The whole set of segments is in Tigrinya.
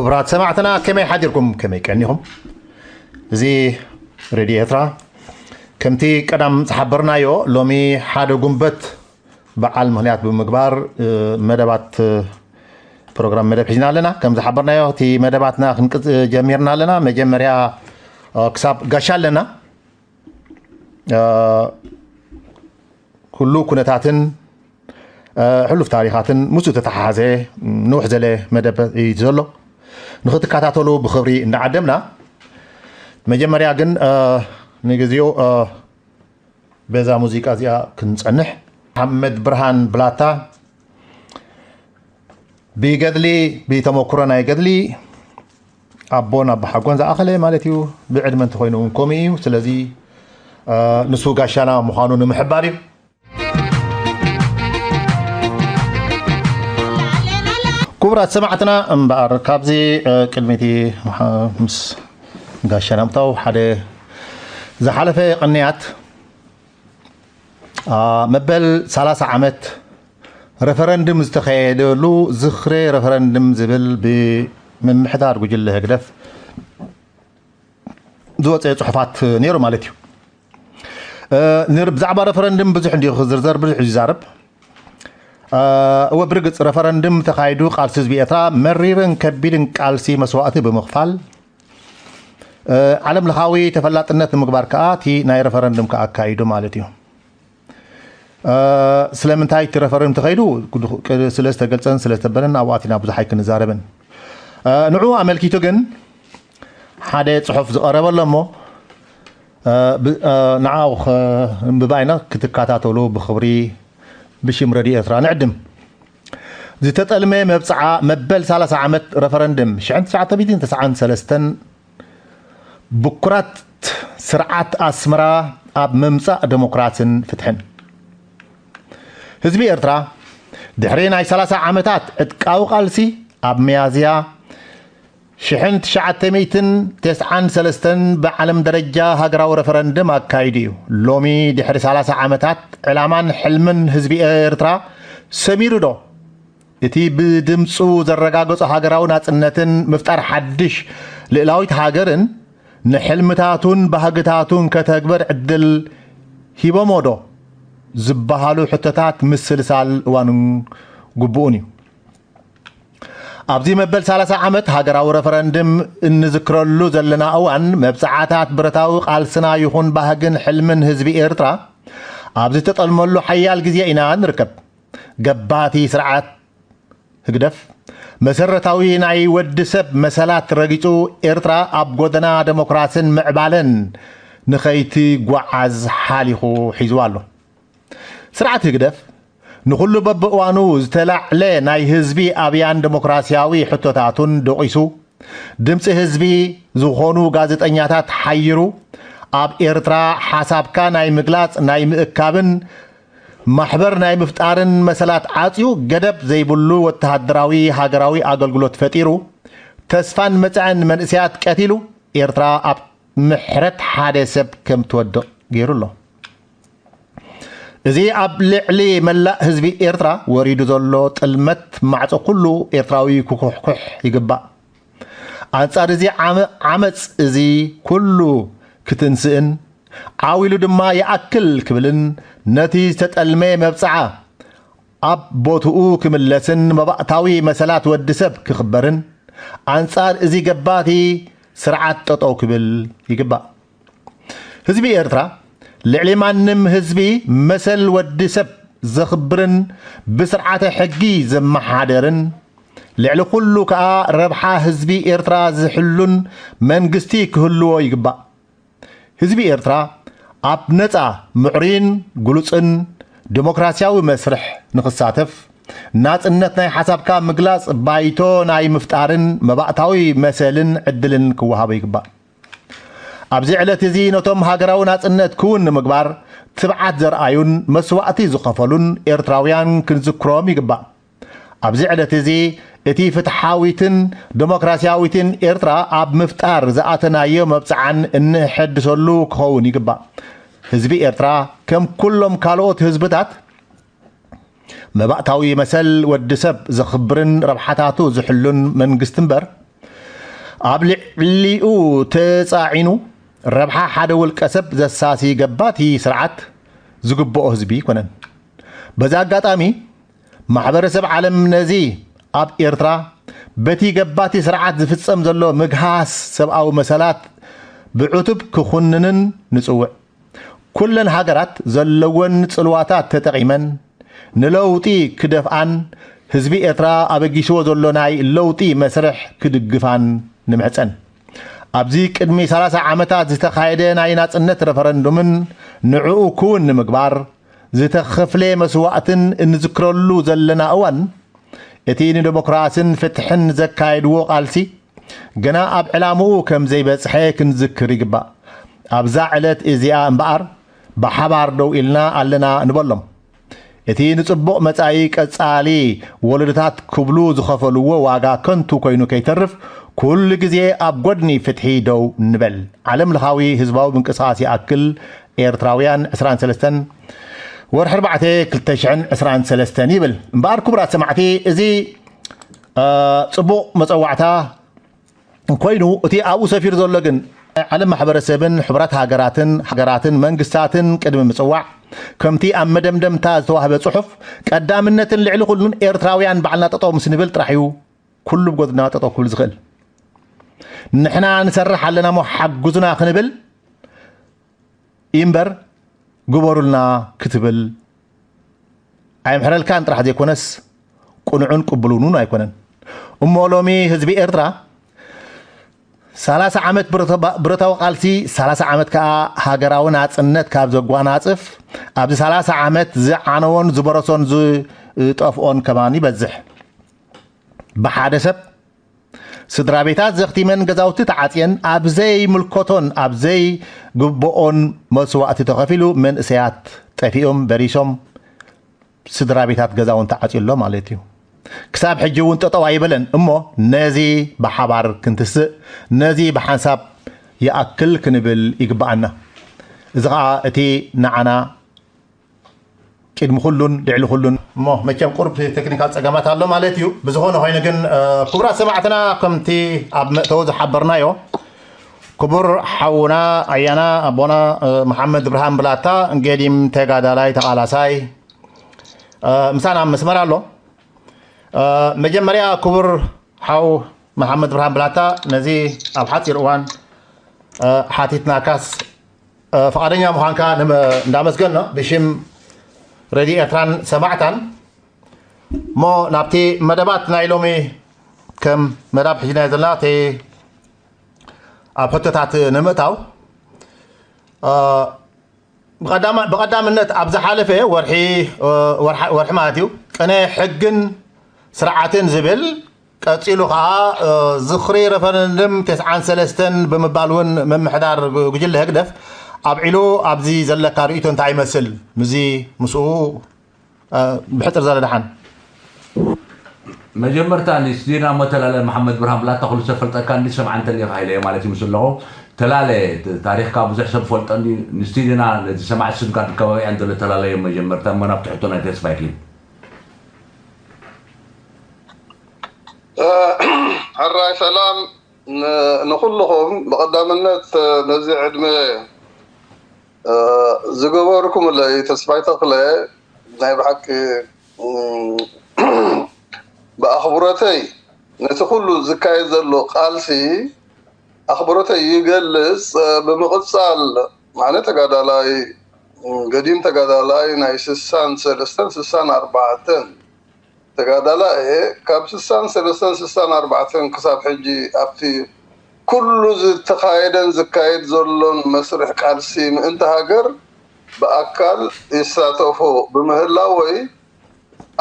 ክቡራት ሰማዕትና፣ ከመይ ሓዲርኩም? ከመይ ቀኒኹም? እዚ ሬድዮ ኤርትራ፣ ከምቲ ቀዳም ዝሓበርናዮ፣ ሎሚ ሓደ ጉንበት በዓል ምኽንያት ብምግባር፣ እ፣ መደባት፣ እ፣ ፕሮግራም መደብ ሒዝና ኣለና። ከም ዝሓበርናዮ፣ እቲ መደባትና ክንቅጽ-፣ ጀሚርና ኣለና። መጀመርያ፣ እ፣ ክሳብ ጋሻ ኣለና። እ፣ ኩሉ ኩነታትን፣ እ፣ ሕሉፍ ታሪኻትን ምስኡ ተተሓሓዘ፣ ም፣ ንውሕ ዘለ መደብ እዩ ዘሎ። ንኽትከታተሉ ብኽብሪ እናዓደምና፣ መጀመርያ ግን፣ እ፣ ንግዜኡ፣ እ፣ በዛ ሙዚቃ እዚኣ ክንጸንሕ። መሓመድ ብርሃን ብላታ ብገድሊ፣ ብተመኩሮ ናይ ገድሊ ኣቦን ኣቦሓጎን ዝኣኸለ ማለት እዩ። ብዕድመ እንተኾይኑ እውን ከምኡ እዩ። ስለዚ፣ እ፣ ንሱ ጋሻና ምዃኑ ንምሕባር እዩ። ክቡራት ሰማዕትና፣ እምበኣር ካብዚ፣ እ፣ ቅድሚቲ፣ እ፣ ምስ ጋሻና ምእታው ሓደ ዝሓለፈ ቅንያት፣ እ፣ መበል ሰላሳ ዓመት ረፈረንድም ዝተኸየደሉ ዝኽሪ ረፈረንድም ዝብል ብምምሕዳር ጉጅለ ህግደፍ ዝወፀ ፅሑፋት ነይሩ ማለት እዩ። እ፣ ንር-፣ ብዛዕባ ረፈረንድም ብዙሕ እንዲዩ ክዝርዘር፣ ብዙሕ እዩ ዝዛረብ። እ፣ እወ፣ ብርግፅ ረፈረንድም ተኻይዱ ቃልሲ ህዝቢ ኤርትራ መሪርን ከቢድን ቃልሲ መስዋእቲ ብምኽፋል፣ እ፣ ዓለም ለኻዊ ተፈላጥነት ንምግባር ከኣ እቲ ናይ ረፈረንድም ከኣ ኣካይዱ ማለት እዩ። እ፣ ስለምንታይ እቲ ረፈረንድም ተኸይዱ ስለ ዝተገልጸን ስለ ዝተበለን ኣብኡ ኣቲና ብዙሕ ኣይክንዛረብን። እ፣ ንዕኡ ኣመልኪቱ ግን ሓደ ጽሑፍ ዝቐረበ ኣሎ እሞ፣ እ፣ ብ-፣ እ፣ ንዓኡ ከንብባ ኢና፣ ክትከታተሉ ብኽብሪ ብሽም ረድዮ ኤርትራ ንዕድም። ዝተጠልመ መብጽዓ መበል ሰላሳ ዓመት ረፈረንድም ሽሕን ትሽዓተ ሚእትን ተስዓን ሰለስተን ብኩራት ስርዓት ኣስመራ ኣብ ምምጻእ ደሞክራስን ፍትሕን። ህዝቢ ኤርትራ ድሕሪ ናይ ሰላሳ ዓመታት ዕጥቃዊ ቃልሲ ኣብ ሚያዝያ ሽሕን ትሽዓተ ሚእትን ተስዓን ሰለስተን ብዓለም ደረጃ ሃገራዊ ረፈረንድም ኣካይዱ እዩ። ሎሚ ድሕሪ ሰላሳ ዓመታት ዕላማን ሕልምን ህዝቢ ኤርትራ ሰሚሩ ዶ? እቲ ብድምጹ ዘረጋገጾ ሃገራዊ ናጽነትን ምፍጣር ሓድሽ ልእላዊት ሃገርን ንሕልምታቱን ባህግታቱን ከተግበር ዕድል ሂቦሞ ዶ? ዝበሃሉ ሕቶታት ምስልሳል እዋኑን ግቡኡን እዩ። ኣብዚ መበል ሰላሳ ዓመት ሃገራዊ ረፈረንድም እንዝክረሉ ዘለና እዋን፣ መብጽዓታት ብረታዊ ቃልስና ይኹን ባህግን ሕልምን ህዝቢ ኤርትራ ኣብ ዝተጠልመሉ ሓያል ግዜ ኢና ንርከብ። ገባቲ ስርዓት ህግደፍ፣ መሰረታዊ ናይ ወዲ ሰብ መሰላት ረጊጹ፣ ኤርትራ ኣብ ጎደና ደሞክራስን ምዕባለን ንኸይትጓዓዝ ሓሊኹ ሒዝዋ ኣሎ። ስርዓት ህግደፍ ንኹሉ በብእዋኑ ዝተላዕለ ናይ ህዝቢ ኣብያን ደሞክራስያዊ ሕቶታቱን ደቂሱ፣ ድምጺ ህዝቢ ዝኾኑ ጋዜጠኛታት ሓይሩ፣ ኣብ ኤርትራ ሓሳብካ ናይ ምግላጽ፣ ናይ ምእካብን ማሕበር ናይ ምፍጣርን መሰላት ዓጽዩ፣ ገደብ ዘይብሉ ወተሃደራዊ ሃገራዊ ኣገልግሎት ፈጢሩ፣ ተስፋን መጻእን መንእሰያት ቀቲሉ፣ ኤርትራ ኣብ ምሕረት ሓደ ሰብ ከም ትወድቕ ገይሩ ኣሎ። እዚ ኣብ ልዕሊ መላእ ህዝቢ ኤርትራ ወሪዱ ዘሎ ጥልመት ማዕጾ ኩሉ ኤርትራዊ ክኩሕኩሕ ይግባእ። ኣንጻር እዚ ዓመ-፣ ዓመጽ እዚ ኩሉ ክትንስእን ዓው ኢሉ ድማ ይኣክል ክብልን ነቲ ዝተጠልመ መብጽዓ ኣብ ቦትኡ ክምለስን መባእታዊ መሰላት ወዲ ሰብ ክኽበርን ኣንጻር እዚ ገባቲ ስርዓት ጠጠው ክብል ይግባእ። ህዝቢ ኤርትራ ልዕሊ ማንም ህዝቢ መሰል ወዲ ሰብ ዘኽብርን ብስርዓተ ሕጊ ዘመሓደርን ልዕሊ ኩሉ ከኣ ረብሓ ህዝቢ ኤርትራ ዝሕሉን መንግስቲ ክህልዎ ይግባእ። ህዝቢ ኤርትራ ኣብ ነጻ፣ ምዕሩይን ግሉጽን ደሞክራስያዊ መስርሕ ንኽሳተፍ፣ ናጽነት ናይ ሓሳብካ ምግላጽ ባይቶ ናይ ምፍጣርን መባእታዊ መሰልን ዕድልን ክወሃቦ ይግባእ። ኣብዚ ዕለት እዚ ነቶም ሃገራዊ ናጽነት ክውን ንምግባር ትብዓት ዘርኣዩን መስዋእቲ ዝኸፈሉን ኤርትራውያን ክንዝክሮም ይግባእ። ኣብዚ ዕለት እዚ እቲ ፍትሓዊትን ደሞክራስያዊትን ኤርትራ ኣብ ምፍጣር ዝኣተናዮ መብጽዓን እንሕድሰሉ ክኸውን ይግባእ። ህዝቢ ኤርትራ ከም ኩሎም ካልኦት ህዝብታት መባእታዊ መሰል ወዲ ሰብ ዘኽብርን ረብሓታቱ ዝሕሉን መንግስቲ እምበር፣ ኣብ ልዕሊኡ ተጻዒኑ ረብሓ ሓደ ውልቀ ሰብ ዘሳሲ ገባቲ ስርዓት ዝግብኦ ህዝቢ ኣይኮነን። በዚ ኣጋጣሚ ማሕበረሰብ ዓለም ነዚ ኣብ ኤርትራ በቲ ገባቲ ስርዓት ዝፍጸም ዘሎ ምግሃስ ሰብኣዊ መሰላት ብዕቱብ ክኹንንን ንጽውዕ። ኩለን ሃገራት ዘለወን ጽልዋታት ተጠቒመን ንለውጢ ክደፍኣን ህዝቢ ኤርትራ ኣበጊስዎ ዘሎ ናይ ለውጢ መስርሕ ክድግፋን ንምሕጸን። ኣብዚ ቅድሚ ሰላሳ ዓመታት ዝተኻየደ ናይ ናጽነት ረፈረንዱምን ንዕኡ ክውን ንምግባር ዝተኸፍለ መስዋእትን እንዝክረሉ ዘለና እዋን፣ እቲ ንደሞክራስን ፍትሕን ዘካየድዎ ቃልሲ ገና ኣብ ዕላምኡ ከም ዘይበጽሐ ክንዝክር ይግባእ። ኣብዛ ዕለት እዚኣ እምበኣር ብሓባር ደው ኢልና ኣለና ንበሎም። እቲ ንጽቡቕ መጻኢ ቀጻሊ ወለዶታት ክብሉ ዝኸፈልዎ ዋጋ ከንቱ ኮይኑ ከይተርፍ ኩሉ ግዜ ኣብ ጎድኒ ፍትሒ ደው ንበል። ዓለም ለኻዊ ህዝባዊ ምንቅስቓስ ይኣክል ኤርትራውያን ዕስራን ሰለስተን ወርሒ ኣርባዕተ ክልተ ሽሕን ዕስራን ሰለስተን ይብል። እምበኣር ክቡራት ሰማዕቲ፣ እዚ ጽቡቕ መጸዋዕታ ኮይኑ እቲ ኣብኡ ሰፊሩ ዘሎ ግን ዓለም ማሕበረሰብን ሕቡራት ሃገራትን ሃገራትን መንግስታትን ቅድሚ ምጽዋዕ ከምቲ ኣብ መደምደምታ ዝተዋህበ ጽሑፍ ቀዳምነትን ልዕሊ ኩሉን ኤርትራውያን ባዕልና ጠጠው ምስ ንብል ጥራሕ እዩ ኩሉ ብጎድና ጠጠው ክብል ዝኽእል። ንሕና ንሰርሕ ኣለና እሞ ሓግዙና ክንብል እምበር ግበሩልና ክትብል ኣይምሕረልካን ጥራሕ ዘይኮነስ ቅኑዕን ቅቡሉን እውን ኣይኮነን። እሞ ሎሚ ህዝቢ ኤርትራ ሰላሳ ዓመት ብረታዊ ቃልሲ፣ ሰላሳ ዓመት ከኣ ሃገራዊ ናጽነት ካብ ዘጓናጽፍ ኣብዚ ሰላሳ ዓመት ዝዓነዎን ዝበረሶን ዝጠፍኦን ከማን ይበዝሕ። ብሓደ ሰብ ስድራ ቤታት ዘኽቲመን ገዛውቲ ተዓጽየን ኣብ ዘይምልከቶን ኣብ ዘይግብኦን መስዋእቲ ተኸፊሉ መንእሰያት ጠፊኦም በሪሶም ስድራ ቤታት ገዛውን ተዓጽዩ ኣሎ ማለት እዩ። ክሳብ ሕጂ እውን ጠጠው ኣይበለን እሞ ነዚ ብሓባር ክንትስእ ነዚ ብሓንሳብ ይኣክል ክንብል ይግብኣና። እዚ ኸዓ እቲ ንዓና ቅድሚ ኩሉን ልዕሊ ኩሉን እሞ መቸም ቁርብ ቴክኒካል ጸገማት ኣሎ ማለት እዩ። ብዝኾነ ኮይኑ ግን ክቡራት ሰማዕትና ከምቲ ኣብ መእተዊ ዝሓበርናዮ ክቡር ሓውና ኣያና ኣቦና መሓመድ ብርሃን ብላታ ገዲም ተጋዳላይ ተቓላሳይ ምሳና ኣብ መስመር ኣሎ። መጀመርያ ክቡር ሓው መሓመድ ብርሃን ብላታ ነዚ ኣብ ሓፂር እዋን ሓቲትናካስ ፍቓደኛ ምዃንካ እንዳመስገን ነው ብሽም ሬድዮ ኤርትራን ሰማዕታን እሞ ናብቲ መደባት ናይ ሎሚ ከም መዳብ ሕጂ ናይ ዘለና እቲ ኣብ ሕቶታት ንምእታው ብቐዳምነት ኣብ ዝሓለፈ ወርሒ ማለት እዩ ቅነ ሕግን ስርዓትን ዝብል ቀጺሉ ከዓ ዝኽሪ ረፈረንድም ተስዓን ሰለስተን ብምባል እውን ምምሕዳር ጉጅለ ህግደፍ ኣብዒሉ ኣብዚ ዘለካ ርእይቶ እንታይ ይመስል? ምዚ ምስኡ ብሕፅር ዘለ ደሓን መጀመርታ ንስዲና መተላለ መሓመድ ብርሃን ብላታ ኩሉ ሰብ ፈልጠካ እንዲ ሰምዓ እንተሊኻ ኢለ ማለት እዩ ምስ ኣለኹ ተላለ ታሪኽካ ብዙሕ ሰብ ፈልጦ እንዲ ንስዲና ነዚ ሰማዕ ስምካ ከባቢኣን ዘሎ ተላለዮ መጀመርታ እሞ ናብቲ ሕቶ ናይ ተስፋ ይክሊል ሕራይ ሰላም ንኩልኹም ብቐዳምነት ነዚ ዕድመ ዝገበርኩምለይ ተስፋይ ተኽለ ናይ ብሓቂ ብኣኽብሮተይ ነቲ ኩሉ ዝካየድ ዘሎ ቃልሲ ኣኽብሮተይ ይገልጽ። ብምቕጻል ኣነ ተጋዳላይ ገዲም ተጋዳላይ ናይ ስሳን ሰለስተን ስሳን ኣርባዕተን ተጋዳላ እየ። ካብ ስሳን ሰለስተን ስሳን ኣርባዕተን ክሳብ ሕጂ ኣብቲ ኩሉ ዝተኻየደን ዝካየድ ዘሎን መስርሕ ቃልሲ ምእንቲ ሃገር ብኣካል ይሳተፎ ብምህላወይ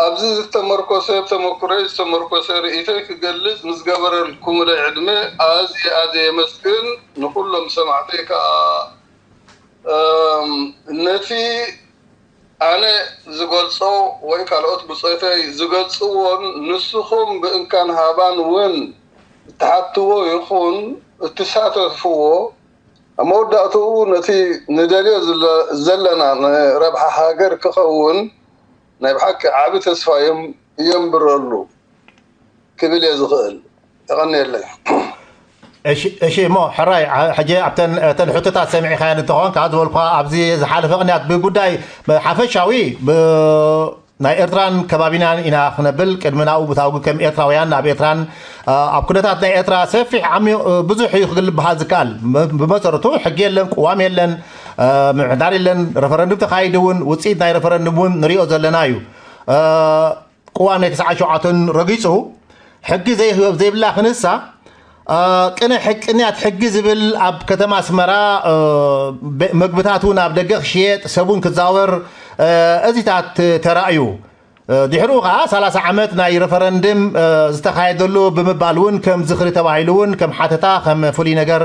ኣብዚ ዝተመርኮሰ ተመኩሮይ ዝተመርኮሰ ርእይቶይ ክገልጽ ምስ ገበረልኩምለይ ዕድመ ኣዝየ ኣዝየ የመስግን። ንኹሎም ሰማዕተይ ከኣ ነቲ ኣነ ዝገልጾ ወይ ካልኦት ብጾተይ ዝገልጽዎን ንስኹም ብእንካን ሃባን እውን እትሓትዎ ይኹን እትሳተፍዎ ኣብ መወዳእትኡ ነቲ ንደልዮ ዘለና ንረብሓ ሃገር ክኸውን ናይ ብሓቂ ዓቢ ተስፋ የንብረሉ ክብል እየ ዝኽእል። የቐንየለይ። እሺ እሞ ሕራይ፣ ሕጂ ኣብተን እተን ሕቶታት ሰሚዕኻየን እንትኾን፣ ካብ ዝበልኳ ኣብዚ ዝሓለፈ ቅንያት ብጉዳይ ሓፈሻዊ ናይ ኤርትራን ከባቢናን ኢና ክነብል፣ ቅድሚ ናብኡ ብታውጊ ከም ኤርትራውያን ኣብ ኤርትራን ኣብ ኩነታት ናይ ኤርትራ ሰፊሕ ዓሚቕ ብዙሕ እዩ ክብል ዝበሃል ዝከኣል። ብመሰረቱ ሕጊ የለን፣ ቅዋም የለን፣ ምምሕዳር የለን። ረፈረንዱም ተኻይዱ እውን ውፅኢት ናይ ረፈረንዱም እውን ንሪኦ ዘለና እዩ። ቅዋም ናይ ተስዓን ሸውዓተን ረጊፁ ሕጊ ዘይብላ ክንሳ ቅንያት ሕጊ ዝብል ኣብ ከተማ ኣስመራ መግብታት እውን ኣብ ደገ ክሽየጥ፣ ሰብ እውን ክዛወር፣ እዚታት ተራእዩ። ድሕሪኡ ከዓ ሰላሳ ዓመት ናይ ረፈረንድም ዝተኻየደሉ ብምባል እውን ከም ዝኽሪ ተባሂሉ እውን ከም ሓተታ ከም ፍሉይ ነገር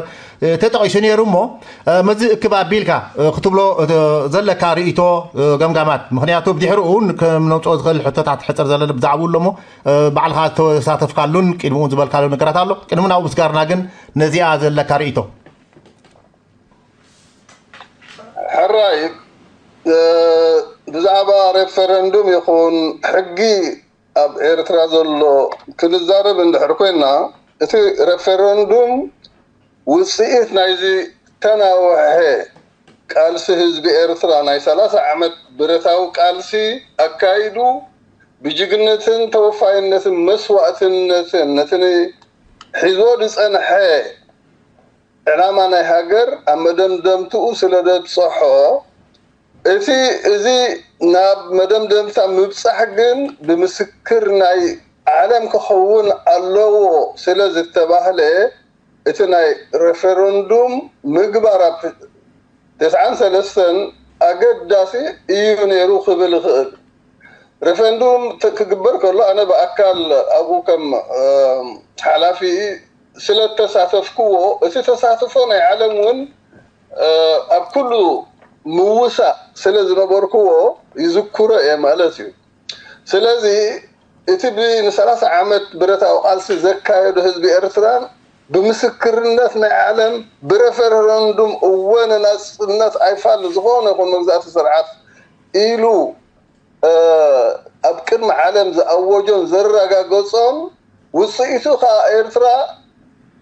ተጠቒሱ ነይሩ። እሞ መዚ እክብ ኣቢልካ ክትብሎ ዘለካ ርእይቶ፣ ገምጋማት፣ ምክንያቱ ብድሕሪኡ እውን ከም ነውፅኦ ዝኽእል ሕቶታት ሕፅር ዘለና ብዛዕባኡ ኣሎ። እሞ ባዕልኻ ዝተሳተፍካሉን ቅድሚኡ ዝበልካሉ ነገራት ኣሎ። ቅድሚ ናብኡ ምስጋርና ግን ነዚኣ ዘለካ ርእይቶ። ሕራይ፣ ብዛዕባ ሬፈረንዱም ይኹን ሕጊ ኣብ ኤርትራ ዘሎ ክንዛረብ እንድሕር ኮይና፣ እቲ ሬፈረንዱም ውፅኢት ናይዚ ተናውሐ ቃልሲ ህዝቢ ኤርትራ፣ ናይ ሰላሳ ዓመት ብረታዊ ቃልሲ ኣካይዱ፣ ብጅግነትን ተወፋይነትን መስዋእትነትን ነቲ ሒዞ ዝፀንሐ ዕላማ ናይ ሃገር ኣብ መደምደምትኡ ስለ ዘብፀሖ፣ እቲ እዚ ናብ መደምደምታ ምብፃሕ ግን ብምስክር ናይ ዓለም ክኸውን ኣለዎ ስለ ዝተባህለ፣ እቲ ናይ ሬፈረንዱም ምግባር ኣብ ተስዓን ሰለስተን ኣገዳሲ እዩ ነይሩ ክብል ይኽእል። ሬፈረንዱም ክግበር ከሎ ኣነ ብኣካል ኣብኡ ከም ሓላፊ ስለ እተሳተፍክዎ፣ እቲ ተሳትፎ ናይ ዓለም እውን ኣብ ኩሉ ምውሳእ ስለ ዝነበርክዎ ይዝክሮ እየ ማለት እዩ። ስለዚ እቲ ንሰላሳ ዓመት ብረታዊ ቃልሲ ዘካየዶ ህዝቢ ኤርትራን ብምስክርነት ናይ ዓለም ብረፈረንዱም እወ ንናጽነት ኣይፋል ዝኾነ ይኹን መግዛእቲ ስርዓት ኢሉ ኣብ ቅድሚ ዓለም ዝኣወጆን ዘረጋገጾን ውጽኢቱ ከኣ ኤርትራ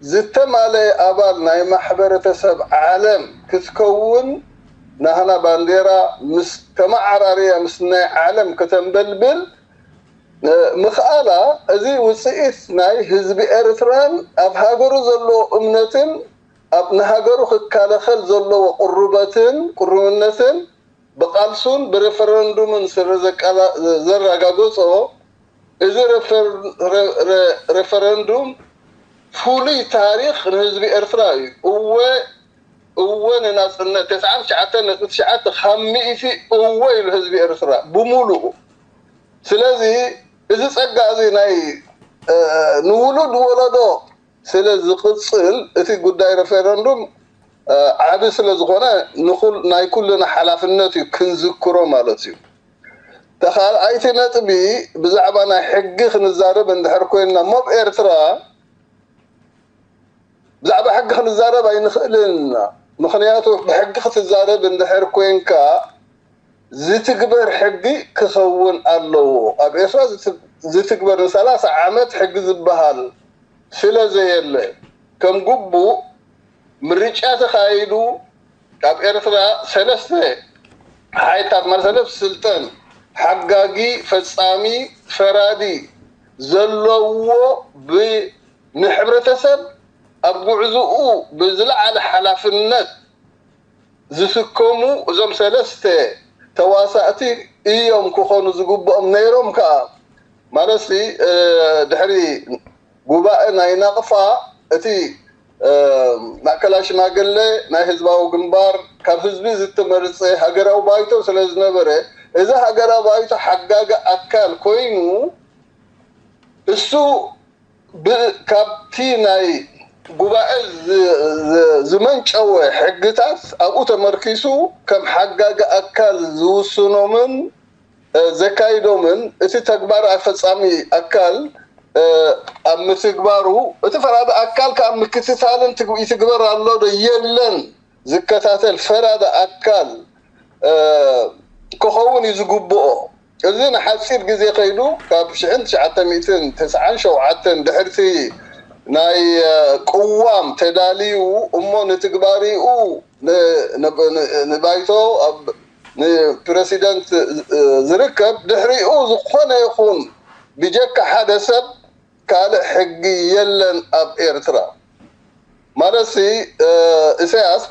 ዝተማለየ ኣባል ናይ ማሕበረተሰብ ዓለም ክትከውን ናህና ባንዴራ ምስ ተመዓራርያ ምስ ናይ ዓለም ከተንበልብል ምኽኣላ፣ እዚ ውጽኢት ናይ ህዝቢ ኤርትራን ኣብ ሃገሩ ዘለዎ እምነትን ኣብ ንሃገሩ ክከላኸል ዘለዎ ቅሩበትን ቅሩብነትን ብቃልሱን ብሬፈረንዱምን ስለ ዘረጋገጾ፣ እዚ ሬፈረንዱም ፍሉይ ታሪኽ ንህዝቢ ኤርትራ እዩ። እወ እወ ንናጽነት ተስዓን ትሽዓተን ነጥቢ ትሽዓተ ካብ ሚእቲ እወ ኢሉ ህዝቢ ኤርትራ ብሙሉኡ። ስለዚ እዚ ጸጋ እዚ ናይ ንውሉድ ወለዶ ስለ ዝቕጽል፣ እቲ ጉዳይ ሬፈረንዱም ዓቢ ስለ ዝኾነ ናይ ኩልና ሓላፍነት እዩ ክንዝክሮ ማለት እዩ። ተኻልኣይቲ ነጥቢ ብዛዕባ ናይ ሕጊ ክንዛረብ እንድሕር ኮይንና፣ ሞብ ኤርትራ ብዛዕባ ሕጊ ክንዛረብ ኣይንኽእልን ኢና። ምኽንያቱ ብሕጊ ክትዛረብ እንድሕር ኮይንካ ዝትግበር ሕጊ ክኸውን ኣለዎ። ኣብ ኤርትራ ዝትግበር ንሰላሳ ዓመት ሕጊ ዝበሃል ስለ ዘየለ፣ ከም ግቡእ ምርጫ ተኻይዱ ኣብ ኤርትራ ሰለስተ ሓይልታት ማለት ሰለስተ ስልጠን፣ ሓጋጊ፣ ፈጻሚ፣ ፈራዲ፣ ዘለዎ ብ ንሕብረተሰብ ኣብ ጉዕዝኡ ብዝለዓለ ሓላፍነት ዝስከሙ እዞም ሰለስተ ተዋሳእቲ እዮም ክኾኑ ዝግብኦም ነይሮም ከኣ። ማለትሲ ድሕሪ ጉባኤ ናይ ናቕፋ እቲ ማእከላይ ሽማግለ ናይ ህዝባዊ ግንባር ካብ ህዝቢ ዝተመርጸ ሃገራዊ ባይቶ ስለ ዝነበረ፣ እዚ ሃገራዊ ባይቶ ሓጋጊ ኣካል ኮይኑ እሱ ካብቲ ናይ ጉባኤ ዝመንጨወ ሕግታት ኣብኡ ተመርኪሱ ከም ሓጋጊ ኣካል ዝውስኖምን ዘካይዶምን እቲ ተግባር ኣፈጻሚ ኣካል ኣብ ምትግባሩ እቲ ፈራዲ ኣካል ካብ ምክትታልን ይትግበር ኣሎ ዶ የለን ዝከታተል ፈራዲ ኣካል ክኸውን እዩ ዝግብኦ። እዚ ንሓፂር ግዜ ከይዱ ካብ ሽሕን ትሽዓተ ሚእትን ተስዓን ሸውዓተን ድሕርቲ ናይ ቅዋም ተዳልዩ እሞ ንትግባሪኡ ንባይቶ ንፕረሲደንት ዝርከብ። ድሕሪኡ ዝኾነ ይኹን ብጀካ ሓደ ሰብ ካልእ ሕጊ የለን ኣብ ኤርትራ። ማለት ሲ ኢሳያስ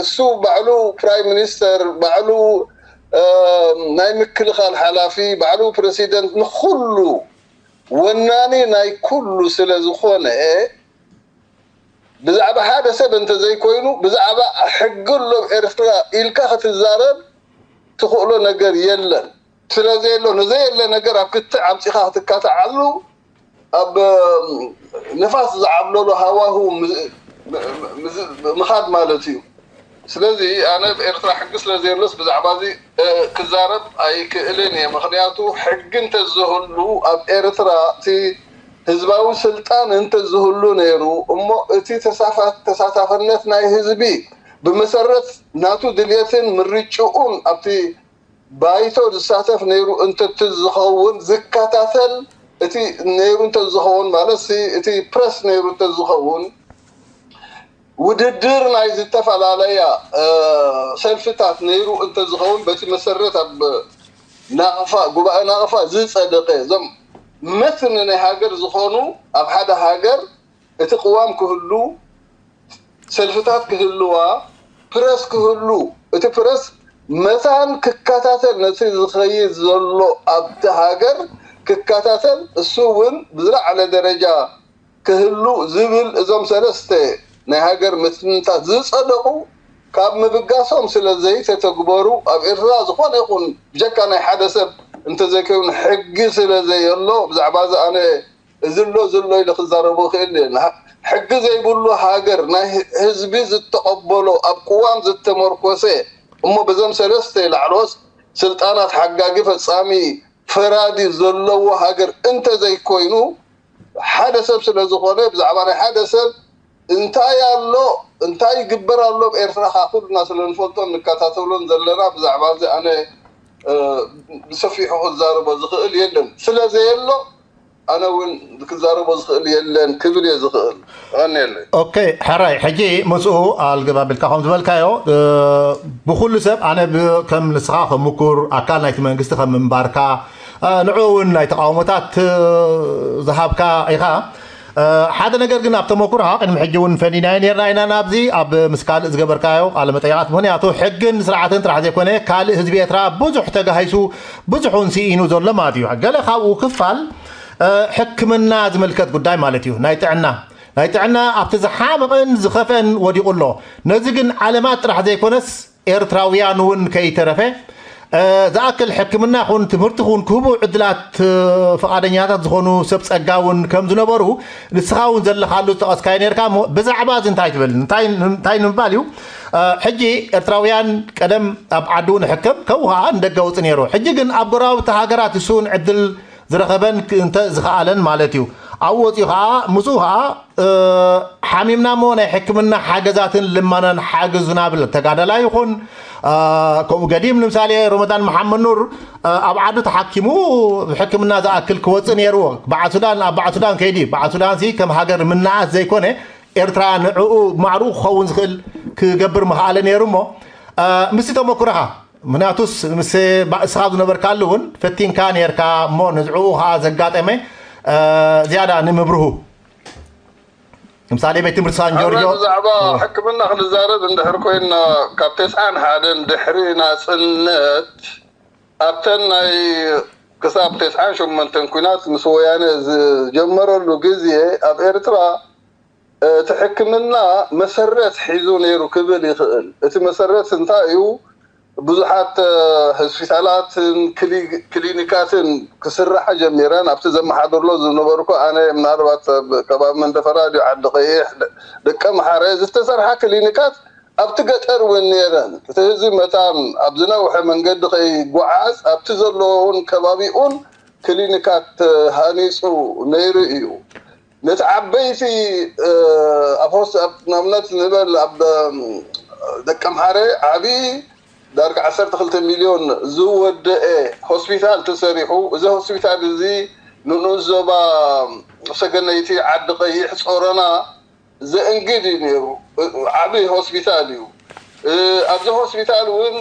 እሱ ባዕሉ ፕራይም ሚኒስተር፣ ባዕሉ ናይ ምክልኻል ሓላፊ፣ ባዕሉ ፕረሲደንት፣ ንኩሉ ወናኒ ናይ ኩሉ ስለ ዝኾነ ብዛዕባ ሓደ ሰብ እንተዘይኮይኑ ብዛዕባ ሕጊ ኣሎ ኤርትራ ኢልካ ክትዛረብ ትኽእሎ ነገር የለን። ስለዘየሎ፣ ንዘየለ ነገር ኣብ ክትዕ ኣምጺኻ ክትካትዓሉ ኣብ ንፋስ ዝዓብለሎ ሃዋሁ ምኻድ ማለት እዩ። ስለዚ ኣነ ኣብ ኤርትራ ሕጊ ስለዘየሎስ ብዛዕባ እዚ ክዛረብ ኣይክእልን እየ። ምኽንያቱ ሕጊ እንተዝህሉ ኣብ ኤርትራ እቲ ህዝባዊ ስልጣን እንተዝህሉ ነይሩ እሞ እቲ ተሳታፍነት ናይ ህዝቢ ብመሰረት ናቱ ድልየትን ምርጭኡን ኣብቲ ባይቶ ዝሳተፍ ነይሩ እንተዝኸውን ዝከታተል እቲ ነይሩ እንተዝኸውን ማለት እቲ ፕረስ ነይሩ እንተዝኸውን ውድድር ናይ ዝተፈላለያ ሰልፍታት ነይሩ እንተዝኸውን በቲ መሰረት ኣብ ናቕፋ ጉባኤ ናቕፋ ዝፀደቀ እዞም መትኒ ናይ ሃገር ዝኾኑ ኣብ ሓደ ሃገር እቲ ቅዋም ክህሉ ሰልፍታት ክህልዋ ፕረስ ክህሉ እቲ ፕረስ መታን ክከታተል ነቲ ዝኸይድ ዘሎ ኣብቲ ሃገር ክከታተል እሱ እውን ብዝለዓለ ደረጃ ክህሉ ዝብል እዞም ሰለስተ ናይ ሃገር መትንታት ዝፀደቑ ካብ ምብጋሶም ስለ ዘይተተግበሩ ኣብ ኤርትራ ዝኾነ ይኹን ብጀካ ናይ ሓደ ሰብ እንተዘይከይኑ ሕጊ ስለ ዘየሎ ብዛዕባ እዚ ኣነ እዚ ኣሎ ዘሎ ኢለ ክዛረቦ ክእል እየ። ሕጊ ዘይብሉ ሃገር ናይ ህዝቢ ዝተቐበሎ ኣብ ቅዋም ዝተመርኮሰ እሞ በዞም ሰለስተ ላዕለዎት ስልጣናት ሓጋጊ ፈጻሚ ፈራዲ ዘለዎ ሃገር እንተዘይኮይኑ ሓደ ሰብ ስለ ዝኾነ ብዛዕባ ናይ ሓደ ሰብ እንታይ ኣሎ እንታይ ይግበር ኣሎ ኣብ ኤርትራ ካብ ኩልና ስለ ንፈልጦን ንከታተሎን ዘለና ብዛዕባ እዚ ኣነ ብሰፊሑ ክዛረቦ ዝኽእል የለን። ስለ ዘየሎ ኣነ እውን ክዛረቦ ዝኽእል የለን ክብል እየ ዝኽእል። ቀንየለይ። ኦኬ፣ ሕራይ። ሕጂ ምስኡ ኣልግብ ኣቢልካ ከም ዝበልካዮ፣ እ፣ ብኹሉ ሰብ ኣነ ብ-፣ ከም ንስኻ ከም ምኩር ኣካል ናይቲ መንግስቲ ከም ምንባርካ፣ እ፣ ንዕኡ እውን ናይ ተቃውሞታት፣ እ፣ ዝሃብካ ኢኻ። እ፣ ሓደ ነገር ግን ኣብ ተመኩሮኻ ቅድሚ ሕጂ እውን ፈኒናዮ ነርና ኢና ናብዚ ኣብ ምስ ካልእ ዝገበርካዮ ቃለ መጠይቓት፣ ምኽንያቱ ሕግን ስርዓትን ጥራሕ ዘይኮነ ካልእ ህዝቢ ኤርትራ ብዙሕ ተጋሂሱ ብዙሕ እውን ስኢኑ ዘሎ ማለት እዩ። ገለ ካብኡ ክፋል እ፣ ሕክምና ዝምልከት ጉዳይ ማለት እዩ። ናይ ጥዕና፣ ናይ ጥዕና ኣብቲ ዝሓመቐን ዝኸፍአን ወዲቑ ኣሎ። ነዚ ግን ዓለማት ጥራሕ ዘይኮነስ ኤርትራውያን እውን ከይተረፈ፣ እ፣ ዝኣክል ሕክምና ኹን ትምህርቲ ኹን ክህቡ ዕድላት፣ እ፣ ፈቓደኛታት ዝኾኑ ሰብ ጸጋ እውን ከም ዝነበሩ ንስኻ እውን ዘለኻሉ ዝጠቐስካዮ ነርካ እሞ ብዛዕባ እዚ እንታይ ትብል? እንታይ፣ እንታይ ንምባል እዩ? እ፣ ሕጂ ኤርትራውያን ቀደም ኣብ ዓዱ ንሕከም ከምኡ ኸዓ ንደገ ውጽእ ነይሩ። ሕጂ ግን ኣብ ጎረባብቲ ሃገራት እሱ እውን ዕድል ዝረኸበን ክ-፣ እንተ ዝኸኣለን ማለት እዩ። ኣብኡ ወፂኡ ኸዓ፣ ምስኡ ኸዓ፣ እ፣ ሓሚምና እሞ ናይ ሕክምና ሓገዛትን ልመናን ሓግዙና ብል ተጋዳላይ ይኹን፣ እ፣ ከምኡ ገዲም ንምሳሌ ሮመዳን መሓመድ ኑር፣ እ፣ ኣብ ዓዱ ተሓኪሙ ሕክምና ዝኣክል ክወፅእ ነይርዎ። በዓል ሱዳን፣ ኣብ በዓል ሱዳን ከይዲ፣ በዓል ሱዳን ሲ ከም ሃገር ምናኣስ ዘይኮነ ኤርትራ ንዕኡ ማዕርኡ ክኸውን ዝኽእል ክገብር ምኽኣለ ነይሩ እሞ፣ እ፣ ምስቲ ተመኩሮኻ ምኽንያቱስ ምስ ባ-፣ እስኻ ዝነበርካሉ እውን ፈቲንካ ነርካ እሞ ንዝዕኡ ኸዓ ዘጋጠመ፣ እ፣ ዝያዳ ንምብርሁ። ንምሳሌ ቤት ትምህርቲ ሳን ኣረ ጆርጆ። ብዛዕባ ሕክምና ክንዛረብ እንድሕር ኮይና ካብ ተስዓን ሓደን ድሕሪ ናጽነት ኣብተን ናይ ክሳብ ተስዓን ሸሞንተን ኲናት ምስ ወያነ ዝጀመረሉ ግዜ ኣብ ኤርትራ እቲ ሕክምና መሰረት ሒዙ ነይሩ ክብል ይኽእል። እቲ መሰረት እንታይ እዩ? ብዙሓት፣ እ፣ ሆስፒታላትን ክሊ-፣ ክሊኒካትን ክስርሓ ጀሚረን። ኣብቲ ዘመሓድርሎ ዝነበርኩ ኣነ ምናልባት ኣብ ከባቢ መንደፈራ ድዩ ዓዲ ቀይሕ፣ ደ-፣ ደቀ መሓረ ዝተሰርሓ ክሊኒካት ኣብቲ ገጠር እውን ነይረን። እቲ ህዝቢ መታን ኣብ ዝነውሐ መንገዲ ከይጓዓዝ ኣብቲ ዘለዎን ከባቢኡን ክሊኒካት ሃኒጹ ነይሩ እዩ። ነቲ ዓበይቲ፣ እ፣ ኣብ ሆስ-፣ ኣብ ንኣብነት ንበል ኣብ፣ እ፣ ደቀ ምሓረ ዓቢ ዳርጋ ዓሰርተ ክልተ ሚልዮን ዝወደኤ ሆስፒታል ተሰሪሑ። እዚ ሆስፒታል እዚ ንኡስ ዞባ ሰገነይቲ፣ ዓዲ ቀይሕ፣ ጾሮና ዘእንግድ እዩ ነይሩ። ዓቢ ሆስፒታል እዩ። ኣብዚ ሆስፒታል እውን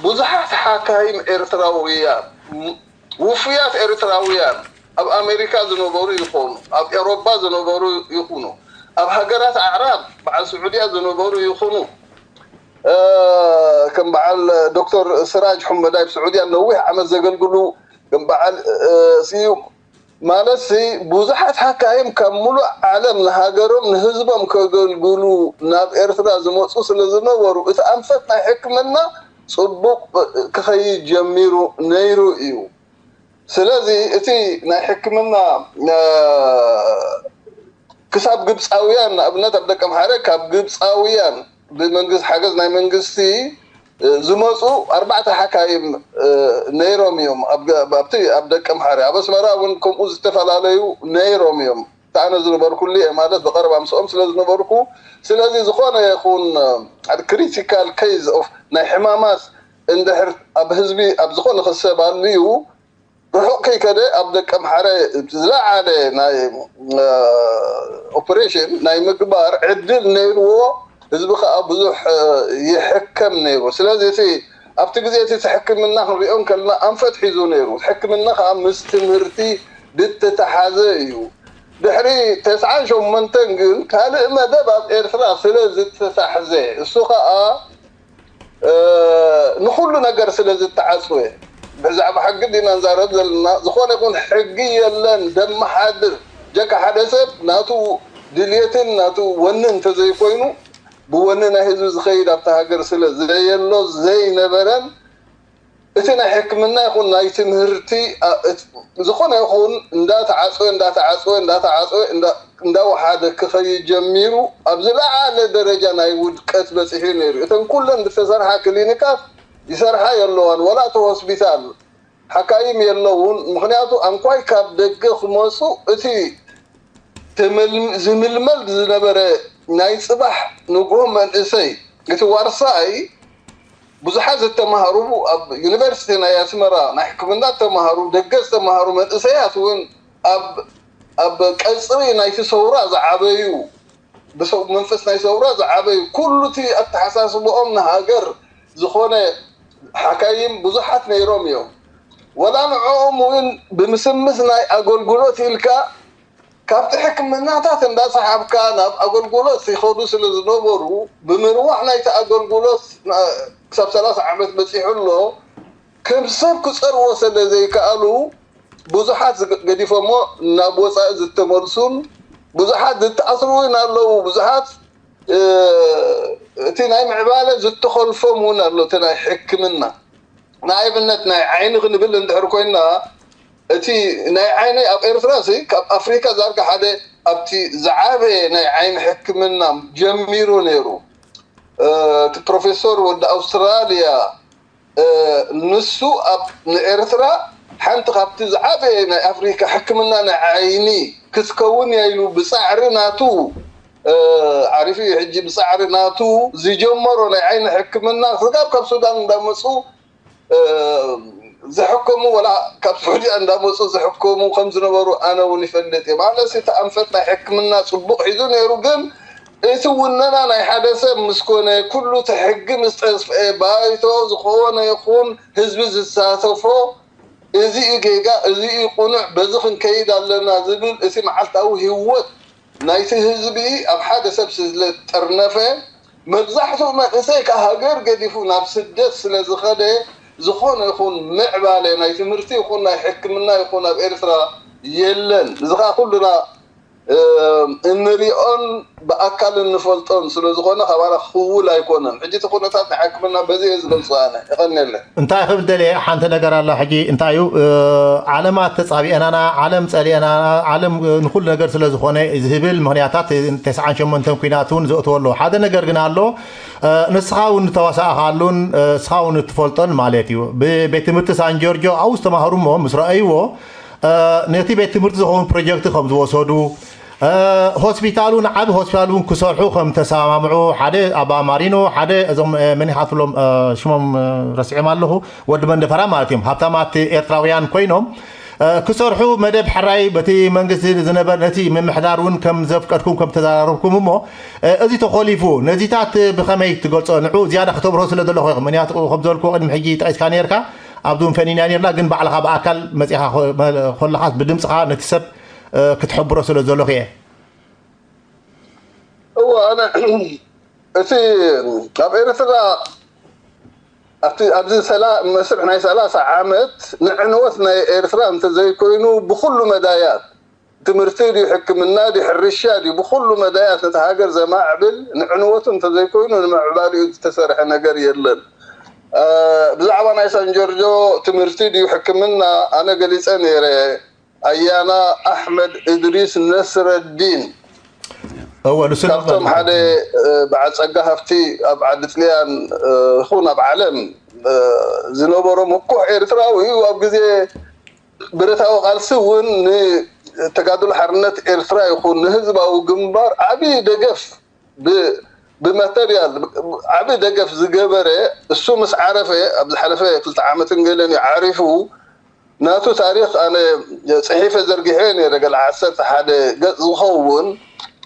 ብዙሓት ሓካይም ኤርትራውያን፣ ውፉያት ኤርትራውያን፣ ኣብ ኣሜሪካ ዝነበሩ ይኾኑ፣ ኣብ ኤውሮጳ ዝነበሩ ይኹኑ፣ ኣብ ሃገራት ኣዕራብ፣ በዓል ስዑድያ ዝነበሩ ይኹኑ፣ ከም በዓል ዶክተር ስራጅ ሑመድ ኣብ ስዑድያ ነዊሕ ዓመት ዘገልግሉ፣ ከም በዓል ስዩም፣ ማለት ብዙሓት ሓካይም ካብ ሙሉእ ዓለም ንሃገሮም ንህዝቦም ከገልግሉ ናብ ኤርትራ ዝመፁ ስለ ዝነበሩ፣ እቲ ኣንፈት ናይ ሕክምና ፅቡቕ ክኸይድ ጀሚሩ ነይሩ እዩ። ስለዚ እቲ ናይ ሕክምና ክሳብ ግብፃውያን፣ ንኣብነት ኣብ ደቀምሓረ ካብ ግብፃውያን ብመንግስቲ፣ ሓገዝ ናይ መንግስቲ ዝመፁ ኣርባዕተ ሓካይም ነይሮም እዮም። ኣብቲ ኣብ ደቀምሓረ፣ ኣብ ኣስመራ እውን ከምኡ ዝተፈላለዩ ነይሮም እዮም። ኣነ ዝነበርኩሉ እየ፣ ማለት ብቐረባ ምስኦም ስለ ዝነበርኩ። ስለዚ ዝኾነ ይኹን ክሪቲካል ኬዝ ኦፍ ናይ ሕማማት እንድሕር ኣብ ህዝቢ ኣብ ዝኾነ ክሰብ ኣልዩ፣ ርሑቕ ከይከደ ኣብ ደቀምሓረ ዝለዓለ ናይ ኦፕሬሽን ናይ ምግባር ዕድል ነይርዎ። ህዝቢ ከዓ ብዙሕ ይሕከም ነይሩ። ስለዚ እቲ ኣብቲ ግዜ እቲ ሕክምና ክንሪኦ እንከለና ኣንፈት ሒዙ ነይሩ። ሕክምና ከዓ ምስ ትምህርቲ ዝተተሓዘ እዩ። ድሕሪ ተስዓን ሸሞንተን ግን ካልእ መደብ ኣብ ኤርትራ ስለ ዝተታሕዘ፣ እሱ ከዓ ንኹሉ ነገር ስለ ዝተዓፅወ፣ ብዛዕባ ሕጊ ዲና ንዛረብ ዘለና። ዝኾነ ይኹን ሕጊ የለን ደመሓድር፣ ጀካ ሓደ ሰብ ናቱ ድልየትን ናቱ ወኒ እንተዘይኮይኑ፣ ብወኒ ናይ ህዝቢ ዝኸይድ ኣብቲ ሃገር ስለ ዘየሎ ዘይነበረን፣ እቲ ናይ ሕክምና ይኹን ናይ ትምህርቲ፣ ዝኾነ ይኹን እንዳተዓፅወ እንዳተዓፅወ እንዳተዓፅወ እንዳወሓደ ክኸይድ ጀሚሩ፣ ኣብ ዝለዓለ ደረጃ ናይ ውድቀት በፂሑ ነይሩ። እተን ኩለን ዝተሰርሓ ክሊኒካት ይሰርሓ የለዋን፣ ወላ እቲ ሆስፒታል ሓካይም የለውን። ምኽንያቱ ኣንኳይ ካብ ደገ ክመፁ፣ እቲ ዝምልመል ዝነበረ ናይ ፅባሕ ንግሆ መንእሰይ፣ እቲ ዋርሳይ ብዙሓት ዝተማሃሩ፣ ኣብ ዩኒቨርሲቲ ናይ ኣስመራ ናይ ሕክምና ዝተማሃሩ፣ ደገ ዝተማሃሩ መንእሰያት እውን ኣብ ኣብ ቀፅሪ ናይቲ ሰውራ ዝዓበዩ፣ ብሰው-፣ መንፈስ ናይ ሰውራ ዝዓበዩ፣ ኩሉ እቲ ኣተሓሳስብኦም ንሃገር ዝኾነ ሓካይም ብዙሓት ነይሮም እዮም። ወላ ንዕኦም እውን ብምስምስ ናይ ኣገልግሎት ኢልካ ካብቲ ሕክምናታት እንዳሰሓብካ ናብ ኣገልግሎት ይኸዱ ስለ ዝነበሩ፣ ብምንዋሕ ናይቲ ኣገልግሎት ክሳብ ሰላሳ ዓመት በፂሑ ኣሎ። ከም ሰብ ክፀርዎ ስለ ዘይከኣሉ፣ ብዙሓት ገዲፎሞ ናብ ወፃኢ ዝተመልሱን፣ ብዙሓት ዝተኣስሩ እውን ኣለዉ። ብዙሓት እቲ ናይ ምዕባለ ዝተኸልፎም እውን ኣሎ። እቲ ናይ ሕክምና፣ ንኣብነት ናይ ዓይኒ ክንብል እንድሕር ኮይና፣ እቲ ናይ ዓይኒ ኣብ ኤርትራ ሲ ካብ ኣፍሪካ ዳርጋ ሓደ ኣብቲ ዝዓበየ ናይ ዓይኒ ሕክምና ጀሚሩ ነይሩ። እቲ ፕሮፌሶር ወዲ ኣውስትራልያ፣ ንሱ ኣብ ንኤርትራ ሓንቲ ካብቲ ዝዓበየ ናይ ኣፍሪካ ሕክምና ናይ ዓይኒ ክትከውን እያ ኢሉ ብፃዕሪ ናቱ፣ ዓሪፉ እዩ ሕጂ፣ ብፃዕሪ ናቱ ዝጀመሮ ናይ ዓይኒ ሕክምና ስጋብ ካብ ሱዳን እንዳመፁ ዝሕከሙ፣ ወላ ካብ ስዑድያ እንዳመፁ ዝሕከሙ ከም ዝነበሩ ኣነ እውን ይፈልጥ እየ። ማለት እቲ ኣንፈት ናይ ሕክምና ፅቡቕ ሒዙ ነይሩ፣ ግን እቲ ውነና ናይ ሓደ ሰብ ምስ ኮነ፣ ኩሉ እቲ ሕጊ ምስ ጠፍአ፣ ባይቶ ዝኾነ ይኹን ህዝቢ ዝሳተፎ፣ እዚ እዩ ጌጋ፣ እዚ እዩ ቅኑዕ፣ በዚ ክንከይድ ኣለና ዝብል እቲ መዓልታዊ ህይወት ናይቲ ህዝቢ ኣብ ሓደ ሰብ ስለዝጠርነፈ፣ መብዛሕትኡ መንእሰይ ካብ ሃገር ገዲፉ ናብ ስደት ስለዝኸደ፣ ዝኾነ ይኹን ምዕባለ ናይ ትምህርቲ ይኹን ናይ ሕክምና ይኹን ኣብ ኤርትራ የለን። እዚ ከዓ ኩልና እንሪኦን ብኣካል እንፈልጦን ስለዝኾነ፣ ካባና ክውል ኣይኮነን። ሕጂ እቲ ኩነታት ናይ ሕክምና በዚ እየ ዝገልጾ ኣነ። የቐንየለይ። እንታይ ክብል ደልየ፣ ሓንቲ ነገር ኣላ። ሕጂ እንታይ እዩ፣ ዓለማት ተጻቢአናና፣ ዓለም ጸሊአናና፣ ዓለም ንኹሉ ነገር ስለ ዝኾነ ዝህብል ምኽንያታት፣ ተስዓን ሸሞንተን ኲናት እውን ዘእትዎ ኣሎ። ሓደ ነገር ግን ኣሎ፣ ንስኻ እውን ዝተዋሳእኻሉን ንስኻ እውን እትፈልጦን ማለት እዩ። ብቤት ትምህርቲ ሳን ጆርጆ ኣብኡ ዝተማህሩ እሞ ምስ ረኣይዎ፣ ነቲ ቤት ትምህርቲ ዝኸውን ፕሮጀክት ከም ዝወሰዱ፣ ሆስፒታል እውን፣ ዓቢ ሆስፒታል እውን ክሰርሑ ከም ተሰማምዑ፣ ሓደ ኣባ ማሪኖ፣ ሓደ እዞም፣ መን ኢኻ ትብሎም፣ ሽሞም ረሲዖም ኣለኹ፣ ወዲ መንደፈራ ማለት እዮም፣ ሃብታማት ኤርትራውያን ኮይኖም፣ ክሰርሑ መደብ ሕራይ በቲ መንግስቲ ዝነበረ ነቲ ምምሕዳር እውን ከም ዘፍቀድኩም ከም ተዘራረብኩም እሞ፣ እዚ ተኾሊፉ ነዚታት ብኸመይ ትገልጾ? ንዑ ዝያዳ ክተብርሆ ስለ ዘለኹ ኢኹም። ምክንያቱ ከም ዝበልኩ ቅድሚ ሕጂ ጠቂስካ ነርካ፣ ኣብዚ እውን ፈኒና ነርና፣ ግን ባዕልኻ ብኣካል መጺኻ ኮ-፣ መ-፣ ከለኻስ ብድምጽኻ ነቲ ሰብ ክትሕብሮ ስለ ዘለኹ እየ። እወ፣ ኣነ እቲ ኣብ ኤርትራ ኣብቲ ኣብዚ ሰላ-፣ መስርሕ ናይ ሰላሳ ዓመት ንዕንወት ናይ ኤርትራ እንተዘይኮይኑ ብኹሉ መዳያት፣ ትምህርቲ ድዩ፣ ሕክምና ድዩ፣ ሕርሻ ድዩ፣ ብኹሉ መዳያት ነቲ ሃገር ዘማዕብል ንዕንወቱ እንተዘይኮይኑ ንምዕባሊኡ ዝተሰርሐ ነገር የለን። ብዛዕባ ናይ ሳንጆርጆ ትምህርቲ ድዩ ሕክምና ኣነ ገሊጸ ነይረ። ኣያና ኣሕመድ እድሪስ ነስረዲን እወ ንሱ ካብቶም ሓደ በዓል ጸጋ ሃፍቲ ኣብ ዓዲ ጥልያን ይኹን ኣብ ዓለም ዝነበሮ ምኩሕ ኤርትራዊ እዩ። ኣብ ግዜ ብረታዊ ቃልሲ እውን ንተጋድሎ ሓርነት ኤርትራ ይኹን ንህዝባዊ ግንባር ዓቢ ደገፍ ብ-፣ ብማተርያል ዓቢ ደገፍ ዝገበረ፣ እሱ ምስ ዓረፈ፣ ኣብ ዝሓለፈ ክልተ ዓመትን ገለን እዩ ዓሪፉ። ናቱ ታሪኽ ኣነ ጽሒፈ ዘርጊሐ ነይረ፣ ገለ ዓሰርተ ሓደ ገጽ ዝኸውን።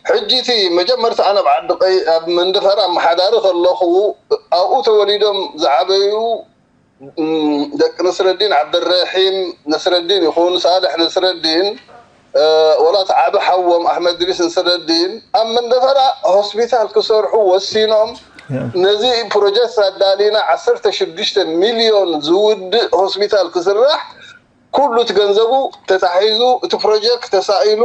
ሕጂ እቲ መጀመርታ ኣነ ኣብ ዓዲ ቀይ-፣ ኣብ መንደፈራ ኣመሓዳሪ ከለኹ፣ ኣብኡ ተወሊዶም ዝዓበዩ፣ እም፣ ደቂ ነስረዲን ዓብደረሒም ነስረዲን ይኹን ሳልሕ ነስረዲን፣ እ፣ ወላ እቲ ዓቢ ሓዎም ኣሕመድ ድሪስ ነስረዲን ኣብ መንደፈራ ሆስፒታል ክሰርሑ ወሲኖም። ነዚ ፕሮጀክት ኣዳሊና ዓሰርተ ሽዱሽተ ሚልዮን ዝውድእ ሆስፒታል ክስራሕ፣ ኩሉ እቲ ገንዘቡ ተታሒዙ፣ እቲ ፕሮጀክት ተሳኢሉ፣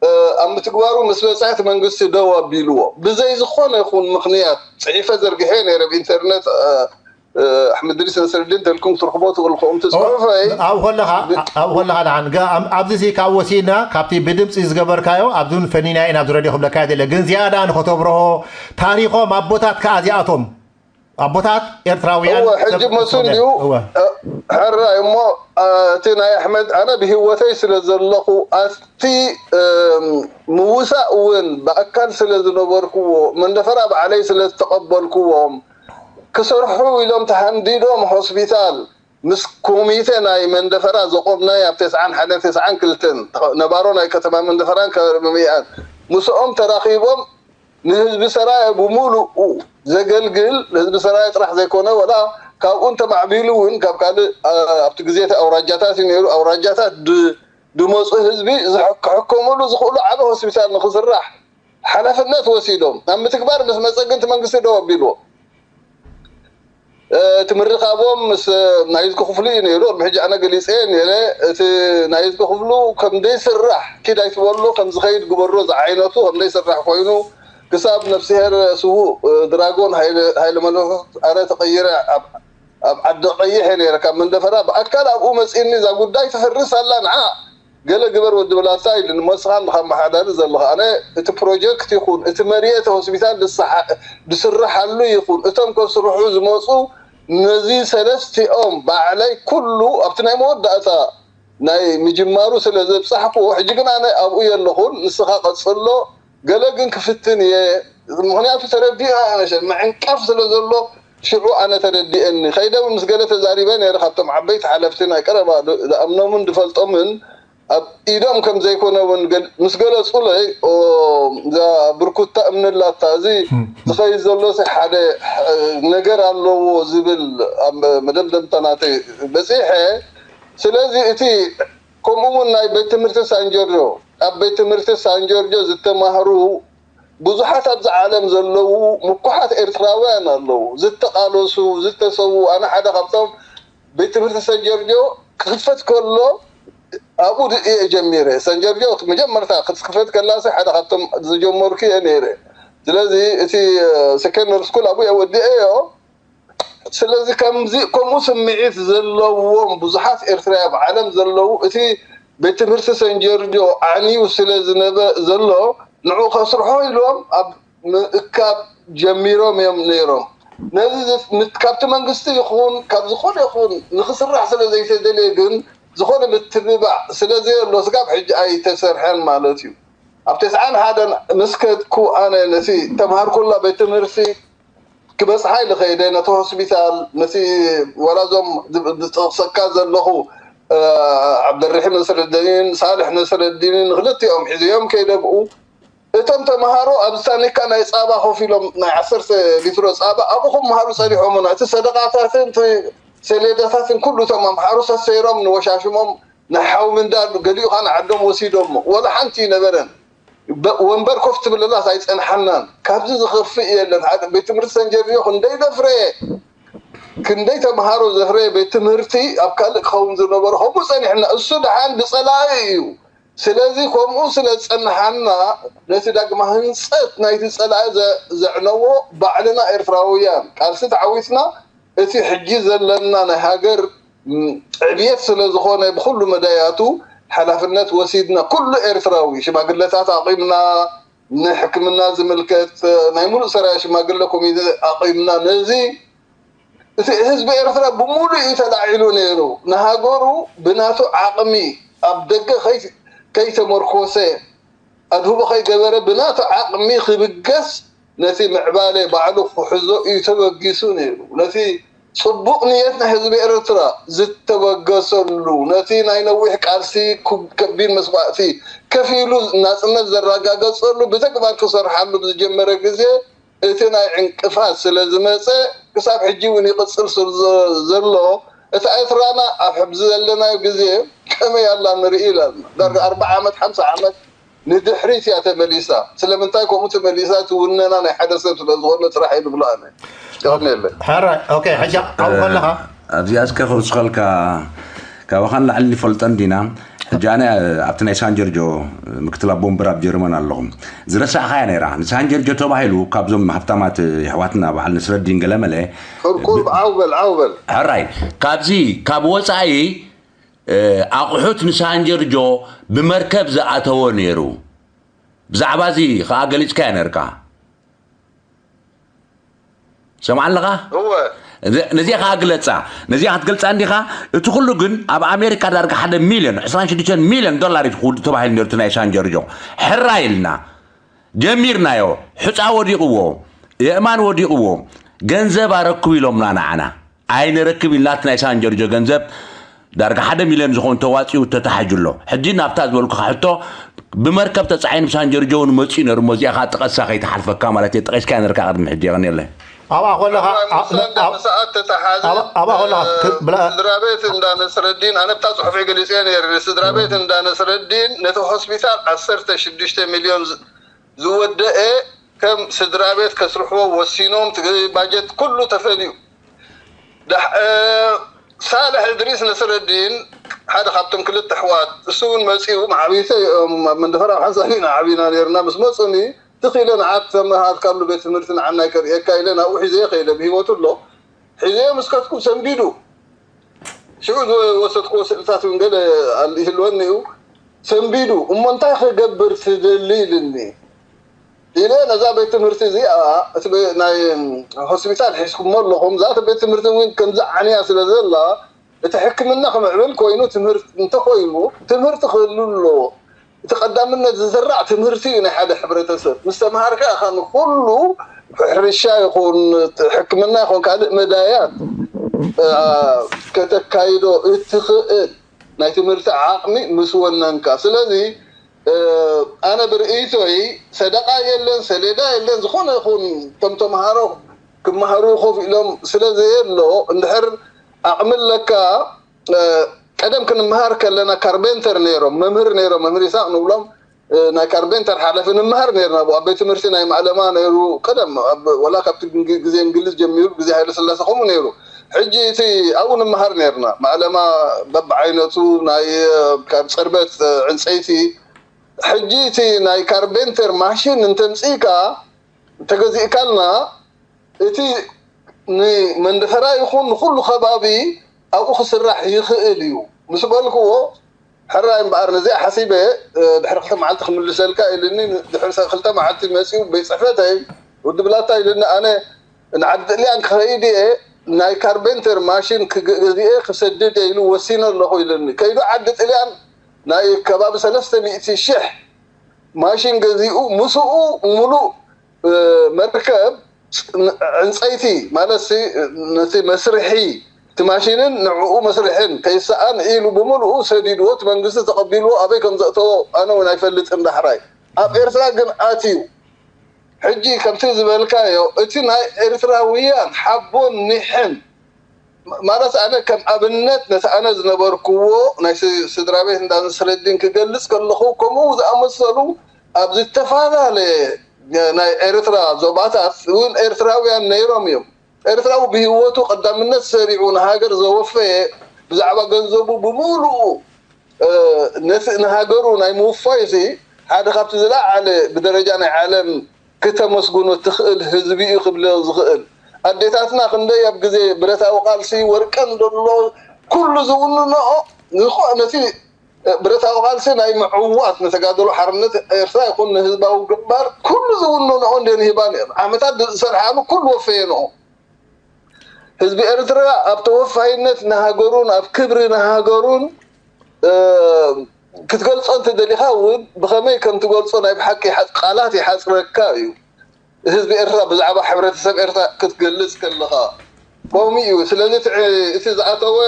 እ፣ ኣብ ምትግባሩ ምስ በጽሐ እቲ መንግስቲ ደው ኣቢልዎ። ብዘይ ዝኾነ ይኹን ምኽንያት ጽሒፈ ዘርጊሐ ነይረ ብኢንተርነት፣ እ፣ እ፣ ኣሕመድ ድሪስ ነስረዲን ተልኩም ክትረኽቦ ትኽእሉ ኢኹም። እቲ ጽሑፈይ ኣብኡ ከለኻ ኣብኡ ከለኻ ደሓን ገ-፣ ኣብ-፣ ኣብዚ ሲ ካብ ወሲድና ካብቲ ብድምፂ ዝገበርካዮ ኣብዚ እውን ፈኒና ኢና ኣብዚ ረድዮ ክብለካ እየ ደለ። ግን ዝያዳ ንኸተብርሆ ታሪኾም ኣቦታት ከኣ እዚኣቶም ኣቦታት ኤርትራውያን እወ፣ ሕጂ ሰብ መሱ ክስለ-፣ እንድዩ፣ እወ። እ፣ ሕራይ እሞ፣ እ፣ እቲ ናይ ኣሕመድ፣ ኣነ ብህይወተይ ስለ ዘለኹ፣ ኣቲ፣ እም፣ ምውሳእ እውን ብኣካል ስለ ዝነበርኩዎ፣ መንደፈራ ባዕለይ ስለ ዝተቐበልኩዎም፣ ክሰርሑ ኢሎም ተሃንዲዶም ሆስፒታል፣ ምስ ኮሚተ ናይ መንደፈራ ዘቆምናይ ኣብ ተስዓን ሓደን ተስዓን ክልተን፣ ነባሮ ናይ ከተማ መንደፈራን ከባቢ መምይኣን፣ ምስኦም ተራኺቦም፣ ንህዝቢ ሰራየ ብምሉኡ ዘገልግል፣ ንህዝቢ ሰራየ ጥራሕ ዘይኮነ፣ ወላ ካብኡ እንተማዕቢሉ እውን፣ ካብ ካልእ፣ ኣ-፣ ኣብቲ ግዜ እቲ ኣውራጃታት እዩ ነይሩ፣ ኣውራጃታት ድ-፣ ድመፁ ህዝቢ ዝሕክ-፣ ክሕከሙሉ ዝኽእሉ ዓቢ ሆስፒታል ንኽስራሕ ሓላፍነት ወሲዶም፣ ኣብ ምትግባር ምስ መፀ ግን እቲ መንግስቲ ደው ኣቢልዎ። እ፣ እቲ ምርኻቦም ምስ ናይዝጊ ክፍሉ እዩ ነይሩ። ቅድሚ ሕጂ ኣነ ገሊጸ ነይረ። እቲ ናይዝጊ ክፍሉ ከም ደይስራሕ፣ ኪድ ኣይትበሉ፣ ከም ዝኸይድ ግበሮ ዝዓይነቱ ከም ደይስራሕ ኮይኑ፣ ክሳብ ነፍስሄር ስዉእ፣ እ፣ ድራጎን ሃይለ፣ ሃይለ መለኮት ኣነ ተቐይረ ኣብ፣ ኣብ ዓዲ ቀይሕ እየ ነይረ። ካብ መንደፈራ ብኣካል ኣብኡ መጺእኒ፣ እዛ ጉዳይ ትፍርስ ኣላ፣ ንዓ ገለ ግበር ወዲ ብላታ ኢሉኒ። እሞ ንስኻ እንዲኻ ኣመሓዳሪ ዘለኻ። ኣነ እቲ ፕሮጀክት ይኹን፣ እቲ መርየት ሆስፒታል ዝሰሓ-፣ ዝስርሓሉ ይኹን፣ እቶም ከስርሑ ዝመጹ ነዚ ሰለስቲኦም ባዕለይ ኩሉ ኣብቲ ናይ መወዳእታ ናይ ምጅማሩ ስለ ዘብጻሕክዎ፣ ሕጂ ግን ኣነ ኣብኡ የለኹን፣ ንስኻ ቀጽሎ፣ ገለ ግን ክፍትን እየ። ምኽንያቱ ተረዲኡ ኣነ ሸ-፣ ምዕንቃፍ ስለ ዘሎ፣ ሽዑ ኣነ ተረዲኤኒ። ከይደ እውን ምስ ገለ ተዛሪበ ነይረ፣ ካብቶም ዓበይቲ ሓለፍቲ ናይ ቀረባ ድ-፣ ዝኣምኖምን ዝፈልጦምን ኣብ ኢዶም ከም ዘይኮነ እውን ገል-፣ ምስ ገለጹለይ፣ ኦ፣ እዛ ብርኩታ እምኒ ኣላታ፣ እዚ ዝኸይድ ዘሎ ሲ ሓደ፣ እ፣ ነገር ኣለዎ ዝብል ኣብ መደምደምታ ናተይ በጺሐ። ስለዚ እቲ ከምኡ እውን ናይ ቤት ትምህርቲ ሳን ጆርጆ፣ ኣብ ቤት ትምህርቲ ሳን ጆርጆ ዝተማህሩ ብዙሓት ኣብዚ ዓለም ዘለዉ ምኩሓት ኤርትራውያን ኣለዉ፣ ዝተቓለሱ፣ ዝተሰዉ። ኣነ ሓደ ካብቶም ቤት ትምህርቲ ሰን ጆርጆ ክኽፈት ከሎ ኣብኡ ድ-፣ እየ ጀሚረ። ሰን ጆርጆ መጀመርታ ክትክፈት ከላሲ ሓደ ካብቶም ዝጀመርኩ እየ ነይረ። ስለዚ እቲ፣ እ፣ ሰከንደሪ ስኩል ኣብኡ እየ ወዲኤዮ። ስለዚ ከምዚ፣ ከምኡ ስምዒት ዘለዎም ብዙሓት ኤርትራውያን ኣብ ዓለም ዘለዉ፣ እቲ ቤት ትምህርቲ ሰን ጆርጆ ዓንዩ ስለ ዝነበ፣ ዘሎ፣ ንዑ ከስርሖ ኢሎም ኣብ ምእካብ ጀሚሮም እዮም ነይሮም። ነዚ ዝፍ-፣ ምት-፣ ካብቲ መንግስቲ ይኹን ካብ ዝኾነ ይኹን ንኽስራሕ ስለ ዘይተደልየ ግን፣ ዝኾነ ምትብባዕ ስለ ዘየሎ፣ ስጋብ ሕጂ ኣይተሰርሐን ማለት እዩ። ኣብ ተስዓን ሓደን ምስ ከድኩ፣ ኣነ ነቲ ተምሃርኩላ ቤት ትምህርቲ ክበጽሓ ኢለ ከይደ፣ ነቲ ሆስፒታል፣ ነቲ፣ ወላ እዞም ዝ-፣ ዝጠቕሰካ ዘለኹ፣ እ፣ ዓብደልረሒም ነስረዲንን ሳልሕ ነስረዲንን ክልቲኦም ሒዝዮም ከይደ ብኡ። እቶም ተምሃሮ ኣብ ታኒካ ናይ ጻባ ኮፍ ኢሎም፣ ናይ ዓሰርተ ሊትሮ ጻባ ኣብኡ ክምሃሩ ጸኒሖምና። እቲ ሰደቓታትን እቲ ሰሌዳታትን ኩሉ እቶም ኣምሓሩ ሰሰይሮም ንወሻሽሞም ናይ ሓው ምንዳድ ገሊኡ ኸዓ ንዓዶም ወሲዶሞ። ወላ ሓንቲ ይነበረን። በ-፣ ወንበር ኮፍ ትብለላስ ኣይጸንሓናን። ካብዚ ዝኸፍእ የለን። ሓደ ቤት ትምህርቲ ሰንጀርዮ ክንደይ ዘፍረየ፣ ክንደይ ተምሃሮ ዘፍረየ ቤት ትምህርቲ ኣብ ካልእ ክኸውን ዝነበሮ ከምኡ ጸኒሕና። እሱ ደሓን ብጸላኢ እዩ። ስለዚ ከምኡ ስለ ዝጸንሓና ነቲ ዳግማ ህንጸት ናይቲ ጸላኢ ዘ-፣ ዘዕነዎ ባዕልና ኤርትራውያን ቃልሲ ተዓዊትና እቲ ሕጂ ዘለና ናይ ሃገር ም፣ ዕብየት ስለ ዝኾነ ብኹሉ መዳያቱ ሓላፍነት ወሲድና፣ ኩሉ ኤርትራዊ ሽማግለታት ኣቒምና፣ ንሕክምና ዝምልከት ናይ ሙሉእ ሰራያ ሽማግለ ኮሚቴ ኣቒምና። ነዚ እቲ ህዝቢ ኤርትራ ብምሉእ እዩ ተላዒሉ ነይሩ። ንሃገሩ ብናቱ ዓቕሚ ኣብ ደገ ከይ-፣ ከይተመርኮሰ ኣድህቦ ከይገበረ ብናቱ ዓቕሚ ክብገስ ነቲ ምዕባለ ባዕሉ ክሕዞ እዩ ተበጊሱ ነይሩ። ነቲ ጽቡቕ ንየት ናይ ህዝቢ ኤርትራ ዝተበገሰሉ፣ ነቲ ናይ ነዊሕ ቃልሲ ኩ-፣ ከቢድ መስዋእቲ ከፊሉ ናጽነት ዘረጋገጸሉ ብተግባር ክሰርሓሉ ብዝጀመረ ግዜ እቲ ናይ ዕንቅፋት ስለ ዝመጸ ክሳብ ሕጂ እውን ይቕጽል ስለ ዘ-፣ ዘሎ እታ ኤርትራና ኣብ ሕዚ ዘለናዮ ግዜ ከመይ ኣላ ንርኢ ኢላና። ዳርጋ ኣርብዓ ዓመት፣ ሓምሳ ዓመት ንድሕሪት እያ ተመሊሳ። ስለምንታይ ከምኡ ተመሊሳ? እቲ ውነና ናይ ሓደ ሰብ ስለ ዝኾነ ጥራሕ እየ ዝብሎ ኣነ። የቐንየለይ። ሕራይ፣ ኦኬ፣ ሕጂ ኣብኡ ከለኻ ኣብዚኣ እስከ ክውስኸልካ፣ ካባኻ ንላዕሊ ንፈልጠን ዲና? ሕጂ ኣነ ኣብቲ ናይ ሳንጀርጆ ምክትል ኣቦ ወንበር ኣብ ጀርመን ኣለኹ። ዝረሳዕኻያ ነይራ። ንሳንጀርጆ ተባሂሉ ካብዞም ሃብታማት የሕዋትና በዓል ነስረዲን ገለመለ ፍርቁል ዓው በል፣ ዓው በል። ሕራይ፣ ካብዚ ካብ ወጻኢ እ፣ ኣቑሑት ንሳንጀርጆ ብመርከብ ዝኣተወ ነይሩ። ብዛዕባ እዚ ኸኣ ገሊጽካዮ ነርካ። ሰምዓ ኣለኻ? እወ። እዚ-፣ ነዚኣ ኸኣ ግለጻ። ነዚኣ ክትገልጻ እንዲኻ፣ እቲ ኩሉ ግን ኣብ ኣሜሪካ ዳርጋ ሓደ ሚልዮን፣ ዕስራን ሽዱሽተን ሚልዮን ዶላር እዩ ክውድእ ተባሂሉ ነይሩ እቲ ናይ ሳንጀርጆ። ሕራይ ኢልና ጀሚርናዮ። ሑጻ ወዲቕዎ፣ የእማን ወዲቕዎ፣ ገንዘብ ኣረክቡ ኢሎምና ንዓና። ኣይንረክብ ኢልና እቲ ናይ ሳንጀርጆ ገንዘብ ዳርጋ ሓደ ሚልዮን ዝኸውን ተዋጺኡ ተታሒዙ ኣሎ። ሕጂ ናብታ ዝበልኩኻ ሕቶ ብመርከብ ተጻዒኑ ብሳንጀርጆ እውን መጺኡ ነይሩ እሞ እዚኣ ኸዓ ጥቀሳ ከይትሓልፈካ ማለት እየ። ጠቒስካያ ነርካ ቅድሚ ሕጂ የቐንየለይ። ኣብኣ ከለኻ፣ ናይ ኣብ-፣ ምሳሌ ኣብ-፣ ሰዓት ተተሓዘ፣ ኣብ-፣ ኣብኣ ከለኻ እ፣ ክ-፣ ብላ-፣ ስድራ ቤት እንዳ ነስረዲን፣ ኣነ ብታ ጽሑፍ ገሊጸ ነይረ። ስድራ ቤት እንዳ ነስረዲን ነቲ ሆስፒታል ዓሰርተ ሽዱሽተ ሚልዮን ዝ-፣ ዝወደአ ከም ስድራ ቤት ከስርሕዎ ወሲኖም፣ እቲ ባጀት ኩሉ ተፈልዩ። ዳሕ-፣ እ፣ ሳልሕ እድሪስ ነስረዲን ሓደ ካብቶም ክልተ ኣሕዋት፣ እሱ እውን መጺኡ፣ መዓብይተ እዮም፣ ኣብ መንደፈራ ሓንሳብ ኢና ዓቢና ነይርና። ምስ መጹኒ፣ ትኽ ኢለ ንዓት ተመሃርካሉ ቤት ትምህርቲ ንዓና ኣይከርእየካ ኢለ ናብኡ ሒዘዮ ከይደ፣ ብህይወቱ ኣሎ። ሒዘዮ ምስ ከድኩ ሰንቢዱ። ሽዑ ዝወሰድክዎ ስእልታት እውን ገለ ኣል-፣ ይህልወኒ እዩ። ሰንቢዱ፣ "እሞ እንታይ ክገብር ትደሊ?" ኢልኒ። ኢለ፣ "ነዛ ቤት ትምህርቲ እዚኣ፣ እቲ ቤ-፣ ናይ ሆስፒታል ሒዝኩሞ ኣለኹም፣ እዛ ቤት ትምህርቲ እውን ከምዚ ዓንያ ስለ ዘላ፣ እቲ ሕክምና ክምዕብል ኮይኑ፣ ትምህርቲ እንተኾይኑ፣ ትምህርቲ ክህሉ ኣለዎ። እቲ ቀዳምነት ዝዝራዕ ትምህርቲ እዩ ናይ ሓደ ሕብረተሰብ። ምስ ተምሃርካ ኢኻ ንኹሉ፣ ሕርሻ ይኹን፣ ሕክምና ይኹን፣ ካልእ መዳያት፣ እ፣ ከተካይዶ እትኽእል ናይ ትምህርቲ ዓቕሚ ምስ ወነንካ። ስለዚ፣ እ፣ ኣነ ብርእይቶይ ሰደቓ የለን፣ ሰሌዳ የለን፣ ዝኾነ ይኹን እቶም ተምሃሮ ክመሃሩ ኮፍ ኢሎም ስለ ዘየሎ፣ እንድሕር ዓቕሚ ኣለካ፣ እ፣ ቀደም ክንመሃር ከለና ካርቤንተር ነይሮም፣ መምህር ነይሮም፣ መምህር ይስሐቅ ንብሎም፣ እ፣ ናይ ካርቤንተር ሓለፊ ንምሃር ነይርና። ኣብ ቤት ትምህርቲ ናይ ማዕለማ ነይሩ፣ ቀደም ኣብ፣ ወላ ካብቲ ግዜ እንግሊዝ ጀሚሩ፣ ግዜ ሃይለ ስላሴ ከምኡ ነይሩ። ሕጂ እቲ ኣብኡ ንምሃር ነይርና። ማዕለማ በብዓይነቱ፣ ናይ፣ እ፣ ካብ ጽርበት፣ እ፣ ዕንጸይቲ። ሕጂ እቲ ናይ ካርቤንተር ማሽን እንተምጽእካ፣ እንተገዚእካልና፣ እቲ ንመንደፈራ ይኹን ንኹሉ ከባቢ ኣብኡ ክስራሕ ይኽእል እዩ ምስ በልክዎ፣ ሕራይ እምበኣር ነዚኣ ሓሲበ፣ እ፣ ድሕሪ ክልተ መዓልቲ ክምልሰልካ ኢልኒ። ድሕሪ ሰ-፣ ክልተ መዓልቲ መጺኡ ቤት ጽሕፈተይ፣ ወዲ ብላታ ኢልኒ፣ ኣነ ንዓዲ ጥልያን ክኸይድ እየ፣ ናይ ካርቤንተር ማሽን ክገ-፣ ገዚኤ ክሰድድ እየ ኢሉ ወሲነ ኣለኹ ኢልኒ። ከይዱ ዓዲ ጥልያን ናይ ከባቢ ሰለስተ ሚእቲ ሽሕ ማሽን ገዚኡ፣ ምስኡ ሙሉእ፣ እ፣ መርከብ ን-፣ ዕንጸይቲ ማለት ሲ፣ ነቲ መስርሒ እቲ ማሽንን ንዕኡ መስርሕን ከይሰኣን ኢሉ ብምሉኡ ሰዲድዎ፣ እቲ መንግስቲ ተቐቢልዎ ኣበይ ከም ዘእተዎ ኣነ እውን ኣይፈልጥን። ዳሕራይ ኣብ ኤርትራ ግን ኣትዩ። ሕጂ ከምቲ ዝበልካዮ፣ እቲ ናይ ኤርትራውያን ሓቦን ኒሕን፣ ማለት፣ ኣነ ከም ኣብነት ነቲ ኣነ ዝነበርክዎ ናይ ስ- ስድራ ቤት እንዳ ንስረዲን ክገልጽ ከለኹ፣ ከምኡ ዝኣመሰሉ ኣብ ዝተፈላለየ ናይ ኤርትራ ዞባታት እውን ኤርትራውያን ነይሮም እዮም። ኤርትራዊ ብህይወቱ ቀዳምነት ሰሪዑ ንሃገር ዘወፈየ፣ ብዛዕባ ገንዘቡ ብምሉኡ፣ እ፣ ነቲ ንሃገሩ ናይ ምውፋይ እዚ ሓደ ካብቲ ዝለዓለ ብደረጃ ናይ ዓለም ክተመስግኖ ትኽእል ህዝቢ እዩ ክብሎ ዝኽእል። ኣዴታትና ክንደይ ኣብ ግዜ ብረታዊ ቃልሲ ወርቀን ዘሎ ኩሉ ዝውንንኦ፣ ንኾ- ነቲ ብረታዊ ቃልሲ ናይ ምዕዋት ንተጋደሎ ሓርነት ኤርትራ ይኹን ንህዝባዊ ግንባር ኩሉ ዝውንንኦ እንዴ ንህባን እየን። ዓመታት ዝሰርሓሉ ኩሉ ወፈየንኦ። ህዝቢ ኤርትራ ኣብ ተወፋይነት ንሃገሩን ኣብ ክብሪ ንሃገሩን፣ እ፣ ክትገልጾ እንተደሊኻ እውን ብኸመይ ከም ትገልጾ ናይ ብሓቂ ይሓጽ- ቃላት ይሓጽረካ እዩ። ህዝቢ ኤርትራ ብዛዕባ ሕብረተሰብ ኤርትራ ክትገልጽ ከለኻ ከምኡ እዩ። ስለዚ እቲ እቲ ዝኣተወ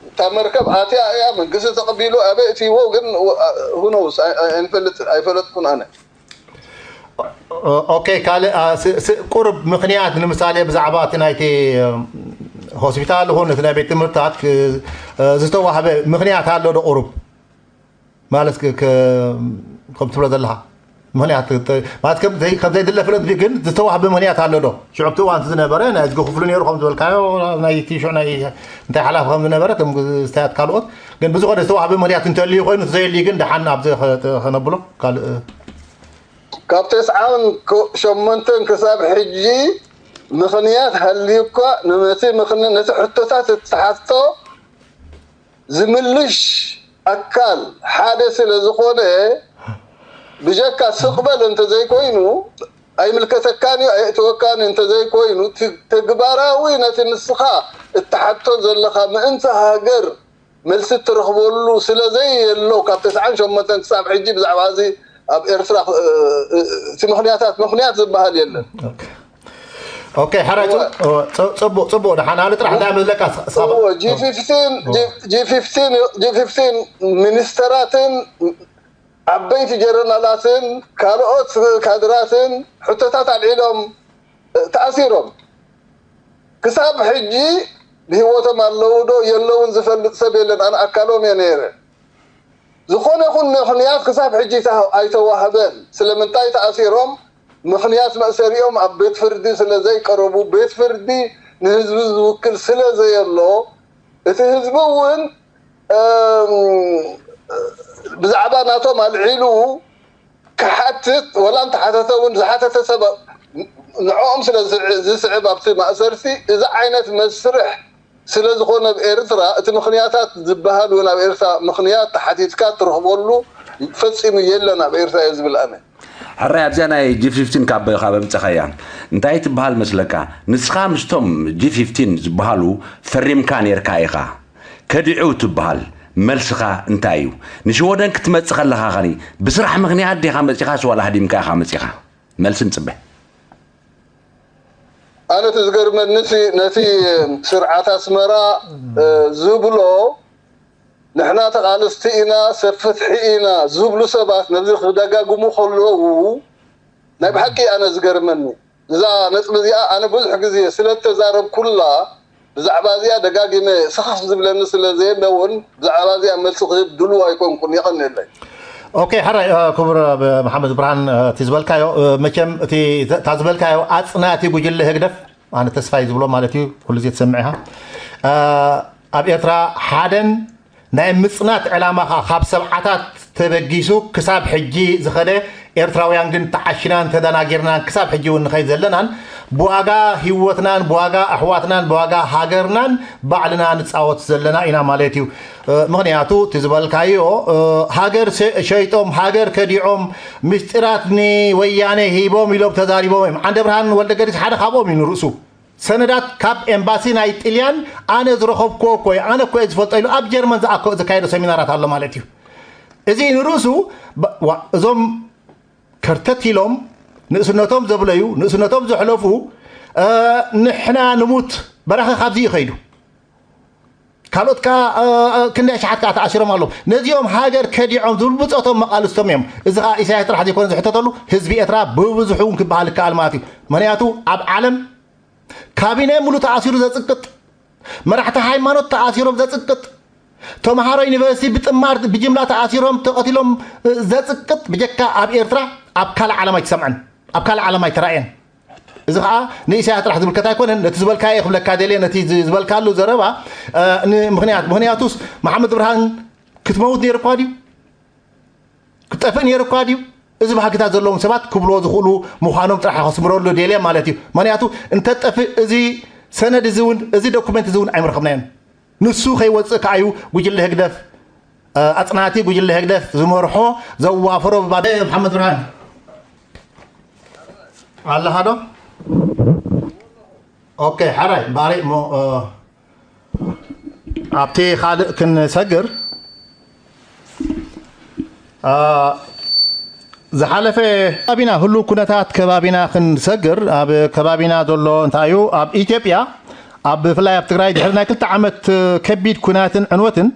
እታ መርከብ ኣትያ እያ፣ መንግስቲ ተቐቢሉ ኣበ እትይዎ፣ ግን፣ who knows፣ ኣይ- ኣይ- ኣይንፈልጥ ኣይፈለጥኩን ኣነ። ኦኬ፣ ካልእ አ፣ ስ- ስ- ቁሩብ ምኽንያት፣ ንምሳሌ ብዛዕባ እቲ ናይቲ፣ እም፣ ሆስፒታል ይኹን እቲ ናይ ቤት ትምህርትታት ክ- እ፣ ዝተዋህበ ምኽንያት ኣሎ ዶ? ቁሩብ ማለት ክ- ክ- ከም ትብሎ ዘለኻ ምኽንያት ጥ- ማለት ከም ዘይ- ከም ዘይድለ ፍለጥ፣ ግን ዝተዋህበ ምኽንያት ኣሎ ዶ? ሽዑ ኣብቲ እዋን እቲ ዝነበረ ናይ ዝጊ ክፍሉ ነይሩ፣ ከም ዝበልካዮ፣ ናይቲ ሽዑ ናይ እንታይ ሓላፊ ከም ዝነበረ፣ እቶም ግዝታያት ካልኦት፣ ግን ብዝኾነ ዝተዋህበ ምኽንያት እንተልዩ ኮይኑ፣ ዘየልዩ ግን ደሓን ኣብዚ ኸ- ኸነብሎ ካልእ ካብ ተስዓን ሸሞንተን ክሳብ ሕጂ ምኽንያት ሃልዩ እኳ፣ ነቲ ምኽን- ነቲ ሕቶታት እትሓቶ ዝምልሽ ኣካል ሓደ ስለ ዝኾነ፣ ብጀካ ስቕ በል እንተዘይኮይኑ፣ ኣይምልከተካን እዩ፣ ኣየእትወካን እንተዘይኮይኑ፣ ት- ተግባራዊ ነቲ ንስኻ እትሓቶ ዘለኻ ምእንቲ ሃገር መልሲ እትረኽበሉ ስለ ዘየሎ፣ ካብ ተስዓን ሸሞንተን ክሳብ ሕጂ ብዛዕባ እዚ ኣብ ኤርትራ፣ እ፣ እ፣ እቲ ምኽንያታት፣ ምኽንያት ዝበሃል የለን። ኦኬ፣ ሓራይ፣ ጽ- ጽ- ጽቡቕ፣ ጽቡቕ። ደሓን ኣነ ጥራሕ እንታይ መዝለካ ስ- ሳባ- ጂ ፊፍቲን ጂ ፊፍቲን ጂ ፊፍቲን ሚኒስተራትን ዓበይቲ ጀነራላትን ካልኦት ካድራትን ሕቶታት ኣልዒሎም፣ እ፣ ተኣሲሮም። ክሳብ ሕጂ ብህይወቶም ኣለዉ ዶ የለውን ዝፈልጥ ሰብ የለን። ኣነ ኣካሎም እየ ነይረ። ዝኾነ ይኹን ምኽንያት ክሳብ ሕጂ ኣይተዋህበን። ስለምንታይ ተኣሲሮም? ምኽንያት መእሰሪኦም ኣብ ቤት ፍርዲ ስለ ዘይቀረቡ፣ ቤት ፍርዲ ንህዝቢ ዝውክል ስለ ዘየሎ፣ እቲ ህዝቢ እውን፣ እም፣ ብዛዕባ ናቶም ኣልዒሉ ክሓትት፣ ወላ እንተሓተተ እውን ዝሓተተ ሰብ ንዕኦም ስለ ዝስዕ- ዝስዕብ ኣብቲ ማእሰርቲ፣ እዚ ዓይነት መስርሕ ስለ ዝኾነ ኣብ ኤርትራ እቲ ምኽንያታት ዝበሃል እውን ኣብ ኤርትራ ምኽንያት ተሓቲትካ ትረኽበሉ ፈጺሙ የለን ኣብ ኤርትራ እየ ዝብል ኣነ። ሕራይ ኣብዚኣ ናይ ጂ ፊፍቲን ካብ ካብ ኣምፀኻያ እንታይ ትበሃል መስለካ? ንስኻ ምስቶም ጂ ፊፍቲን ዝበሃሉ ፈሪምካ ነይርካ ኢኻ። ከዲዑ ትበሃል መልስኻ እንታይ እዩ? ንሽወደን ክትመጽእ ከለኻ ኸኒ ብስራሕ ምኽንያት ዲኻ መጺኻስ ዋላ ሃዲምካ ኢኻ መጺኻ? መልሲ ንጽበ። ኣነ እቲ ዝገርመኒ ሲ ነቲ ስርዓት ኣስመራ፣ እ፣ ዝብሎ ንሕና ተቓለስቲ ኢና፣ ሰብ ፍትሒ ኢና ዝብሉ ሰባት ነዚ ክደጋግሙ ከለዉ ናይ ብሓቂ ኣነ ዝገርመኒ። እዛ ነጥቢ እዚኣ ኣነ ብዙሕ ግዜ ስለ እተዛረብኩላ ብዛዕባ እዚኣ ደጋጊመ ስኽፍ ዝብለኒ ስለ ዘየለ እውን ብዛዕባ እዚኣ መልሲ ክህብ ድሉው ኣይኮንኩን። የቐንየለይ። ኦኬ፣ ሕራይ፣ እ፣ ክቡር፣ እ፣ መሓመድ ብርሃን፣ እ፣ እቲ ዝበልካዮ፣ እ፣ መቸም እቲ እታ ዝበልካዮ ኣጽናቲ ጉጅለ ህግደፍ፣ ኣነ ተስፋይ ዝብሎ ማለት እዩ፣ ኩሉ ግዜ ትሰምዕ ኢኻ። እ፣ ኣብ ኤርትራ ሓደን ናይ ምጽናት ዕላማኻ ካብ ሰብዓታት ተበጊሱ ክሳብ ሕጂ ዝኸደ፣ ኤርትራውያን ግን ተዓሽናን ተደናጊርናን ክሳብ ሕጂ እውን ንኸይድ ዘለናን፣ ብዋጋ ህይወትናን ብዋጋ ኣሕዋትናን ብዋጋ ሃገርናን ባዕልና ንጻወት ዘለና ኢና ማለት እዩ። እ፣ ምኽንያቱ እቲ ዝበልካዮ፣ እ፣ ሃገር ሸ- ሸይጦም፣ ሃገር ከዲዖም፣ ምስጢራት ንወያነ ሂቦም ኢሎም ተዛሪቦም እዮም። ዓንደ ብርሃን ወልደ ገዲስ ሓደ ካብኦም እዩ ንርእሱ። ሰነዳት ካብ ኤምባሲ ናይ ጥልያን ኣነ ዝረኸብኩዎ እኮ እዩ፣ ኣነ እኮ እየ ዝፈልጦ ኢሉ ኣብ ጀርመን ዝኣኮ- ዘካየዶ ሰሚናራት ኣሎ ማለት እዩ። እዚ ንርእሱ ባ- ዋ- እዞም ከርተት ኢሎም ንእስነቶም ዘብለዩ፣ ንእስነቶም ዘሕለፉ፣ እ፣ ንሕና ንሙት በራኸ ካብዚ እዩ ከይዱ። ካልኦት ከዓ ክንደይ ኣሽሓት ከዓ ተኣሲሮም ኣለዉ። ነዚኦም ሃገር ከዲዖም ዝብሉ ብፆቶም መቓልስቶም እዮም። እዚ ከዓ ኢሳያስ ጥራሕ ዘይኮነ ዝሕተተሉ፣ ህዝቢ ኤርትራ ብብዝሑ እውን ክበሃል ይከኣል ማለት እዩ። ምክንያቱ ኣብ ዓለም ካቢነ ሙሉ ተኣሲሩ ዘፅቅጥ፣ መራሕቲ ሃይማኖት ተኣሲሮም ዘፅቅጥ፣ ተምሃሮ ዩኒቨርሲቲ ብጥማር ብጅምላ ተኣሲሮም ተቐቲሎም ዘፅቅጥ ብጀካ ኣብ ኤርትራ ኣብ ካልእ ዓለም ኣይትሰምዐን፣ ኣብ ካልእ ዓለም ኣይተራእየን። እዚ ከዓ ንኢሳያስ ጥራሕ ዝምልከት ኣይኮነን። ነቲ ዝበልካዮ ክብለካ ደልየ፣ ነቲ ዝበልካሉ ዘረባ ምክንያት ምክንያቱስ መሓመድ ብርሃን ክትመውት ነይሩ እኳ ድዩ? ክጠፍእ ነይሩ እኳ ድዩ? እዚ ባህግታት ዘለዎም ሰባት ክብልዎ ዝኽእሉ ምዃኖም ጥራሕ ከስምረሉ ደልየ ማለት እዩ። ምክንያቱ እንተጠፍእ እዚ ሰነድ እዚ እውን፣ እዚ ዶኩመንት እዚ እውን ኣይምረኸብናዮን። ንሱ ከይወፅእ ከዓ እዩ ጉጅለ ህግደፍ ኣፅናቲ ጉጅለ ህግደፍ ዝመርሖ ዘዋፈሮ ብባ መሓመድ ብርሃን ኣለኻ ዶ? ኦኬ ሓራይ ባሪ እሞ ኣብቲ ካልእ ክንሰግር ዝሓለፈ ከባቢና ህሉ ኩነታት ከባቢና ክንሰግር ኣብ ከባቢና ዘሎ እንታይ እዩ? ኣብ ኢትዮጵያ ኣብ ብፍላይ ኣብ ትግራይ ድሕሪ ናይ ክልተ ዓመት ከቢድ ኩናትን ዕንወትን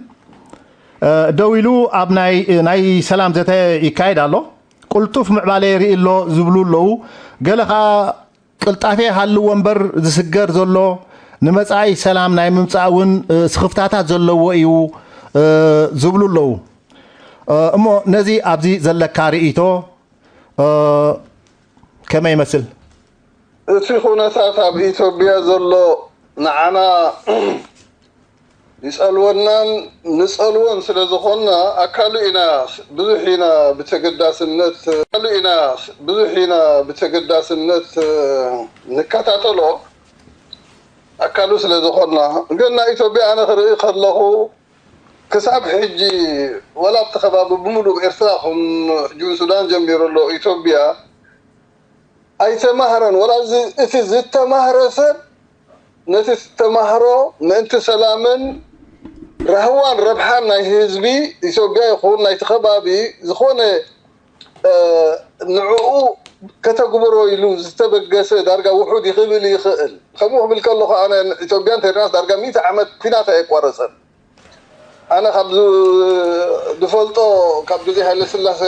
ደው ኢሉ ኣብ ናይ ሰላም ዘተ ይካየድ ኣሎ። ቅልጡፍ ምዕባለ የርኢ ኣሎ ዝብሉ ኣለዉ። ገለ ከዓ ቅልጣፌ ሃልዎ እምበር ዝስገር ዘሎ ንመጻኢ ሰላም ናይ ምምጻእ እውን ስኽፍታታት ዘለዎ እዩ ዝብሉ ኣለዉ። እሞ ነዚ ኣብዚ ዘለካ ርእይቶ ከመይ ይመስል? እቲ ኩነታት ኣብ ኢትዮጵያ ዘሎ ንዓና ይጸልወናን ንጸልዎን ስለ ዝኾንና ኣካሉ ኢና ብዙሕ ኢና ብተገዳስነት ኣካሉ ኢና ብዙሕ ኢና ብተገዳስነት ንከታተሎ ኣካሉ ስለ ዝኾንና ግን ናይ ኢትዮጵያ ኣነ ክርኢ ከለኹ ክሳብ ሕጂ ወላ ኣብቲ ከባቢ ብምሉእ ኤርትራ ኹን ሕጂ ሱዳን ጀሚሩ ኣሎ ኢትዮጵያ ኣይተማህረን ወላ እቲ ዝተማህረ ሰብ ነቲ ዝተማህሮ ምእንቲ ሰላምን ራህዋን ረብሓን ናይ ህዝቢ ኢትዮጵያ ይኹን ናይቲ ከባቢ ዝኾነ ንዕኡ ከተግብሮ ኢሉ ዝተበገሰ ዳርጋ ውሑድ ይኽብል ይኽእል። ከምኡ ክብል ከለኹ ኣነ ኢትዮጵያ እንተድናስ ዳርጋ ሚእቲ ዓመት ኲናት ኣየቋረጸን። ኣነ ካብ ዝፈልጦ ካብ ግዜ ሃይለ ስላሴ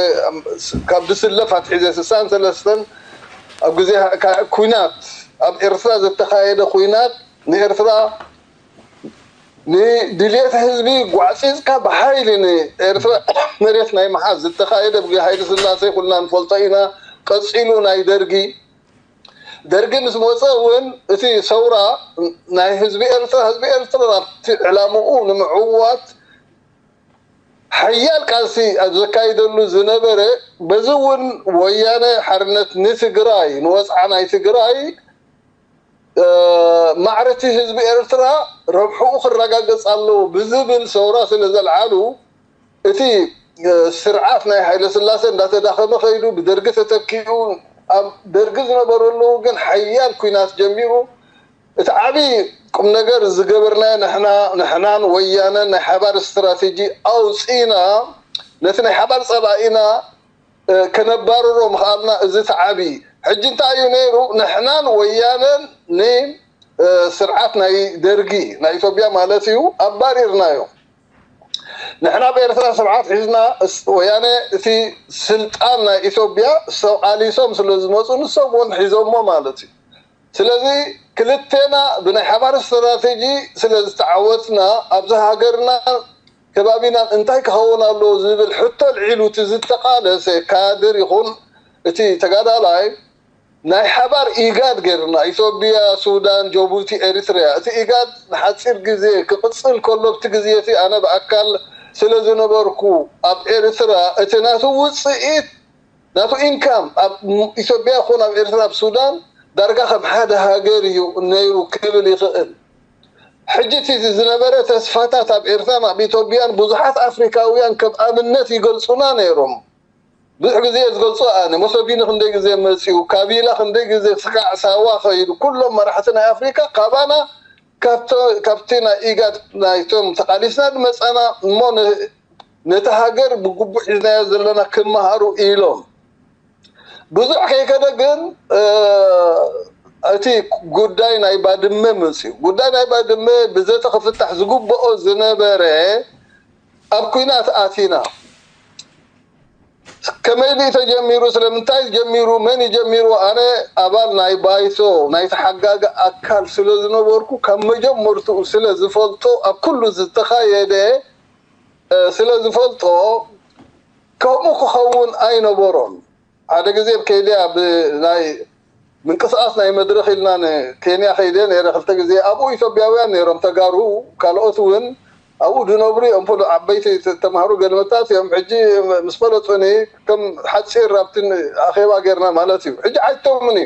ካብ ዝስለፍ ኣትሒዘ ስሳን ሰለስተን ኣብ ግዜ ኩናት ኣብ ኤርትራ ዝተኻየደ ኩናት ንኤርትራ ንድልየት ህዝቢ ጓዕፂፅካ ብሓይሊ ንኤርትራ መሬት ናይ ምሓዝ ዝተኻየደ ብግዜ ሃይለ ስላሴ ኩልና ንፈልጦ ኢና። ቀፂሉ ናይ ደርጊ ደርጊ ምስ መፀ እውን እቲ ሰውራ ናይ ህዝቢ ኤርትራ ህዝቢ ኤርትራ ናብቲ ዕላምኡ ንምዕዋት ሓያል ቃልሲ ኣብ ዘካይደሉ ዝነበረ በዚ እውን ወያነ ሓርነት ንትግራይ ንወፅዓ ናይ ትግራይ ማዕረቲ ህዝቢ ኤርትራ ረብሕኡ ክረጋገፅ ኣለዎ ብዝብል ሰውራ ስለ ዘልዓሉ እቲ ስርዓት ናይ ሃይለ ስላሴ እንዳተዳኸመ ከይዱ ብደርጊ ተተኪኡ ኣብ ደርጊ ዝነበረሉ ግን ሓያል ኩናት ጀሚሩ እቲ ዓብዪ ቁም ነገር ዝገበርናዮ ንሕና ንሕናን ወያነን ናይ ሓባር ስትራቴጂ ኣውፂና ነቲ ናይ ሓባር ፀላኢና ከነባርሮ ምኽኣልና እዚ እቲ ዓብዪ ሕጂ እንታይ እዩ ነይሩ ንሕናን ወያነን ን ስርዓት ናይ ደርጊ ናይ ኢትዮጵያ ማለት እዩ ኣባሪርናዮ። ንሕና ኣብ ኤርትራ ስርዓት ሒዝና ወያነ እቲ ስልጣን ናይ ኢትዮጵያ ተቓሊሶም ስለ ዝመፁ ንሶም እውን ሒዞሞ ማለት እዩ። ስለዚ ክልቴና ብናይ ሓባር ስትራቴጂ ስለ ዝተዓወትና ኣብዚ ሃገርና ከባቢናን እንታይ ክኸውን ኣለዎ ዝብል ሕቶ ኣልዒሉ እቲ ዝተቓለሰ ካድር ይኹን እቲ ተጋዳላይ ናይ ሓባር ኢጋድ ገይርና ኢትዮጵያ፣ ሱዳን፣ ጀቡቲ፣ ኤሪትሪያ። እቲ ኢጋድ ንሓፂር ግዜ ክቕፅል ከሎ ኣብቲ ግዜ እቲ ኣነ ብኣካል ስለ ዝነበርኩ ኣብ ኤርትራ እቲ ናቱ ውፅኢት ናቱ ኢንካም ኣብ ኢትዮጵያ ይኹን ኣብ ኤርትራ ኣብ ሱዳን ዳርጋ ከም ሓደ ሃገር እዩ ነይሩ ክብል ይኽእል። ሕጂ እቲ ዝነበረ ተስፋታት ኣብ ኤርትራን ኣብ ኢትዮጵያን ብዙሓት ኣፍሪካውያን ከም ኣብነት ይገልፁና ነይሮም። ብዙሕ ግዜ እየ ዝገልፆ ኣነ። ሞሶቢኒ ክንደይ ግዜ መፂኡ፣ ካቢላ ክንደይ ግዜ ስጋዕ ሳዋ ከይዱ፣ ኩሎም መራሕቲ ናይ ኣፍሪካ ካባና ካብቲ ናይ ኢጋድ ናይቶም ተቓሊስና ዝመፃና እሞ ነቲ ሃገር ብግቡእ ሒዝናዮ ዘለና ክመሃሩ ኢሎም ብዙሕ ከይከደ ግን እቲ ጉዳይ ናይ ባድመ መፅዩ። ጉዳይ ናይ ባድመ ብዘተ ክፍታሕ ዝግብኦ ዝነበረ ኣብ ኲናት ኣቲና። ከመይ ድዩ ተጀሚሩ? ስለምንታይ ጀሚሩ? መን እዩ ጀሚሩ? ኣነ ኣባል ናይ ባይቶ ናይ ተሓጋጊ ኣካል ስለ ዝነበርኩ ካብ መጀመርትኡ ስለ ዝፈልጦ፣ ኣብ ኩሉ ዝተኻየደ ስለ ዝፈልጦ፣ ከምኡ ክኸውን ኣይነበሮን። ሓደ ግዜ ኣብ ኬንያ ብናይ ምንቅስቃስ ናይ መድረኽ ኢልና ንኬንያ ከይደ ነይረ ክልተ ግዜ። ኣብኡ ኢትዮጵያውያን ነይሮም፣ ተጋሩ፣ ካልኦት እውን ኣብኡ ዝነብሩ እዮም። ፍሉ ዓበይቲ ተማሃሩ ገልመታት እዮም። ሕጂ ምስ ፈለጡኒ ከም ሓፂር ኣብቲ ኣኼባ ጌርና ማለት እዩ። ሕጂ ሓይቶምኒ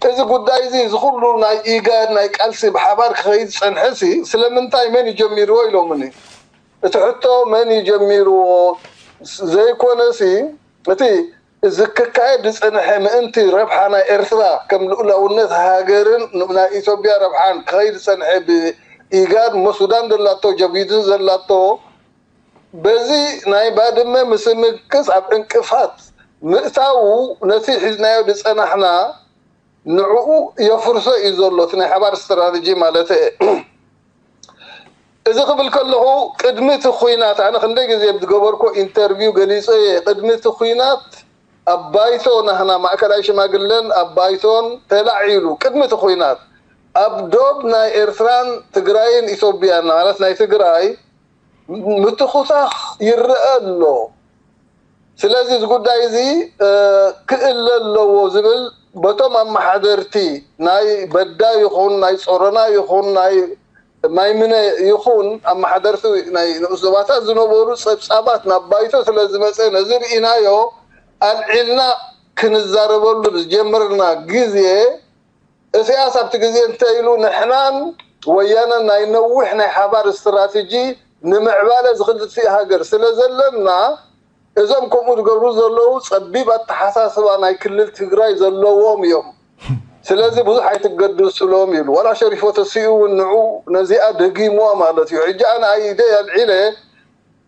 እዚ ጉዳይ እዚ፣ እዚ ኩሉ ናይ ኢጋድ ናይ ቃልሲ ብሓባር ክኸይድ ዝጸንሐ ሲ ስለምንታይ መን እዩ ጀሚርዎ ኢሎምኒ። እቲ ሕቶ መን እዩ ጀሚርዎ ዘይኮነሲ፣ እቲ እዚ ክካየድ ዝጸንሐ ምእንቲ ረብሓ ናይ ኤርትራ ከም ልኡላውነት ሃገርን ናይ ኢትዮጵያ ረብሓን ክኸይድ ዝጸንሐ ብኢጋድ እሞ ሱዳን ዘላቶ ጀቢዱ ዘላቶ በዚ ናይ ባድመ ምስምክስ ኣብ ዕንቅፋት ምእታዉ ነቲ ሒዝናዮ ዝጸናሕና ንዕኡ የፍርሶ እዩ ዘሎ፣ እቲ ናይ ሓባር ስትራተጂ ማለት እየ። እዚ ክብል ከለኹ ቅድሚ እቲ ኹናት ኣነ ክንደይ ግዜ ዝገበርኮ ኢንተርቪው ገሊጸ እየ። ቅድሚ እቲ ኹናት ኣብ ባይቶ ናህና ማእከላይ ሽማግለን ኣብ ባይቶን ተላዒሉ ቅድሚ እቲ ኹናት ኣብ ዶብ ናይ ኤርትራን ትግራይን ኢትዮጵያን ማለት ናይ ትግራይ ምትኹሳኽ ይረአ ኣሎ። ስለዚ እዚ ጉዳይ እዚ ክእለ ኣለዎ ዝብል በቶም ኣመሓደርቲ ናይ በዳ ይኹን ናይ ጾሮና ይኹን ናይ ማይምነ ይኹን ኣመሓደርቲ ናይ ንኡስ ዞባታት ዝነበሩ ጸብጻባት ናብ ባይቶ ስለ ዝመጸ ነዚ ርኢናዮ ኣልዒልና ክንዛረበሉ ብዝጀመርና ግዜ እስያስ ኣብቲ ግዜ እንተ ኢሉ ንሕናን ወያነን ናይ ነዊሕ ናይ ሓባር ስትራተጂ ንምዕባለ ዝኽልቲኡ ሃገር ስለ ዘለና እዞም ከምኡ ዝገብሩ ዘለዉ ጸቢብ ኣተሓሳስባ ናይ ክልል ትግራይ ዘለዎም እዮም። ስለዚ ብዙሕ ኣይትገድስሎም ኢሉ። ዋላ ሸሪፎ ተሲኡ እውን ንዑ ነዚኣ ደጊምዋ ማለት እዩ። ሕጂ ኣነ ኣይደ ኣልዒለ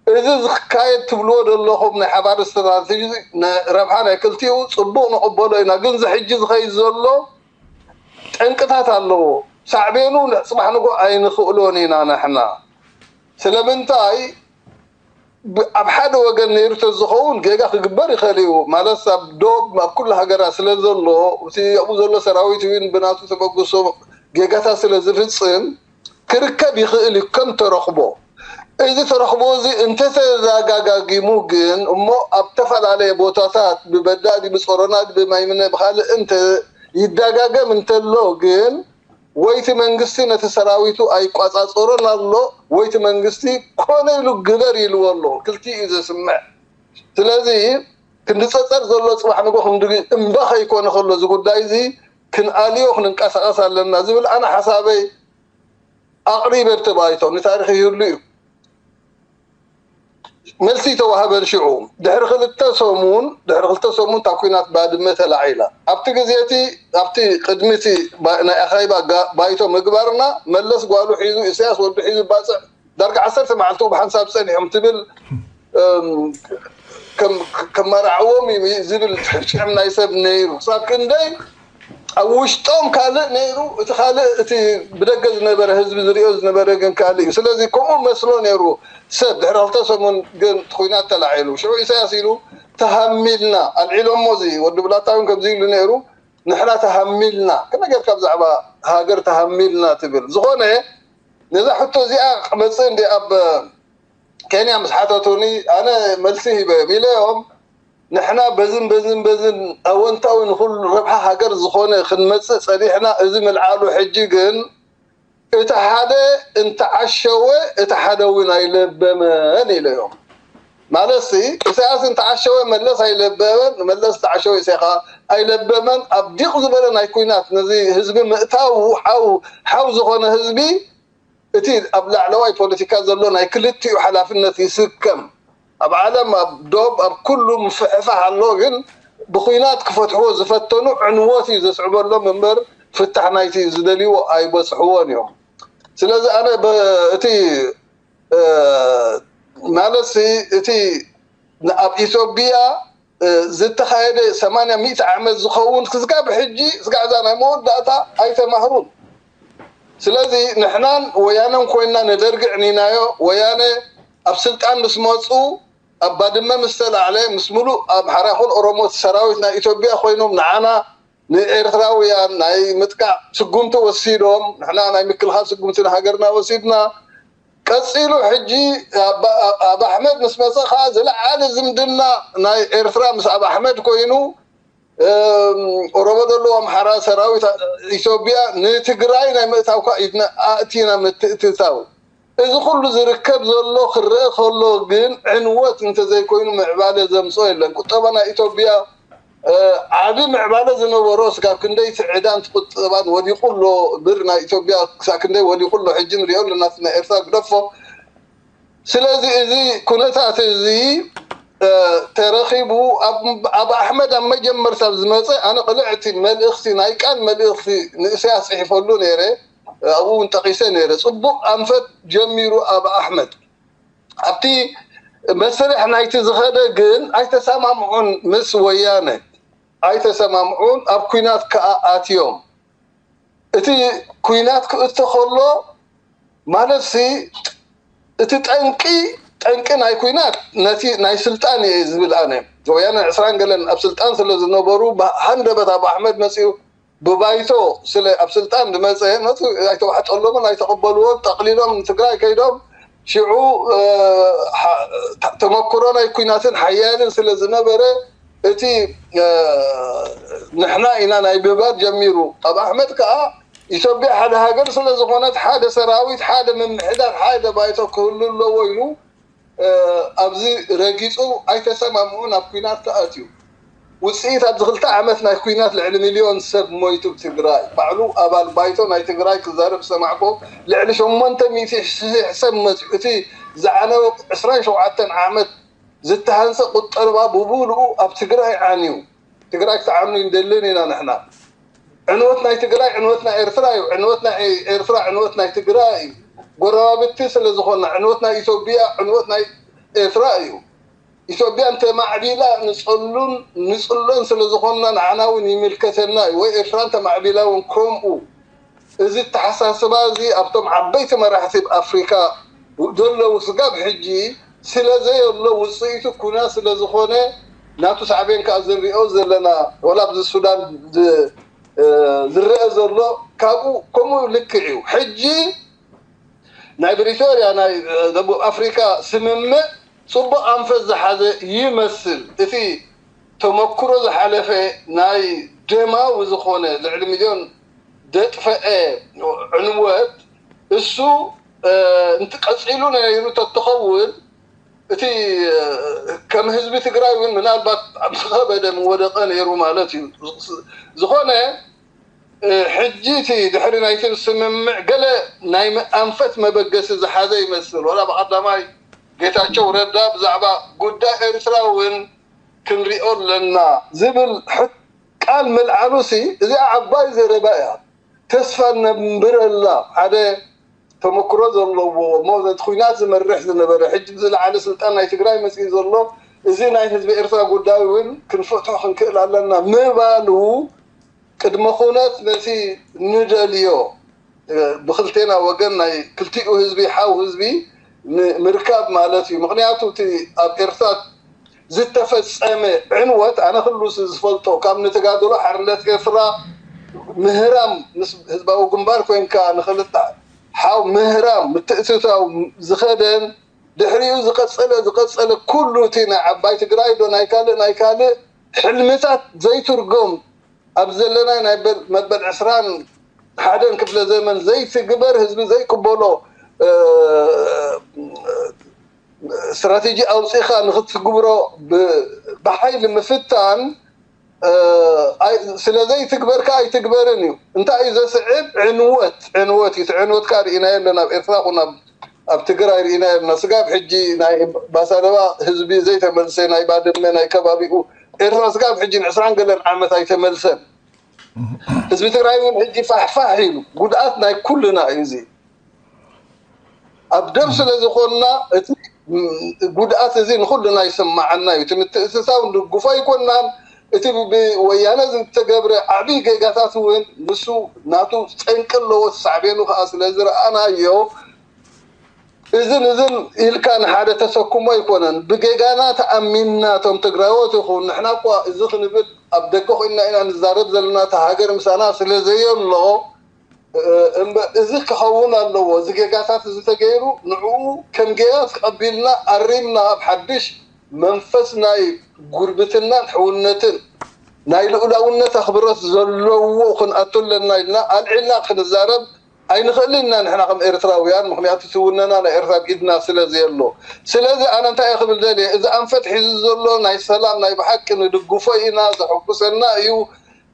እዚ ዝካየድ ትብልዎ ዘለኹም ናይ ሓባር ስትራተጂ ረብሓ ናይ ክልቲኡ ጽቡቕ ንቕበሎ ኢና። ግን እዚ ሕጂ ዝኸይድ ዘሎ ጠንቅታት ኣለዎ። ሳዕቤኑ ጽባሕ ንጎ ኣይንኽእሎን ኢና ንሕና። ስለምንታይ ኣብ ሓደ ወገን ነይሩ ተዝኸውን ጌጋ ክግበር ይኽእል እዩ። ማለት ኣብ ዶብ ኣብ ኩሉ ሃገራት ስለ ዘሎ እቲ ኣብኡ ዘሎ ሰራዊት እውን ብናቱ ተበግሶ ጌጋታት ስለ ዝፍጽም ክርከብ ይኽእል እዩ ከም ተረኽቦ። እዚ ተረኽቦ እዚ እንተተደጋጋጊሙ ግን እሞ ኣብ ተፈላለየ ቦታታት ብበዳዲ ብጾሮና ብማይምነ ብኻልእ እንተ ይደጋገም እንተሎ ግን ወይቲ መንግስቲ ነቲ ሰራዊቱ ኣይቋጻጸሮን ኣሎ ወይቲ መንግስቲ ኮነ ኢሉ ግበር ኢልዎ ኣሎ። ክልቲኡ እዩ ዘስምዕ። ስለዚ ክንዲ ጸጸር ዘሎ ጽባሕ ንጎ ክንዲ እምባ ከይኮነ ከሎ እዚ ጉዳይ እዚ ክንኣልዮ ክንንቀሳቐስ ኣለና ዝብል ኣነ ሓሳበይ ኣቕሪበ ብተባይቶ ንታሪኽ ይህሉ እዩ። መልሲ ተዋህበን ሽዑ ድሕሪ ክልተ ሰሙን ድሕሪ ክልተ ሰሙን እታ ኩናት ባድመ ተላዒላ ኣብቲ ግዜ እቲ ኣብቲ ቅድሚ እቲ ናይ ኣኻይባ ባይቶ ምግባርና መለስ ጓሉ ሒዙ ኢሳያስ ወዱ ሒዙ ባፅዕ ዳርጋ ዓሰርተ መዓልቲ ብሓንሳብ ፀኒሖም ትብል ከማርዓዎም ዝብል ሕጭሕም ናይ ሰብ ነይሩ ክሳብ ክንደይ ኣብ ውሽጦም ካልእ ነይሩ እቲ ካልእ እቲ ብደገ ዝነበረ ህዝቢ ዝሪኦ ዝነበረ ግን ካልእ እዩ ስለዚ ከምኡ መስሎ ነይሩ ሰብ ድሕሪ ክልተ ሰሙን ግን ኩናት ተላዒሉ ሽዑ ኢሳያስ ኢሉ ተሃሚልና ኣልዒሎሞ እዚ ወዲ ብላታ እውን ከምዚ ኢሉ ነይሩ ንሕና ተሃሚልና ከመይ ጌርካ ብዛዕባ ሃገር ተሃሚልና ትብል ዝኾነ ነዛ ሕቶ እዚኣ ክመፅእ እንዲ ኣብ ኬንያ ምስ ሓተቱኒ ኣነ መልሲ ሂበዮም ኢለዮም ንሕና በዝን በዝን በዝን ኣወንታዊ ንኩሉ ረብሓ ሃገር ዝኾነ ክንመፅእ ፀኒሕና እዚ ምልዓሉ ሕጂ ግን እቲ ሓደ እንተዓሸወ እቲ ሓደ እውን ኣይለበመን ኢለዮም ማለት ሲ ኢሳያስ እንተዓሸወ መለስ ኣይለበመን መለስ እንተዓሸወ ኢሳይ ከዓ ኣይለበመን ኣብ ዲቕ ዝበለ ናይ ኩናት ነዚ ህዝቢ ምእታው ሓው ዝኾነ ህዝቢ እቲ ኣብ ላዕለዋይ ፖለቲካ ዘሎ ናይ ክልቲኡ ሓላፍነት ይስከም ኣብ ዓለም ኣብ ዶብ ኣብ ኩሉ ምፍሕፋሕ ኣሎ ግን ብኩናት ክፈትሕዎ ዝፈተኑ ዕንወት እዩ ዘስዕበሎም እምበር ፍታሕ ናይቲ ዝደልይዎ ኣይበፅሕዎን እዮም ስለዚ ኣነ እቲ ማለት እቲ ኣብ ኢትዮጵያ ዝተኻየደ ሰማንያ ሚእቲ ዓመት ዝኸውን ክስጋብ ሕጂ ስጋዕ እዛ ናይ መወዳእታ ኣይተማህሩን። ስለዚ ንሕናን ወያነን ኮይንና ንደርጊ ዕኒናዮ። ወያነ ኣብ ስልጣን ምስ መፁ ኣብ ባድመ ምስ ተላዕለ ምስ ሙሉእ ኣምሓራ ይኹን ኦሮሞ ሰራዊት ናይ ኢትዮጵያ ኮይኖም ንዓና ንኤርትራውያን ናይ ምጥቃዕ ስጉምቲ ወሲዶም፣ ንሕና ናይ ምክልኻል ስጉምቲ ንሃገርና ወሲድና። ቀፂሉ ሕጂ ኣብ ኣሕመድ ምስ መፀ ከዓ ዝለዓለ ዝምድና ናይ ኤርትራ ምስ ኣብ ኣሕመድ ኮይኑ ኦሮሞ ደሎ ኣምሓራ ሰራዊት ኢትዮጵያ ንትግራይ ናይ ምእታው ከዓ ኢድና ኣእቲና ምትእትታው። እዚ ኩሉ ዝርከብ ዘሎ ክረአ ከሎ ግን ዕንወት እንተዘይኮይኑ ምዕባለ ዘምፅኦ የለን። ቁጠባ ናይ ኢትዮጵያ ዓቢ ምዕባለ ዝነበሮ ስጋብ ክንደይ እቲ ዕዳን ቁጠባን ወዲቑ ኣሎ። ብር ናይ ኢትዮጵያ ክሳብ ክንደይ ወዲቑ ኣሎ ሕጂ ንሪኦ ኣለና። ናይ ኤርትራ ግደፎ። ስለዚ እዚ ኩነታት እዚ ተረኺቡ ኣብ ኣሕመድ ኣብ መጀመርታ ዝመፀ ኣነ ቅልዕቲ መልእኽቲ ናይ ቃል መልእኽቲ ንእስያስ ፅሒፈሉ ነይረ። ኣብኡ እውን ጠቒሰ ነይረ። ፅቡቕ ኣንፈት ጀሚሩ ኣብ ኣሕመድ ኣብቲ መስርሕ ናይቲ ዝኸደ ግን ኣይተሰማምዑን ምስ ወያነ ኣይተሰማምዑን ኣብ ኩናት ከዓ ኣትዮም። እቲ ኩናት ክእቶ ከሎ ማለት ሲ እቲ ጠንቂ ጠንቂ ናይ ኩናት ነቲ ናይ ስልጣን እየ ዝብል ኣነ። ወያነ ዕስራን ገለን ኣብ ስልጣን ስለ ዝነበሩ ሃንደበት ኣብ ኣሕመድ መፅኡ ብባይቶ ስለ ኣብ ስልጣን ዝመፀ ነቲ ኣይተዋሕጠሎምን ኣይተቐበልዎን ጠቕሊሎም ንትግራይ ከይዶም ሽዑ ተመክሮ ናይ ኩናትን ሓያልን ስለ ዝነበረ እቲ ንሕና ኢና ናይ ምባል ጀሚሩ። ኣብ ኣሕመድ ከዓ ኢትዮጵያ ሓደ ሃገር ስለ ዝኾነት ሓደ ሰራዊት ሓደ ምምሕዳር ሓደ ባይቶ ክህሉ ኣለዎ ኢሉ ኣብዚ ረጊፁ ኣይተሰማምዑን ኣብ ኩናት ተኣትዩ። ውፅኢት ኣብዚ ክልተ ዓመት ናይ ኩናት ልዕሊ ሚልዮን ሰብ ሞይቱ ብትግራይ። ባዕሉ ኣባል ባይቶ ናይ ትግራይ ክዛረብ ዝሰማዕኮ ልዕሊ ሸሞንተ ሚእቲ ሺሕ ሰብ መፅዩ። እቲ ዝዓነወ ዕስራን ሸውዓተን ዓመት ዝተሃንፀ ቁጠባ ብሙሉኡ ኣብ ትግራይ ዓንዩ። ትግራይ ክትዓኑ ይንደልን ኢና ንሕና። ዕንወት ናይ ትግራይ ዕንወት ናይ ኤርትራ እዩ። ዕንወት ናይ ኤርትራ ዕንወት ናይ ትግራይ እዩ። ጎረባብቲ ስለ ዝኾና ዕንወት ናይ ኢትዮጵያ ዕንወት ናይ ኤርትራ እዩ። ኢትዮጵያ እንተማዕቢላ ንፀሉን ንፅሎን ስለ ዝኾንና ንዓና እውን ይምልከተና እዩ። ወይ ኤርትራ እንተማዕቢላ እውን ከምኡ። እዚ ኣተሓሳስባ እዚ ኣብቶም ዓበይቲ መራሕቲ ኣፍሪካ ዘለዉ ስጋብ ሕጂ ስለ ዘየሎ ውፅኢቱ ኩናት ስለ ዝኾነ ናቱ ሳዕቤን ከዓ ዝንሪኦ ዘለና ወላ ኣብዚ ሱዳን ዝረአ ዘሎ ካብኡ ከምኡ ልክዕ እዩ። ሕጂ ናይ ብሪቶርያ ናይ ደቡብ ኣፍሪካ ስምምዕ ፅቡቕ ኣንፈት ዝሓዘ ይመስል። እቲ ተመክሮ ዝሓለፈ ናይ ደማዊ ዝኾነ ልዕሊ ሚልዮን ደጥፈአ ዕንወት እሱ እንተቀፂሉ ነይሩ ተትኸውን እቲ ከም ህዝቢ ትግራይ እውን ምናልባት ኣብ ዝኸበደ ምወደቀ ነይሩ ማለት እዩ። ዝኾነ ሕጂ እቲ ድሕሪ ናይቲ ስምምዕ ገለ ናይ ኣንፈት መበገሲ ዝሓዘ ይመስል። ወላ ብቀዳማይ ጌታቸው ረዳ ብዛዕባ ጉዳይ ኤርትራ እውን ክንሪኦ ኣለና ዝብል ቃል ምልዓሉ ሲ እዚኣ ዓባይ ዘረባ እያ። ተስፋ ነንብረላ ሓደ ተመክሮ ዘለዎ እሞ ነቲ ኩናት ዝመርሕ ዝነበረ ሕጂ ብዝለዓለ ስልጣን ናይ ትግራይ መፅኡ ዘሎ እዚ ናይ ህዝቢ ኤርትራ ጉዳይ እውን ክንፈትሖ ክንክእል ኣለና ምባሉ ቅድመ ኩነት ነቲ ንደልዮ ብክልቴና ወገን ናይ ክልቲኡ ህዝቢ ሓው ህዝቢ ምርካብ ማለት እዩ። ምክንያቱ እቲ ኣብ ኤርትራ ዝተፈጸመ ዕንወት ኣነ ክሉ ዝፈልጦ ካብ ንተጋድሎ ሓርነት ኤርትራ ምህራም ምስ ህዝባዊ ግንባር ኮይንካ ንክልተ ሓው ምህራም ምትእትታው ዝኸደን ድሕሪኡ ዝቀጸለ ዝቀጸለ ኩሉ እቲ ናይ ዓባይ ትግራይ ዶ ናይ ካልእ ናይ ካልእ ሕልምታት ዘይትርጎም ኣብ ዘለናይ ናይ መበል ዕስራን ሓደን ክፍለ ዘመን ዘይትግበር ህዝቢ ዘይቅበሎ ስትራቴጂ ኣውፂእካ ንክትግብሮ ብሓይሊ ምፍታን ስለዘይትግበርካ ኣይትግበርን እዩ። እንታይ እዩ ዘስዕብ? ዕንወት ዕንወት እዩ። ዕንወት ከዓ ርኢናዮ ኣለና ኣብ ኤርትራ ኹን ኣብ ትግራይ ርኢናዮ ኣለና። ስጋብ ሕጂ ናይ ባሳደባ ህዝቢ ዘይተመልሰ ናይ ባድመ ናይ ከባቢኡ ኤርትራ ስጋብ ሕጂ ንዕስራን ገለን ዓመት ኣይተመልሰን። ህዝቢ ትግራይ እውን ሕጂ ፋሕፋሕ ኢሉ ጉድኣት ናይ ኩልና እዩ እዚ። ኣብ ደም ስለ ዝኾንና እቲ ጉድኣት እዚ ንኹልና ይስምዓና እዩ። እቲ ምትእስሳው ንድግፎ ኣይኮናን። እቲ ብወያነ ዝተገብረ ዓብዪ ጌጋታት እውን ንሱ ናቱ ጠንቂ ኣለዎ። ሳዕቤኑ ከዓ ስለ ዝረኣናዮ እዝን እዝን ኢልካ ንሓደ ተሰክሞ ኣይኮነን። ብጌጋና ተኣሚንና እቶም ትግራዎት ይኹን ንሕና እኳ እዚ ክንብል ኣብ ደገ ኮይንና ኢና ንዛረብ ዘለና። እታ ሃገር ምሳና ስለ ዘየሎ እምበር እዚ ክኸውን ኣለዎ። እዚ ጌጋታት እዚ ተገይሩ ንዕኡ ከም ጌጋ ተቐቢልና ኣሪምና ኣብ ሓድሽ መንፈስ ናይ ጉርብትናን ሕውነትን ናይ ልኡላውነት ኣኽብሮት ዘለዎ ክንኣቱ ኣለና ኢልና ኣልዒልና ክንዛረብ ኣይንኽእልን ኢና ንሕና ከም ኤርትራውያን። ምኽንያቱ እቲ ውነና ናይ ኤርትራ ኣብ ኢድና ስለ ዘየሎ። ስለዚ ኣነ እንታይ እየ ክብል ደልየ፣ እዚ ኣንፈት ሒዙ ዘሎ ናይ ሰላም ናይ ብሓቂ ንድግፎ ኢና፣ ዘሐጉሰና እዩ።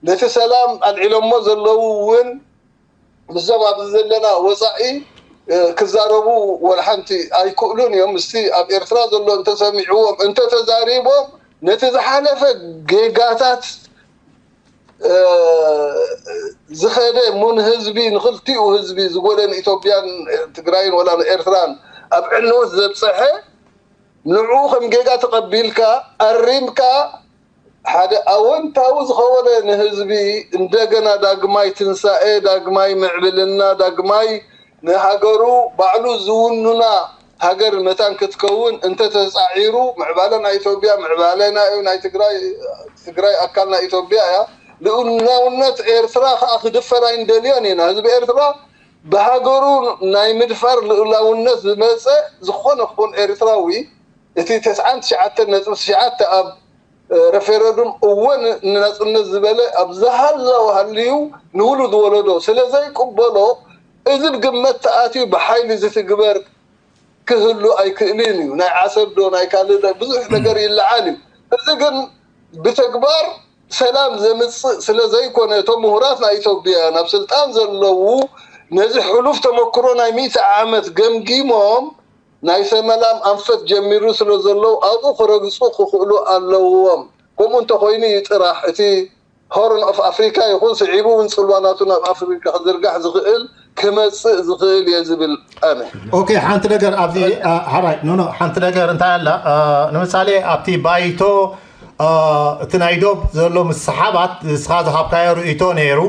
ነቲ ሰላም ኣልዒሎሞ ዘለዉ እውን ምስዞም ኣብዚ ዘለና ወፃኢ ክዛረቡ ወላ ሓንቲ ኣይክእሉን እዮም። ምስቲ ኣብ ኤርትራ ዘሎ እንተሰሚዕዎም እንተተዛሪቦም ነቲ ዝሓለፈ ጌጋታት ዝኸደ ሙን ህዝቢ ንክልቲኡ ህዝቢ ዝጎደ ንኢትዮጵያን ትግራይን ወላ ንኤርትራን ኣብ ዕንወት ዘብፀሐ ንዑ ከም ጌጋ ተቐቢልካ ኣሪምካ ሓደ ኣወንታዊ ዝኸወነ ንህዝቢ እንደገና ዳግማይ ትንሳኤ፣ ዳግማይ ምዕብልና፣ ዳግማይ ንሃገሩ ባዕሉ ዝውንና ሃገር መታን ክትከውን እንተተፃዒሩ ምዕባለ ናይ ኢትዮጵያ ምዕባለና እዩ። ናይ ትግራይ ትግራይ ኣካል ናይ ኢትዮጵያ እያ። ልኡላውነት ኤርትራ ከዓ ክድፈር ኣይንደልዮን ኢና። ህዝቢ ኤርትራ ብሃገሩ ናይ ምድፋር ልኡላውነት ዝመፀ ዝኾነ ክኹን ኤርትራዊ እቲ ተስዓን ትሽዓተን ነጥቢ ትሽዓተ ኣብ ረፌረዱም እወ ንናፅነት ዝበለ ኣብ ዝሃለወ ሃልዩ ንውሉድ ወለዶ ስለ ዘይቅበሎ እዚ ብግመት ተኣትዩ ብሓይሊ ዝትግበር ክህሉ ኣይክእልን እዩ። ናይ ዓሰብ ዶ ናይ ካልእ ዶ ብዙሕ ነገር ይለዓል እዩ። እዚ ግን ብተግባር ሰላም ዘምፅእ ስለ ዘይኮነ እቶም ምሁራት ናይ ኢትዮጵያ ናብ ስልጣን ዘለዉ ነዚ ሕሉፍ ተመክሮ ናይ ሚእቲ ዓመት ገምጊሞም ናይ ሰመላም ኣንፈት ጀሚሩ ስለ ዘለዉ ኣብኡ ክረግፁ ክኽእሉ ኣለዎም። ከምኡ እንተኮይኑ እዩ ጥራሕ እቲ ሆርን ኦፍ ኣፍሪካ ይኹን ስዒቡ እውን ፅልዋ ናቱ ናብ ኣፍሪካ ክዝርጋሕ ዝኽእል ክመፅእ ዝኽእል እየ ዝብል ኣነ። ኦኬ፣ ሓንቲ ነገር ኣብዚ ሓራይ ኖ ኖ ሓንቲ ነገር እንታይ ኣላ ንምሳሌ ኣብቲ ባይቶ እቲ ናይ ዶብ ዘሎ ምስሓባት ንስኻ ዝሃብካዮ ርእይቶ ነይሩ።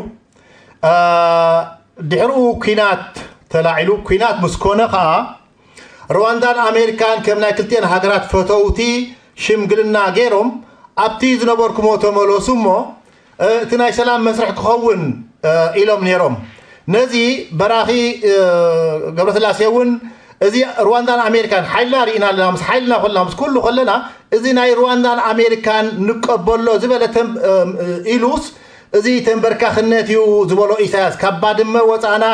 ድሕሪኡ ኲናት ተላዒሉ። ኲናት ምስ ኮነ ኸዓ ሩዋንዳን ኣሜሪካን ከም ናይ ክልቲኤን ሃገራት ፈተውቲ ሽምግልና ገይሮም ኣብቲ ዝነበርኩሞ ተመለሱ እሞ እቲ ናይ ሰላም መስርሕ ክኸውን ኢሎም ነይሮም። ነዚ በራኺ ገብረስላሴ እውን እዚ ሩዋንዳን ኣሜሪካን ሓይልና ርኢና ኣለና፣ ምስ ሓይልና ኮለና ምስ ኩሉ ከለና እዚ ናይ ሩዋንዳን ኣሜሪካን ንቀበሎ ዝበለ ኢሉስ እዚ ተንበርካኽነት እዩ ዝበሎ ኢሳያስ። ካብ ባድመ ወፃእና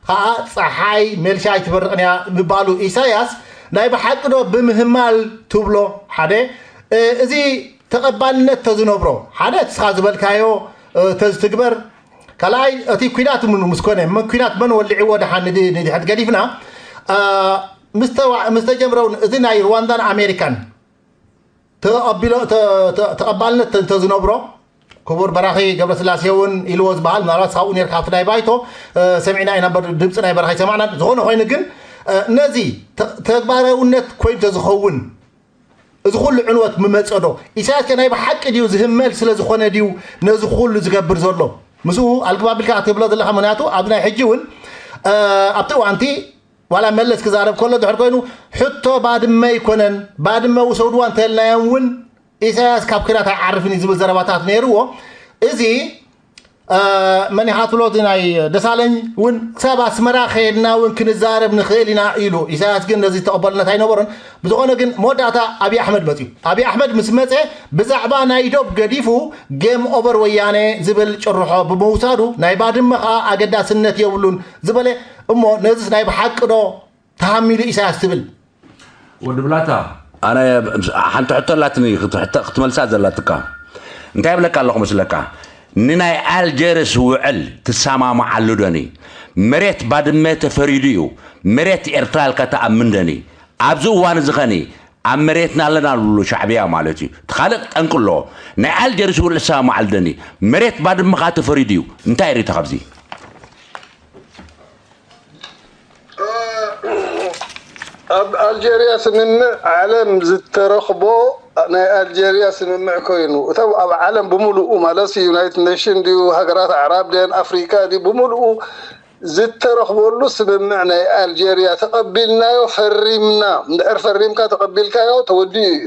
ከዓ ፀሓይ ሜልሻ ኣይትበርቕን እያ ምባሉ ኢሳያስ ናይ ብሓቂ ዶ ብምህማል ትብሎ? ሓደ እዚ ተቐባልነት ተዝነብሮ ሓደ እስኻ ዝበልካዮ ተዝትግበር ካልኣይ እቲ ኲናት ምስ ኮነ ኩናት መን ወሊዕዎ ደሓን ንድሕት ገዲፍና ምስ ተጀምረውን እዚ ናይ ሩዋንዳን ኣሜሪካን ተቐባልነት እንተዝነብሮ ክቡር በራኺ ገብረስላሴ እውን ኢልዎ ዝበሃል ምናልባት ካብኡ ነርካ ኣብቲ ናይ ባይቶ ሰሚዕና ኢና ድምፂ ናይ በራኺ ሰማዕና ዝኾነ ኮይኑ ግን ነዚ ተግባራውነት ኮይኑ ተዝኸውን እዚ ኩሉ ዕንወት ምመፀ ዶ? ኢሳያስ ከ ናይ ብሓቂ ድዩ ዝህመል ስለ ዝኾነ ድዩ ነዚ ኩሉ ዝገብር ዘሎ? ምስኡ ኣልግባብ ኢልካ ክትብሎ ዘለካ ምክንያቱ ኣብዚ ናይ ሕጂ እውን ኣብቲ እዋንቲ ዋላ መለስ ክዛረብ ከሎ ድሕር ኮይኑ ሕቶ ባድመ ኣይኮነን ባድመ ውሰድዋ እንተልናዮም እውን ኢሳያስ ካብ ክዳት ኣይዓርፍን እዩ ዝብል ዘረባታት ነይርዎ። እዚ መን ይሓትሎ እዚ ናይ ደሳለኝ እውን ክሳብ ኣስመራ ከየድና እውን ክንዛረብ ንኽእል ኢና ኢሉ። ኢሳያስ ግን ነዚ ተቐበልነት ኣይነበሮን። ብዝኾነ ግን መወዳእታ ኣብይ ኣሕመድ መፅዩ። ኣብይ ኣሕመድ ምስ መፀ ብዛዕባ ናይ ዶብ ገዲፉ ጌም ኦቨር ወያነ ዝብል ጭርሖ ብምውሳዱ ናይ ባድመ ከዓ ኣገዳስነት የብሉን ዝበለ እሞ ነዚስ ናይ ብሓቂ ዶ ተሃሚሉ ኢሳያስ ትብል? ወዲ ብላታ ኣነ ሓንቲ ሕቶ ኣላትኒ ክትመልሳ ዘላትካ እንታይ ብለካ ኣለኹ መስለካ ንናይ ኣልጀርስ ውዕል ትሰማማዓሉ ዶኒ መሬት ባድመ ተፈሪዱ እዩ መሬት ኤርትራ ኢልካ ተኣምን ዶኒ ኣብዚ እዋን እዚ ኸኒ ኣብ መሬትና ኣለና ዝብሉ ሻዕብያ ማለት እዩ እቲ ካልእ ጠንቂ ኣለዎ ናይ ኣልጀርስ ውዕል ትሰማማዓሉ ዶኒ መሬት ባድመ ኸዓ ተፈሪዱ እዩ እንታይ ሪኢቶ ካብዚ ኣብ ኣልጀርያ ስምምዕ ዓለም ዝተረኽቦ ናይ ኣልጀርያ ስምምዕ ኮይኑ፣ እቶም ኣብ ዓለም ብምሉኡ ማለት ዩናይትድ ኔሽን ድዩ፣ ሃገራት ኣዕራብ ደን፣ ኣፍሪካ ድዩ፣ ብምሉኡ ዝተረኽበሉ ስምምዕ ናይ ኣልጀርያ ተቐቢልናዮ፣ ፈሪምና። እንድሕር ፈሪምካ ተቐቢልካዮ ተወዲኡ እዩ።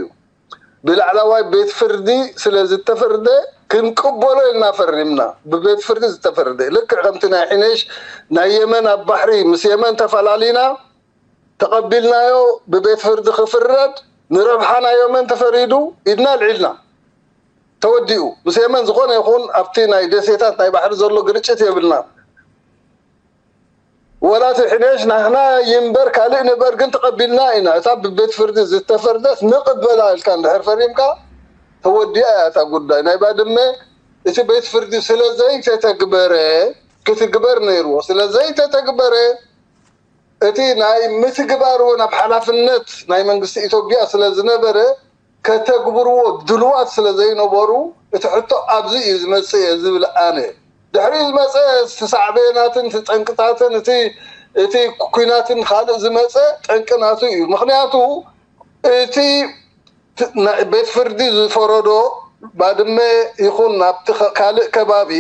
ብላዕላዋይ ቤት ፍርዲ ስለ ዝተፈርደ ክንቅበሎ ኢልና ፈሪምና። ብቤት ፍርዲ ዝተፈርደ ልክዕ ከምቲ ናይ ሒኔሽ ናይ የመን ኣብ ባሕሪ ምስ የመን ተፈላሊና ተቐቢልናዮ ብቤት ፍርዲ ክፍረድ ንረብሓ ናይ የመን ተፈሪዱ ኢድና ኣልዒልና። ተወዲኡ። ምስ የመን ዝኾነ ይኹን ኣብቲ ናይ ደሴታት ናይ ባሕሪ ዘሎ ግርጭት የብልና። ወላ እቲ ሕኔሽ ናህና ይንበር ካልእ ንበር ግን ተቐቢልና ኢና። እታ ብቤት ፍርዲ ዝተፈርደት ንቕበላ ኢልካ እንድሕር ፈሪምካ ተወዲኣ እያ እታ ጉዳይ። ናይ ባድመ እቲ ቤት ፍርዲ ስለ ዘይተተግበረ ክትግበር ነይርዎ። ስለ ዘይተተግበረ እቲ ናይ ምትግባር እውን ኣብ ሓላፍነት ናይ መንግስቲ ኢትዮጵያ ስለ ዝነበረ ከተግብርዎ ድልዋት ስለ ዘይነበሩ እቲ ሕቶ ኣብዚ እዩ ዝመጽእ እየ ዝብል ኣነ። ድሕሪኡ ዝመጸ እቲ ሳዕቤናትን እቲ ጠንቅታትን እቲ እቲ ኩናትን ካልእ ዝመጸ ጠንቅናቱ እዩ። ምክንያቱ እቲ ት- ናይ ቤት ፍርዲ ዝፈረዶ ባድመ ይኹን ኣብቲ ከ- ካልእ ከባቢ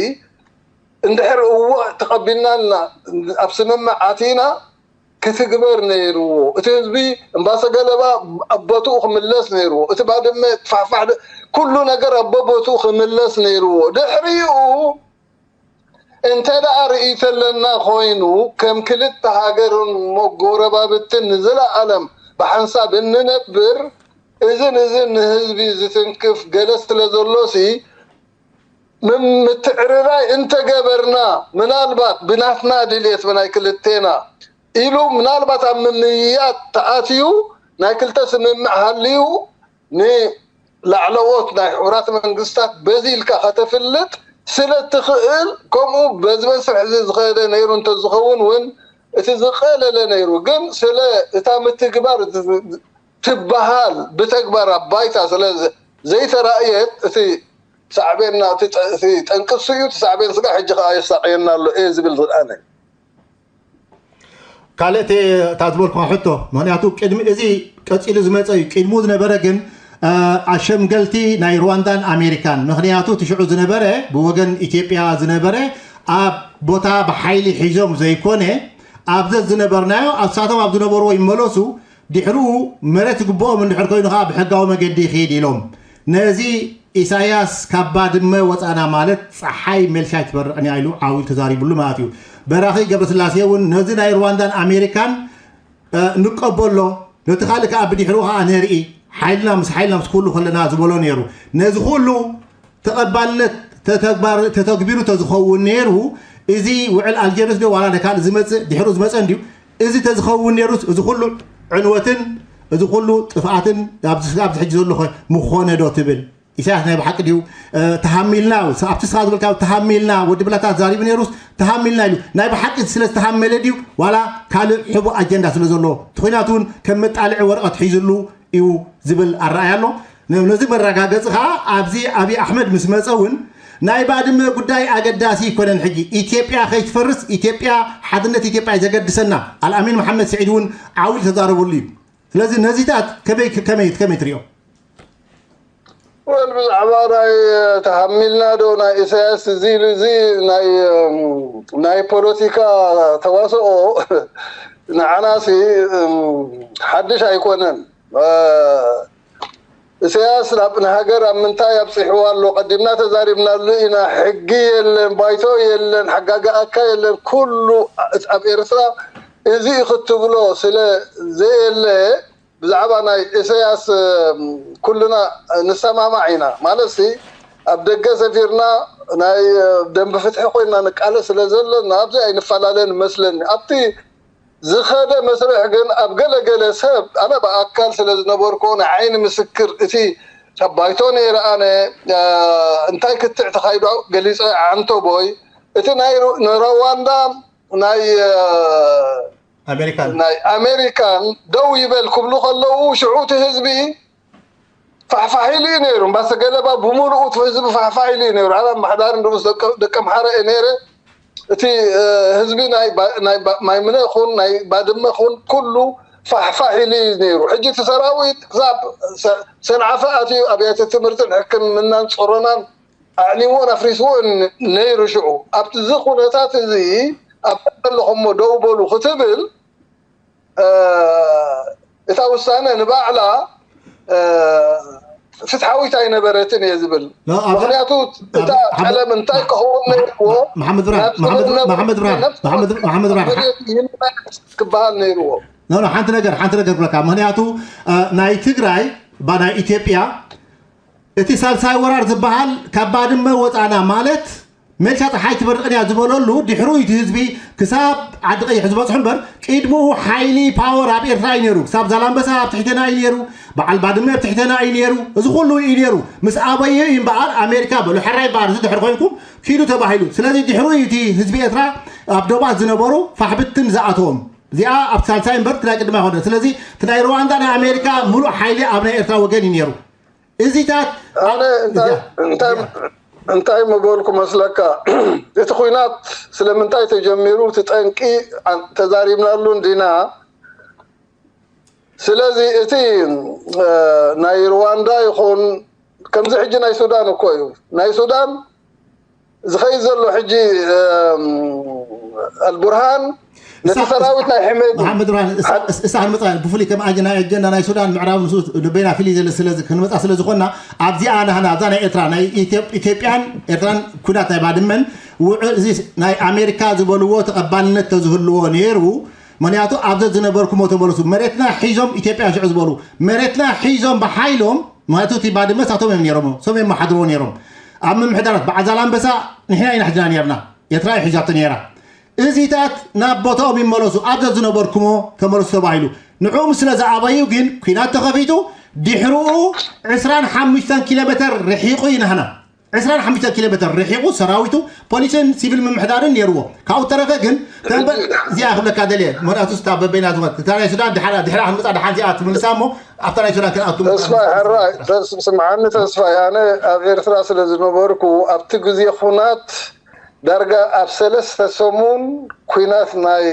እንድሕር እወ ተቐቢልናልና ኣብ ስምምዕ ኣቲና ክትግበር ነይርዎ። እቲ ህዝቢ እምባሰ ገለባ ኣብ ቦትኡ ክምለስ ነይርዎ። እቲ ባድመ ፋሕፋሕ ደ- ኩሉ ነገር ኣብ ቦትኡ ክምለስ ነይርዎ። ድሕሪኡ እንተ ደኣ ርእይቶ ኣለና ኮይኑ ከም ክልተ ሃገርን መጎረባብትን ንዘለኣለም ብሓንሳብ እንነብር እዝን እዝን ንህዝቢ ዝትንክፍ ገለ ስለ ዘሎሲ ምም- ምትዕርራይ እንተገበርና ምናልባት ብናትና ድልየት ብናይ ክልቴና ኢሉ ምናልባት ኣብ ምምይያጥ ተኣትዩ ናይ ክልተ ስምምዕ ሃልዩ ንላዕለዎት ናይ ሕቡራት መንግስታት በዚ ኢልካ ከተፍልጥ ስለ ትኽእል ከምኡ በዚ መስርሕ እዚ ዝኸደ ነይሩ እንተዝኸውን እውን እቲ ዝቐለለ ነይሩ። ግን ስለ እታ ምትግባር ትበሃል ብተግባር ኣብ ባይታ ስለ ዘይተራእየት እቲ ሳዕቤንና እቲ ጠ- እቲ ጠንቂ እሱ እዩ። እቲ ሳዕቤን ስጋ ሕጂ ከዓ የሳቅየና ኣሎ እየ ዝብል ዝኣነ። ካልእ እቲ እታ ዝበልኩኻ ሕቶ፣ ምክንያቱ ቅድሚ እዚ ቀፂሉ ዝመፀ እዩ። ቅድሙ ዝነበረ ግን ኣሸምገልቲ ናይ ሩዋንዳን ኣሜሪካን፣ ምክንያቱ እቲ ሽዑ ዝነበረ ብወገን ኢትዮጵያ ዝነበረ ኣብ ቦታ ብሓይሊ ሒዞም ዘይኮነ ኣብ ዘዝነበርናዮ ኣብሳቶም ኣብ ዝነበርዎ ይመለሱ፣ ድሕርኡ መሬት ይግብኦም እንድሕር ኮይኑ ከዓ ብሕጋዊ መገዲ ይኽይድ ኢሎም ነዚ ኢሳያስ ካብ ባድመ ወፃና ማለት ፀሓይ ሜልሻ ኣይትበርቕን እያ ኢሉ ዓው ኢሉ ተዛሪብሉ ማለት እዩ። በራኺ ገብረስላሴ እውን ነዚ ናይ ሩዋንዳን ኣሜሪካን ንቀበሎ፣ ነቲ ካልእ ከዓ ብድሕሩ ከዓ ነርኢ፣ ሓይልና ምስ ሓይልና ምስ ኩሉ ከለና ዝበሎ ነይሩ። ነዚ ኩሉ ተቐባልነት ተተግባር ተተግቢሩ ተዝኸውን ነይሩ እዚ ውዕል ኣልጀርስ ዶ ዋላ ካልእ ዝመፅእ ድሕሩ ዝመፀ እንድዩ። እዚ ተዝኸውን ነይሩስ እዚ ኩሉ ዕንወትን እዚ ኩሉ ጥፍኣትን ኣብዚ ኣብዚ ሕጂ ዘሎ ምኾነ ዶ ትብል? ኢሳያስ ናይ ብሓቂ ድዩ ተሃሚልና? ኣብቲ ስኻ ዝበልካ ተሃሚልና፣ ወዲ ብላታ ዛሪቡ ነይሩስ ተሃሚልና ኢሉ ናይ ብሓቂ ስለ ዝተሃመለ ድዩ ዋላ ካልእ ሕቡእ ኣጀንዳ ስለ ዘሎ? እቲ ኩናት እውን ከም መጣልዒ ወረቐት ሒዝሉ እዩ ዝብል ኣረኣያ ኣሎ። ነዚ መረጋገፂ ከዓ ኣብዚ ኣብይ ኣሕመድ ምስ መፀ እውን ናይ ባድመ ጉዳይ ኣገዳሲ ይኮነን። ሕጂ ኢትዮጵያ ከይትፈርስ ኢትዮጵያ ሓድነት ኢትዮጵያ እዩ ዘገድሰና። ኣልኣሚን መሓመድ ስዒድ እውን ዓው ኢሉ ተዛረበሉ እዩ። ስለዚ ነዚታት ከመይ ከመይ ከመይ ትሪኦ? ወል ብዛዕባ ናይ ተሃሚልና ዶ ናይ ኢሳያስ እዚ ኢሉ እዚ ናይ ናይ ፖለቲካ ተዋስኦ ንዓናሲ ሓድሽ ኣይኮነን። ኢሳያስ ናብ ንሃገር ኣብ ምንታይ ኣብፂሕዋ ኣሎ? ቀዲምና ተዛሪብናሉ ኢና። ሕጊ የለን፣ ባይቶ የለን፣ ሓጋጋኣካ የለን። ኩሉ ኣብ ኤርትራ እዚ ክትብሎ ስለ ዘየለ ብዛዕባ ናይ ኢሳያስ ኩልና ንሰማማዕ ኢና። ማለትሲ ኣብ ደገ ሰፊርና ናይ ደንቢ ፍትሒ ኮይና ንቃለስ ስለ ዘለና ኣብዚ ኣይንፈላለን መስለኒ። ኣብቲ ዝኸደ መስርሕ ግን ኣብ ገለገለ ሰብ ኣነ ብኣካል ስለ ዝነበርኩ ናይ ዓይኒ ምስክር እቲ ኣብ ባይቶ ነይረ ኣነ እንታይ ክትዕ ተኻይዶ ገሊፀ ዓንቶ ቦይ እቲ ናይ ንሩዋንዳ ናይ ኣሜሪካን ናይ ኣሜሪካን ደው ይበል ክብሉ ከለዉ ሽዑ እቲ ህዝቢ ፋሕፋሕ ኢሉ እዩ ነይሩ። እምባሰ ገለባ ብምሉኡ እቲ ህዝቢ ፋሕፋሕ ኢሉ እዩ ነይሩ። ኣነ ኣመሓዳሪ ንኡስ ደቂ ኣምሓራ እየ ነይረ። እቲ ህዝቢ ናይ ማይምነ ኹን ናይ ባድመ ኹን ኩሉ ፋሕፋሕ ኢሉ እዩ ነይሩ። ሕጂ እቲ ሰራዊት ክሳብ ሰ- ሰንዓፈ ኣትዩ ኣብያተ ትምህርትን ሕክምናን ጾሮናን ኣዕኒዎን ኣፍሪስዎን ነይሩ። ሽዑ ኣብቲ እዚ ኩነታት እዚ ኣብ ዘለኹሞ ደው በሉ ክትብል እታ ውሳነ ንባዕላ ፍትሓዊት ኣይነበረትን እየ ዝብል። ምክንያቱ እታ ቀለም እንታይ ክኸውን ነይርዎ፣ መሓመድ ብርሃን፣ መሓመድ ብርሃን፣ መሓመድ ብርሃን ክበሃል ነይርዎ። ሓንቲ ነገር ሓንቲ ነገር ብለካ። ምክንያቱ ናይ ትግራይ ናይ ኢትዮጵያ እቲ ሳልሳይ ወራር ዝበሃል ካብ ባድመ ወፃና ማለት ሜልሻ ፀሓይ ትበርቕን እያ ዝበለሉ ድሕሩ እቲ ህዝቢ ክሳብ ዓዲ ቀይሕ ዝበፅሑ እምበር ቅድምኡ ሓይሊ ፓወር ኣብ ኤርትራ እዩ ነይሩ። ክሳብ ዛላምበሳ ኣብ ትሕተና እዩ ነይሩ። በዓል ባድመ ኣብ ትሕተና እዩ ነይሩ። እዚ ኩሉ እዩ ነይሩ። ምስ ኣበየ እዩ እምበኣር ኣሜሪካ በሉ ሕራይ እምበኣር እዚ ድሕሪ ኮይንኩም ኪዱ ተባሂሉ። ስለዚ ድሕሩ እዩ እቲ ህዝቢ ኤርትራ ኣብ ዶባት ዝነበሩ ፋሕብትን ዝኣተዎም። እዚኣ ኣብ ሳልሳይ እምበር ትናይ ቅድማ ይኮነ። ስለዚ ትናይ ሩዋንዳ ናይ ኣሜሪካ ሙሉእ ሓይሊ ኣብ ናይ ኤርትራ ወገን እዩ ነይሩ። እዚታት ኣነ እንታይ እንታይ ምበልኩ መስለካ? እቲ ኩናት ስለምንታይ ተጀሚሩ እቲ ጠንቂ ተዛሪብናሉ እንዲና። ስለዚ እቲ ናይ ሩዋንዳ ይኹን ከምዚ ሕጂ ናይ ሱዳን እኮ እዩ። ናይ ሱዳን ዝኸይድ ዘሎ ሕጂ ኣልቡርሃን ነቲ ሰራዊት ናይ ሕመድ መሓመድ ብርሃን እሳ ክንመፃ ብፍሉይ ከም ኣጀና ኣጀንዳ ናይ ሱዳን ምዕራብ ንሱ ደበና ፍልይ ዘለ ስለ ክንመፃ ስለ ዝኾና ኣብዚኣ ናህና ኣብዛ ናይ ኤርትራ ናይ ኢትዮጵያን ኤርትራን ኩናት ናይ ባድመን ውዕል እዚ ናይ ኣሜሪካ ዝበልዎ ተቐባልነት ተዝህልዎ ነይሩ። ምክንያቱ ኣብዘ ዝነበርኩሞ ተመለሱ መሬትና ሒዞም ኢትዮጵያ ሽዑ ዝበሉ መሬትና ሒዞም ብሓይሎም ምክንያቱ እቲ ባድመ ሳቶም እዮም ነይሮም ሶም እዮም መሓድርዎ ነይሮም ኣብ ምምሕዳራት በዓል ዛላምበሳ ንሕና ኢና ሕዝና ነርና ኤርትራ ሒዛቶ ነይራ እዚታት ናብ ቦታኦም ይመለሱ ኣብዘ ዝነበርኩሞ ተመለሱ ተባሂሉ ንዕኡም ስለ ዝኣበዩ ግን ኩናት ተኸፊቱ ድሕርኡ ዕስራን ሓሙሽተን ኪሎ ሜተር ርሒቑ ይናህና ዕስራን ሓሙሽተን ኪሎ ሜተር ርሒቑ ሰራዊቱ ፖሊስን ሲቪል ምምሕዳርን ነይርዎ ካብኡ ተረፈ ግን ተንበል እዚኣ ክብለካ ደልየ ምክንያቱ ስታ በበይና ዝኾነት እታ ናይ ሱዳን ድሕራ ድሕራ ክንመፃ ድሓን እዚኣ ትምልሳ እሞ ኣብታ ናይ ሱዳን ክንኣቱ ተስፋይ ሕራይ ተስ- ስምዓኒ ተስፋይ ኣነ ኣብ ኤርትራ ስለ ዝነበርኩ ኣብቲ ግዜ ኩናት ዳርጋ ኣብ ሰለስተ ሰሙን ኩናት ናይ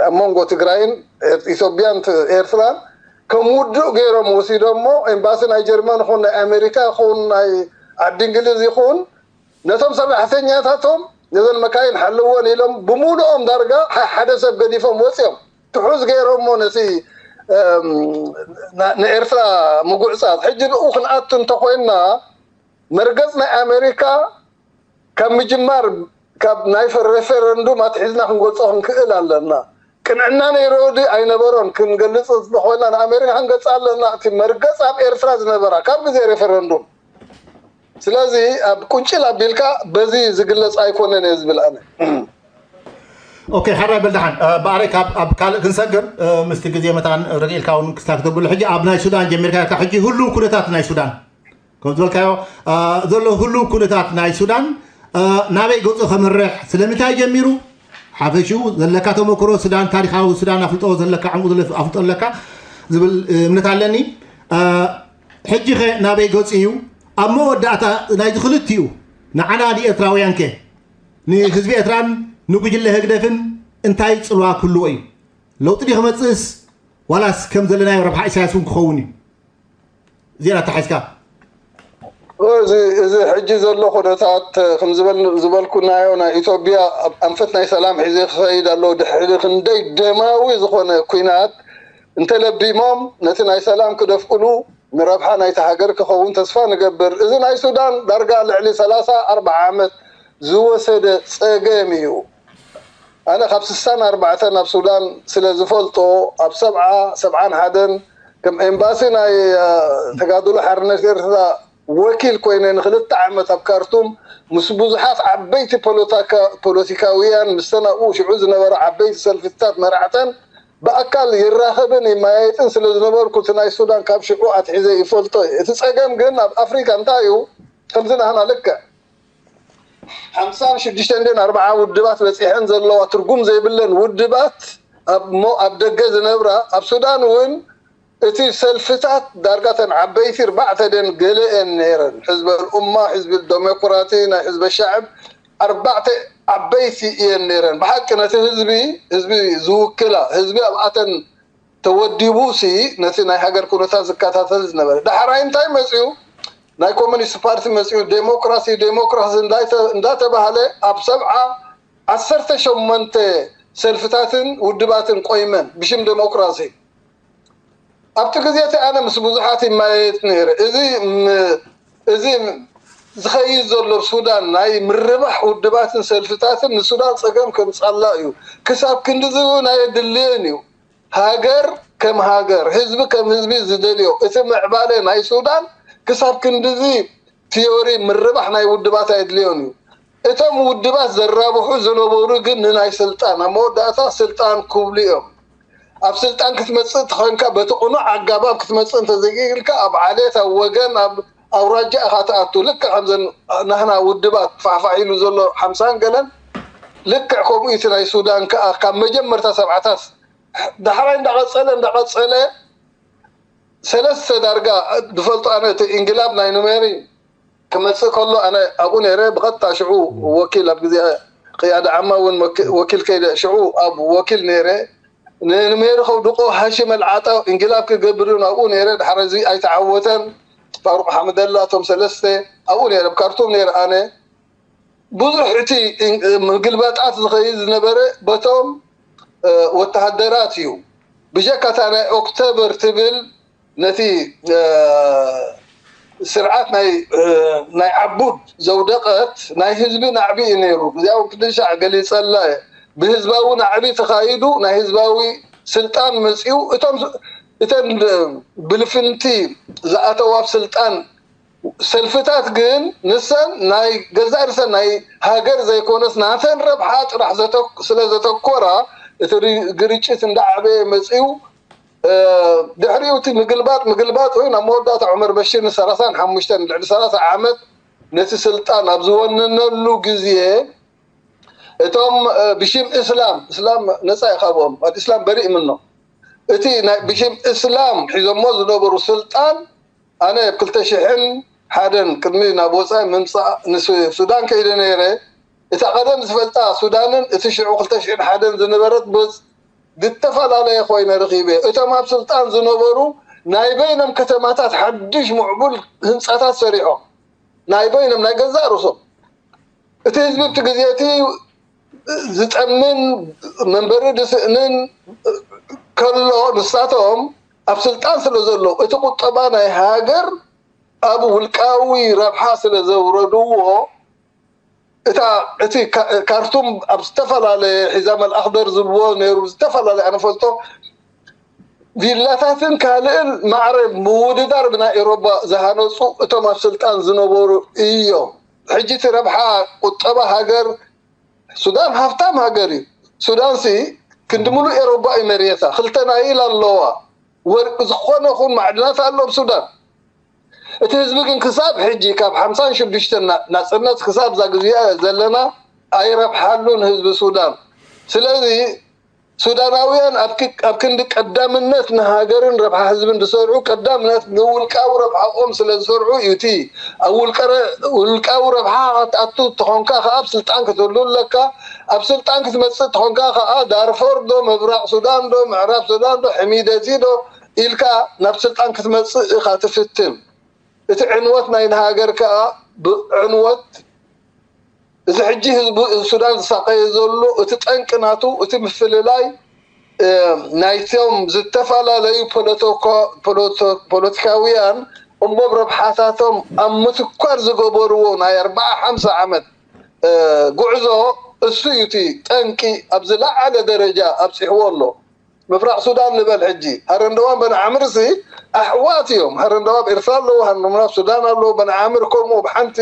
ኣብ መንጎ ትግራይን ኢትዮጵያን ኤርትራን ከም ውዱእ ገይሮም ወሲዶሞ ኤምባሲ ናይ ጀርመን ይኹን ናይ ኣሜሪካ ይኹን ናይ ዓዲ እንግሊዝ ይኹን ነቶም ሰራሕተኛታቶም ነዘን መካይን ሓለወን ኢሎም ብምሉኦም ዳርጋ ሓደ ሰብ ገዲፎም ወፂኦም ትሑዝ ገይሮሞ ነቲ ንኤርትራ ምጉዕፃዝ ሕጂ ንኡ ክንኣቱ እንተኮይንና መርገፅ ናይ ኣሜሪካ ካብ ምጅማር ካብ ናይ ሬፈረንዱም ኣትሒዝና ክንገልፆ ክንክእል ኣለና ቅንዕና ነይሮ ዲ ኣይነበሮን ክንገልፅ እንተኮይና ንኣሜሪካ ክንገልፅ ኣለና እቲ መርገፅ ኣብ ኤርትራ ዝነበራ ካብ ግዜ ሬፈረንዱም ስለዚ ኣብ ቁንጭል ኣቢልካ በዚ ዝግለፅ ኣይኮነን እየ ዝብል ኣነ ኦኬ ሓራይ በልደሓን ብኣረይ ካብ ኣብ ካልእ ክንሰግር ምስቲ ግዜ መታን ርኢልካ እውን ክስታ ክተብሉ ሕጂ ኣብ ናይ ሱዳን ጀሚርካ ኢልካ ሕጂ ህሉው ኩነታት ናይ ሱዳን ከም ዝበልካዮ ዘሎ ህሉው ኩነታት ናይ ሱዳን ናበይ ገፁ ከምርሕ ስለምንታይ ጀሚሩ ሓፈሽኡ ዘለካ ተመክሮ ሱዳን ታሪካዊ ሱዳን ኣፍልጦ ዘለካ ዕምቁ ኣፍልጦ ኣለካ ዝብል እምነት ኣለኒ ሕጂ ኸ ናበይ ገፁ እዩ ኣብ መወዳእታ ናይዚ ክልቲኡ ንዓና ንኤርትራውያን ከ ንህዝቢ ኤርትራን ንጉጅለ ህግደፍን እንታይ ፅልዋ ክህልዎ እዩ ለውጢ ዲ ክመፅእስ ዋላስ ከም ዘለናዮ ረብሓ ኢሳያስ እውን ክኸውን እዩ ዜና ኣተሓሒዝካ እዚ ሕጂ ዘሎ ኩነታት ከም ዝበልኩናዮ ናይ ኢትዮጵያ ኣብ ኣንፈት ናይ ሰላም ሒዘ ክኸይድ ኣሎ ድሕሪ ክንደይ ደማዊ ዝኾነ ኩናት እንተለቢሞም ነቲ ናይ ሰላም ክደፍእሉ ንረብሓ ናይቲ ሃገር ክኸውን ተስፋ ንገብር። እዚ ናይ ሱዳን ዳርጋ ልዕሊ ሰላሳ ኣርብዓ ዓመት ዝወሰደ ጸገም እዩ። ኣነ ካብ ስሳን ኣርባዕተን ኣብ ሱዳን ስለ ዝፈልጦ ኣብ ሰብዓ ሰብዓን ሓደን ከም ኤምባሲ ናይ ተጋድሎ ሓርነት ኤርትራ ወኪል ኮይነ ንክልተ ዓመት ኣብ ካርቱም ምስ ብዙሓት ዓበይቲ ፖለቲካውያን ምስተን ኣብኡ ሽዑ ዝነበራ ዓበይቲ ሰልፍታት መራሕተን ብኣካል ይራኸብን ይመያየጥን ስለ ዝነበርኩ እቲ ናይ ሱዳን ካብ ሽዑ ኣትሒዘ ይፈልጦ እየ። እቲ ጸገም ግን ኣብ ኣፍሪካ እንታይ እዩ? ከምዚ ናህና ልክዕ ሓምሳን ሽዱሽተን ድን ኣርብዓ ውድባት በፂሐን ዘለዋ ትርጉም ዘይብለን ውድባት ኣብ ደገ ዝነብራ ኣብ ሱዳን እውን እቲ ሰልፍታት ዳርጋ ተን ዓበይቲ ኣርባዕተ ደን ገለ እየን ነይረን። ሕዝበ ልኡማ፣ ሕዝቢ ደሞክራቲ፣ ናይ ሕዝበ ሻዕብ ኣርባዕተ ዓበይቲ እየን ነይረን። ብሓቂ ነቲ ህዝቢ ህዝቢ ዝውክላ ህዝቢ ኣብኣተን ተወዲቡ ሲ ነቲ ናይ ሃገር ኩነታት ዝከታተል ዝነበረ። ዳሕራይ እንታይ መፅኡ? ናይ ኮሚኒስት ፓርቲ መፅኡ። ዴሞክራሲ፣ ዴሞክራሲ እንዳይተ-፣ እንዳተባሃለ ኣብ ሰብዓ ዓሰርተ ሸሞንተ ሰልፍታትን ውድባትን ቆይመን ብሽም ዴሞክራሲ። ኣብቲ ግዜ እቲ ኣነ ምስ ብዙሓት ይመያየጥ ነይረ። እዚ ም-፣ እዚ ዝኸይድ ዘሎ ሱዳን ናይ ምርባሕ ውድባትን ሰልፍታትን ንሱዳን ፀገም ከምፃላ እዩ። ክሳብ ክንድዚ እውን ኣየድልየን እዩ። ሃገር ከም ሃገር፣ ህዝቢ ከም ህዝቢ ዝደልዮ እቲ ምዕባለ ናይ ሱዳን ክሳብ ክንድዚ ቲዮሪ ምርባሕ ናይ ውድባት ኣየድልዮን እዩ። እቶም ውድባት ዘራብሑ ዝነበሩ ግን ንናይ ስልጣን፣ ኣብ መወዳእታ ስልጣን ክብሉ እዮም። ኣብ ስልጣን ክትመጽእ ተኾይንካ በቲ ቅኑዕ ኣጋባብ ክትመጽእ እንተዘይክኢልካ ኣብ ዓሌት፣ ኣብ ወገን፣ ኣብ ኣውራጃ ኢኻ ትኣቱ። ልክዕ ከምዘን ናህና ውድባት ፋሕፋሕ ኢሉ ዘሎ ሓምሳን ገለን ልክዕ ከምኡ እቲ ናይ ሱዳን ከኣ ካብ መጀመርታ ሰብዓታት ዳሕራይ እንዳቐጸለ እንዳቐጸለ ሰለስተ ዳርጋ ዝፈልጦ ኣነ እቲ ኢንግላብ ናይ ኑሜሪ ክመጽእ ከሎ ኣነ ኣብኡ ነይረ ብቐጥታ ሽዑ ወኪል ኣብ ግዜ ቅያዳ ዓማ እውን ወኪ-፣ ወኪል ከይደ ሽዑ ኣብ ወኪል ነይረ ንኑሜሪ ከውድቆ ሃሽም ኣልዓጣ ኢንግላብ ክገብር እውን ኣብኡ ነይረ ድሓር እዚ ኣይተዓወተን ፋሩቅ ሓመደላ እቶም ሰለስተ ኣብኡ ነይረ ኣብ ካርቱም ነይረ ኣነ ብዙሕ እቲ ምግልባጣት ዝኸይድ ዝነበረ በቶም ወተሃደራት እዩ። ብጀካ እታ ናይ ኦክቶበር ትብል ነቲ ስርዓት ናይ ናይ ዓቡድ ዘውደቀት ናይ ህዝቢ ናዕቢ እዩ ነይሩ። እዚኣ ቅድሻዕ ገሊፀላ እየ። ብህዝባዊ ናዕቢ ተኻይዱ ናይ ህዝባዊ ስልጣን መፂኡ እቶም እተን ብልፍንቲ ዝኣተዋ ኣብ ስልጣን ሰልፍታት ግን ንሰን ናይ ገዛእ ርእሰን ናይ ሃገር ዘይኮነስ ናተን ረብሓ ጥራሕ ዘተ-፣ ስለ ዘተኮራ እቲ ሪ-፣ ግርጭት እንዳዓበየ መፂኡ። ድሕሪኡ እቲ ምግልባጥ ምግልባጥ ኮይኑ ኣብ መወዳእታ ዑመር በሽር ንሰላሳን ሓሙሽተን ልዕሊ ሰላሳ ዓመት ነቲ ስልጣን ኣብ ዝወነነሉ ግዜ እቶም ብሽም እስላም እስላም ነፃ እዩ ካብኦም ኣልእስላም በሪእ ምኖ እቲ ናይ ብሽም እስላም ሒዞሞ ዝነበሩ ስልጣን ኣነ ኣብ ክልተ ሽሕን ሓደን ቅድሚ ናብ ወፃኢ ምምፃእ ንሱዳን ከይደ ነይረ እታ ቀደም ዝፈልጣ ሱዳንን እቲ ሽዑ ክልተ ሽሕን ሓደን ዝነበረት ቦዝ ዝተፈላለየ ኮይነ ረኺበ። እቶም ኣብ ስልጣን ዝነበሩ ናይ በይኖም ከተማታት ሓድሽ ምዕቡል ህንፃታት ሰሪሖም ናይ በይኖም ናይ ገዛእ ርእሶም እቲ ህዝቢ ኣብቲ ግዜ እቲ ዝጠምን መንበሪ ዝስእንን ከሎ ንሳቶም ኣብ ስልጣን ስለ ዘሎ እቲ ቁጠባ ናይ ሃገር ኣብ ውልቃዊ ረብሓ ስለ ዘውረድዎ እታ እቲ ካ-፣ ካርቱም ኣብ ዝተፈላለየ ሒዛም ኣልኣኽደር ዝብልዎ ነይሩ ዝተፈላለየ ኣነፈልጦ ቪላታትን ካልእን ማዕረ ምውድዳር ብናይ ኤሮባ ዝሃነፁ እቶም ኣብ ስልጣን ዝነበሩ እዮም። ሕጂ እቲ ረብሓ ቁጠባ ሃገር ሱዳን ሃፍታም ሃገር እዩ። ሱዳን ሲ ክንዲ ሙሉእ ኤሮባ እዩ መሬታ ክልተ ናይል ኣለዋ። ወርቂ ዝኾነ ኹን ማዕድናት ኣሎ ኣብ ሱዳን። እቲ ህዝቢ ግን ክሳብ ሕጂ ካብ ሓምሳን ሽዱሽተን ና-፣ ናጽነት ክሳብ እዛ ግዜ ዘለና ኣይረብሓሉን ህዝቢ ሱዳን። ስለዚ ሱዳናውያን ኣብ ክ-፣ ኣብ ክንዲ ቀዳምነት ንሃገርን ረብሓ ህዝብን ዝሰርዑ ቀዳምነት ንውልቃዊ ረብሓኦም ስለ ዝሰርዑ እዩ። እቲ ኣብ ውልቀ ረ-፣ ውልቃዊ ረብሓ ክትኣቱ ተኾንካ ከኣ ኣብ ስልጣን ክትህሉ ኣለካ። ኣብ ስልጣን ክትመጽእ ተኾንካ ከኣ ዳርፎር ዶ ምብራቕ ሱዳን ዶ ምዕራብ ሱዳን ዶ ሕሚደቲ ዶ ኢልካ ናብ ስልጣን ክትመጽእ ኢኻ ትፍትን። እቲ ዕንወት ናይ ንሃገር ከኣ ብዕንወት እዚ ሕጂ ህዝቢ ሱዳን ዝሳቀየ ዘሎ እቲ ጠንቂ ናቱ እቲ ምፍልላይ ናይቶም ዝተፈላለዩ ፖለቲካውያን እሞ ረብሓታቶም ኣብ ምትኳር ዝገበርዎ ናይ ኣርባዓ ሓምሳ ዓመት ጉዕዞ እሱ እዩ እቲ ጠንቂ ኣብ ዝለዓለ ደረጃ ኣብፂሕዎ ኣሎ። ምብራቕ ሱዳን ንበል ሕጂ ሃረንደዋን በንዓምርሲ ኣሕዋት እዮም። ሃረንደዋ ኣብ ኤርትራ ኣለዉ፣ ሃረንደዋ ኣብ ሱዳን ኣለዉ። በንዓምር ከምኡ ብሓንቲ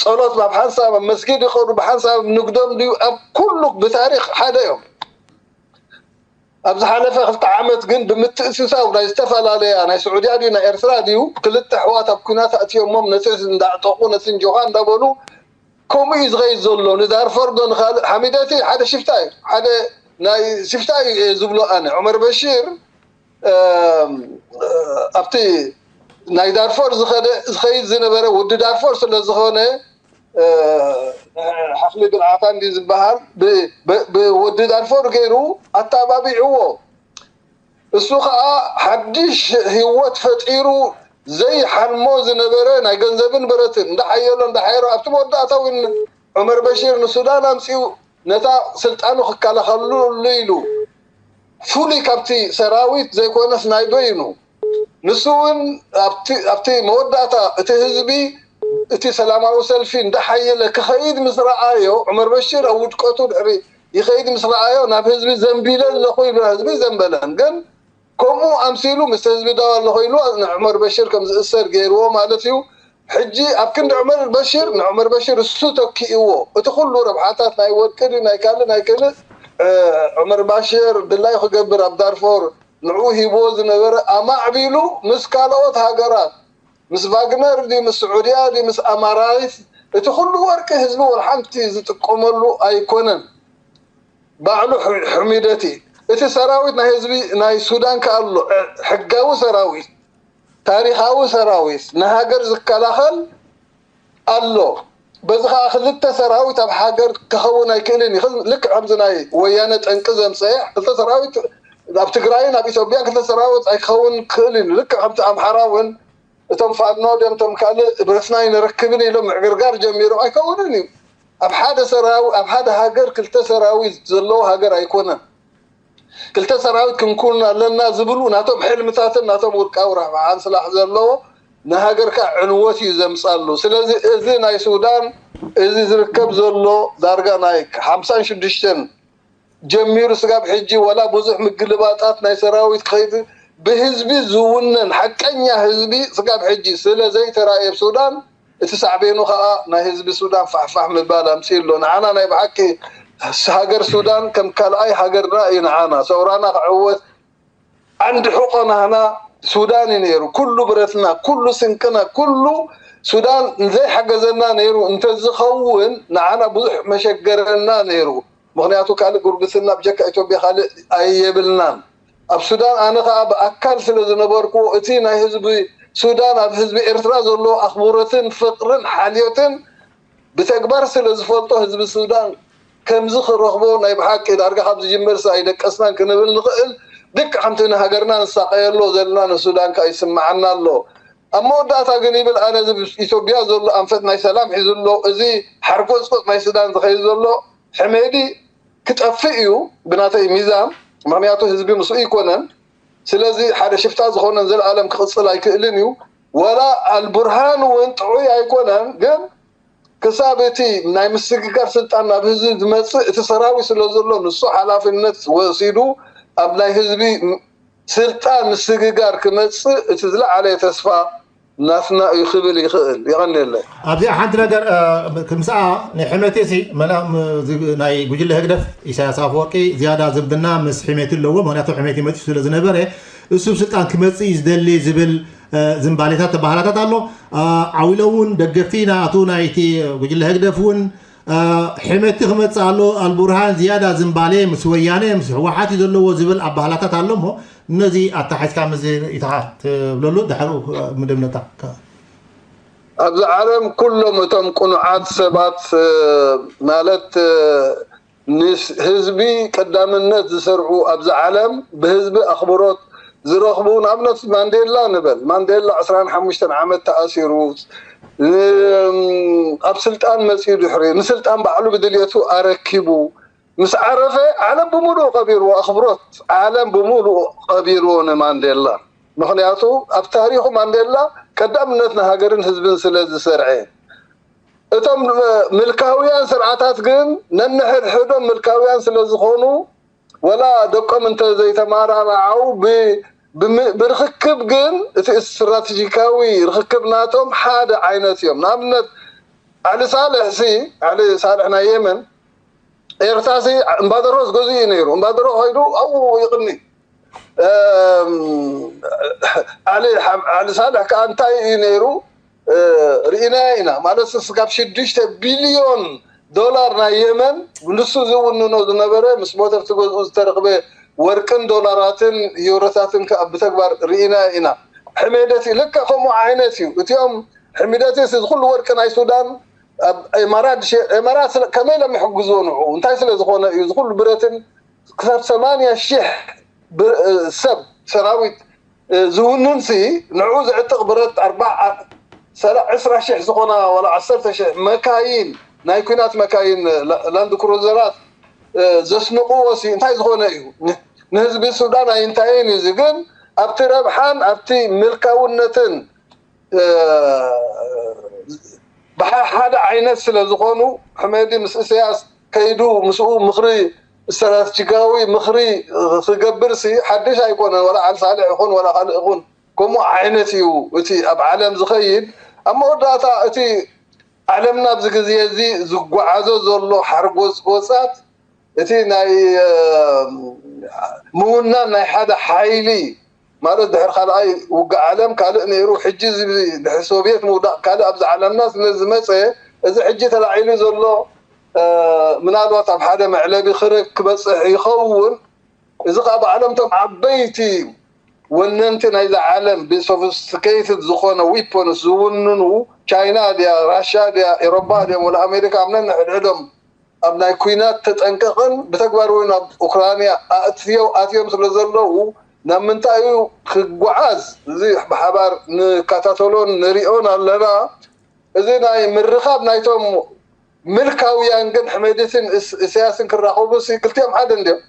ጸሎት ኣብ ሓንሳብ ኣብ መስጊድ ይኸዱ፣ ብሓንሳብ ኣብ ንግዶም ድዩ ኣብ ኩሉ ብታሪኽ ሓደ እዮም። ኣብ ዝሓለፈ ክልተ ዓመት ግን ብምትእስሳው ናይ ዝተፈላለያ ናይ ስዑድያ ድዩ ናይ ኤርትራ ድዩ ክልተ ኣሕዋት ኣብ ኩናት ኣእትዮሞም ነቲ እንዳዕጠቑ ነቲ እንጆኻ እንዳበሉ ከምኡ እዩ ዝኸይድ ዘሎ። ንዳርፈር ዶ ንኻልእ ሓሚደቲ ሓደ ሽፍታ እዩ ሓደ ናይ ሽፍታ እዩ እየ ዝብሎ ኣነ ዑመር በሺር ኣብቲ ናይ ዳርፎር ዝኸይድ ዝነበረ ወዲ ዳርፎር ስለ ዝኾነ ሓፍሊ ብልዓታ እንዲ ዝበሃል ብወዲ ዳርፎር ገይሩ ኣተባቢዕዎ። እሱ ከዓ ሓድሽ ህይወት ፈጢሩ ዘይሓልሞ ዝነበረ ናይ ገንዘብን ብረትን እንዳሓየሎ እንዳሓየሮ ኣብቲ መወዳእታ እውን ዑመር በሽር ንሱዳን ኣምፅኡ ነታ ስልጣኑ ክከላኸሉ ኢሉ ፍሉይ ካብቲ ሰራዊት ዘይኮነስ ናይ በይኑ ንሱ እውን ኣብቲ መወዳእታ እቲ ህዝቢ እቲ ሰላማዊ ሰልፊ እንዳሓየለ ክኸይድ ምስ ረኣዮ ዑመር በሽር ኣብ ውድቀቱ ድሕሪ ይኸይድ ምስ ረኣዮ ናብ ህዝቢ ዘንቢለ ኣለኹ ይብላ ህዝቢ ዘንበለን ግን ከምኡ ኣምሲሉ ምስ ህዝቢ ዳው ኣለኹ ኢሉ ንዑመር በሽር ከም ዝእሰር ገይርዎ ማለት እዩ። ሕጂ ኣብ ክንዲ ዑመር በሽር ንዑመር በሽር እሱ ተኪእዎ እቲ ኩሉ ረብሓታት ናይ ወርቂ ናይ ካልእ ናይ ክልእ ዑመር ባሽር ድላዩ ክገብር ኣብ ዳርፎር ንዑ ሂብዎ ዝነበረ ኣማዕቢሉ ምስ ካልኦት ሃገራት ምስ ቫግነር ድዩ ምስ ስዑድያ ድዩ ምስ ኣማራይት እቲ ኩሉ ወርቂ ህዝቢ ወላ ሓንቲ ዝጥቀመሉ ኣይኮነን። ባዕሉ ሕሚደቲ እቲ ሰራዊት ናይ ህዝቢ ናይ ሱዳን ከኣሎ ሕጋዊ ሰራዊት ታሪኻዊ ሰራዊት ንሃገር ዝከላኸል ኣሎ። በዚ ከዓ ክልተ ሰራዊት ኣብ ሃገር ክኸውን ኣይክእልን እዩ። ልክ ከምዚ ናይ ወያነ ጠንቂ ዘምፀአ ክልተ ሰራዊት ኣብ ትግራይን ኣብ ኢትዮጵያን ክልተ ሰራዊት ኣይክኸውን ክእል እዩ። ልክ ከምቲ ኣምሓራ እውን እቶም ፋኖ ድም እቶም ካልእ ብረትና ኣይንረክብን ኢሎም ምዕግርጋር ጀሚሮም ኣይከውንን እዩ። ኣብ ሓደ ሰራዊ ኣብ ሓደ ሃገር ክልተ ሰራዊት ዘለዎ ሃገር ኣይኮነን። ክልተ ሰራዊት ክንኩን ኣለና ዝብሉ ናቶም ሕልምታትን ናቶም ውልቃዊ ረብሓን ስላሕ ዘለዎ ንሃገርካ ዕንወት እዩ ዘምፃሉ። ስለዚ እዚ ናይ ሱዳን እዚ ዝርከብ ዘሎ ዳርጋ ናይ ሓምሳን ሽዱሽተን ጀሚሩ ስጋብ ሕጂ ወላ ብዙሕ ምግልባጣት ናይ ሰራዊት ክኸይድ ብህዝቢ ዝውነን ሓቀኛ ህዝቢ ስጋብ ሕጂ ስለ ዘይተራእየ ብ ሱዳን እቲ ሳዕቤኑ ከዓ ናይ ህዝቢ ሱዳን ፋሕፋሕ ምባል ኣምፅእ ኣሎ። ንዓና ናይ ብሓቂ ሃገር ሱዳን ከም ካልኣይ ሃገርና እዩ። ንዓና ሰውራና ክዕወት ዓንዲ ሕቆ ናህና ሱዳን እዩ ነይሩ። ኩሉ ብረትና፣ ኩሉ ስንቅና፣ ኩሉ ሱዳን ዘይሓገዘና ነይሩ እንተዝኸውን ንዓና ብዙሕ መሸገረና ነይሩ። ምኽንያቱ ካልእ ጉርብትና ብጀካ ኢትዮጵያ ካልእ ኣየብልናን። ኣብ ሱዳን ኣነ ከዓ ብኣካል ስለ ዝነበርኩ እቲ ናይ ህዝቢ ሱዳን ኣብ ህዝቢ ኤርትራ ዘሎ ኣኽብሮትን ፍቅርን ሓልዮትን ብተግባር ስለ ዝፈልጦ ህዝቢ ሱዳን ከምዚ ክረኽቦ ናይ ብሓቂ ዳርጋ ካብ ዝጅመርስ ኣይደቀስናን ክንብል ንኽእል። ልክዕ ከምቲ ንሃገርና ንሳቀየሎ ዘለና ንሱዳን ከዓ ይስምዓና ኣሎ። ኣብ መወዳእታ ግን ይብል ኣነ እዚ ኢትዮጵያ ዘሎ ኣንፈት ናይ ሰላም ሒዙ ኣሎ። እዚ ሓርጎፅቆፅ ናይ ሱዳን ዝኸይድ ዘሎ ሕሜዲ ክጠፍእ እዩ ብናተይ ሚዛን። ምክንያቱ ህዝቢ ምስኡ ይኮነን። ስለዚ ሓደ ሽፍታ ዝኾነን ዘለኣለም ክቕፅል ኣይክእልን እዩ። ወላ ኣልቡርሃን እውን ጥዑይ ኣይኮነን። ግን ክሳብ እቲ ናይ ምስግጋር ስልጣን ናብ ህዝቢ ዝመፅእ እቲ ሰራዊት ስለ ዘሎ ንሱ ሓላፍነት ወሲዱ ኣብ ናይ ህዝቢ ስልጣን ምስግጋር ክመፅእ እቲ ዝለዓለ ተስፋ ናትና እዩ ክብል ይኽእል። የቐንየለይ። ኣብዚኣ ሓንቲ ነገር ክምስኣ ናይ ሕመቴ ሲ መላ ናይ ጉጅለ ህግደፍ ኢሳያስ ኣፈወርቂ ዝያዳ ዝምድና ምስ ሕሜቲ ኣለዎ። ምክንያቱ ሕሜቲ መፂኡ ስለ ዝነበረ እሱ ስልጣን ክመፅእ እዩ ዝደሊ ዝብል ዝንባሌታት ተባህላታት ኣሎ። ዓው ኢሎም እውን ደገፍቲ ናቱ ናይቲ ጉጅለ ህግደፍ እውን ሕመቲ ክመፅእ ኣሎ። ኣልቡርሃን ዝያዳ ዝንባሌ ምስ ወያነ ምስ ህወሓት እዩ ዘለዎ ዝብል ኣባህላታት ኣሎ። እሞ ነዚ ኣታሓዝካ ምስ ኢትኻ ትብለሉ ድሕሩ ምድምነታ ኣብዚ ዓለም ኩሎም እቶም ቅኑዓት ሰባት ማለት ንህዝቢ ቀዳምነት ዝሰርዑ ኣብዚ ዓለም ብህዝቢ ኣኽብሮት ዝረኽቡ ንኣብነት ማንዴላ ንበል ማንዴላ ዕስራን ሓሙሽተን ዓመት ተኣሲሩ ኣብ ስልጣን መፅኡ ድሕሪ ንስልጣን ባዕሉ ብድልየቱ ኣረኪቡ ምስ ዓረፈ ዓለም ብምሉኡ ቀቢርዎ ኣኽብሮት ዓለም ብምሉኡ ቀቢርዎ ንማንዴላ ምኽንያቱ ኣብ ታሪኹ ማንዴላ ቀዳምነት ንሃገርን ህዝብን ስለ ዝሰርዐ እቶም ምልካውያን ስርዓታት ግን ነንሕድሕዶም ምልካውያን ስለ ዝኾኑ ወላ ደቆም እንተ ዘይተማራርዓው ብርክክብ ግን እቲ ስትራተጂካዊ ርክክብ ናቶም ሓደ ዓይነት እዮም። ንኣብነት ዓሊ ሳልሕ ሲ ዓሊ ሳልሕ ናይ የመን ኤርትራ ሲ እምባደሮ ዝገዝኡ እዩ ነይሩ። እምባደሮ ከይዱ ኣብኡ ይቕኒ። ዓሊ ሳልሕ ከዓ እንታይ እዩ ነይሩ? ርኢናዮ ኢና ማለት ስጋብ ሽዱሽተ ቢልዮን ዶላር ናይ የመን ንሱ ዝውንኖ ዝነበረ ምስ ሞተር ትገዝኡ ዝተረኽበ ወርቅን ዶላራትን ዩሮታትን ከዓ ብተግባር ርኢናዮ ኢና። ሕሜደት እዩ ልክዕ ከምኡ ዓይነት እዩ። እቲኦም ሕሚደት እዚ ኩሉ ወርቂ ናይ ሱዳን ኣብ ኤማራት ሸ- ኤማራት ስለ- ከመይ ኢሎም ይሕግዝዎ ንዑ እንታይ ስለ ዝኾነ እዩ እዚ ኩሉ ብረትን ክሳብ ሰማንያ ሺሕ ብ- እ፣ ሰብ ሰራዊት እ፣ ዝውንን ሲ ንዕኡ ዝዕጥቕ ብረት ኣርባ ዓ- ሰላ- ዕስራ ሽሕ ዝኾና ዋላ ዓሰርተ ሽሕ መካይን ናይ ኲናት መካይን ላ- ላንድ ክሩዘራት እ፣ ዘስንቕዎ ሲ እንታይ ዝኾነ እዩ? ን- ንህዝቢ ሱዳን ኣይንታይን እዩ እዚ ግን ኣብቲ ረብሓን ኣብቲ ምልካውነትን እ፣ ብሓ- ሓደ ዓይነት ስለ ዝኾኑ ሕመዲ ምስ እስያስ ከይዱ ምስኡ ምኽሪ ስትራተጂካዊ ምኽሪ ክገብር ሲ ሓድሽ ኣይኮነን። ወላ ዓል ሳልሕ ይኹን ወላ ካልእ ይኹን ከምኡ ዓይነት እዩ እቲ ኣብ ዓለም ዝኸይድ። ኣብ መወዳእታ እቲ ዓለምና ኣብዚ ግዜ እዚ ዝጓዓዞ ዘሎ ሓርጎጽጎጻት እቲ ናይ ምውናን ናይ ሓደ ሓይሊ ማለት ድሕሪ ካልኣይ ውግእ ዓለም ካልእ ነይሩ። ሕጂ እዚ ድሕሪ ሶቪየት ምውዳቕ ካልእ ኣብዚ ዓለምና ስለ ዝመፀ እዚ ሕጂ ተላዒሉ ዘሎ ምናልባት ኣብ ሓደ መዕለቢ ክበፅሕ ይኸውን። እዚ ከዓ ብዓለምቶም ዓበይቲ ወነንቲ ናይዛ ዓለም ብሶፊስቲኬትድ ዝኾነ ዊፖንስ ዝውንኑ ቻይና ድያ ራሽያ ድያ ኤሮፓ ድዮም ወላ ኣሜሪካ ኣብ ነንሕድሕዶም ኣብ ናይ ኲናት ተጠንቀቕን ብተግባር እውን ኣብ ኡክራንያ ኣእትዮ ኣትዮም ስለ ዘለዉ ናብ ምንታይ እዩ ክጓዓዝ እዚ ብሓባር ንከታተሎን ንሪኦን ኣለና። እዚ ናይ ምርኻብ ናይቶም ምልካውያን ግን ሕመድትን እስ- እስያስን ክራኸቡ ሲ ክልቲኦም ሓደ እንዲዮም።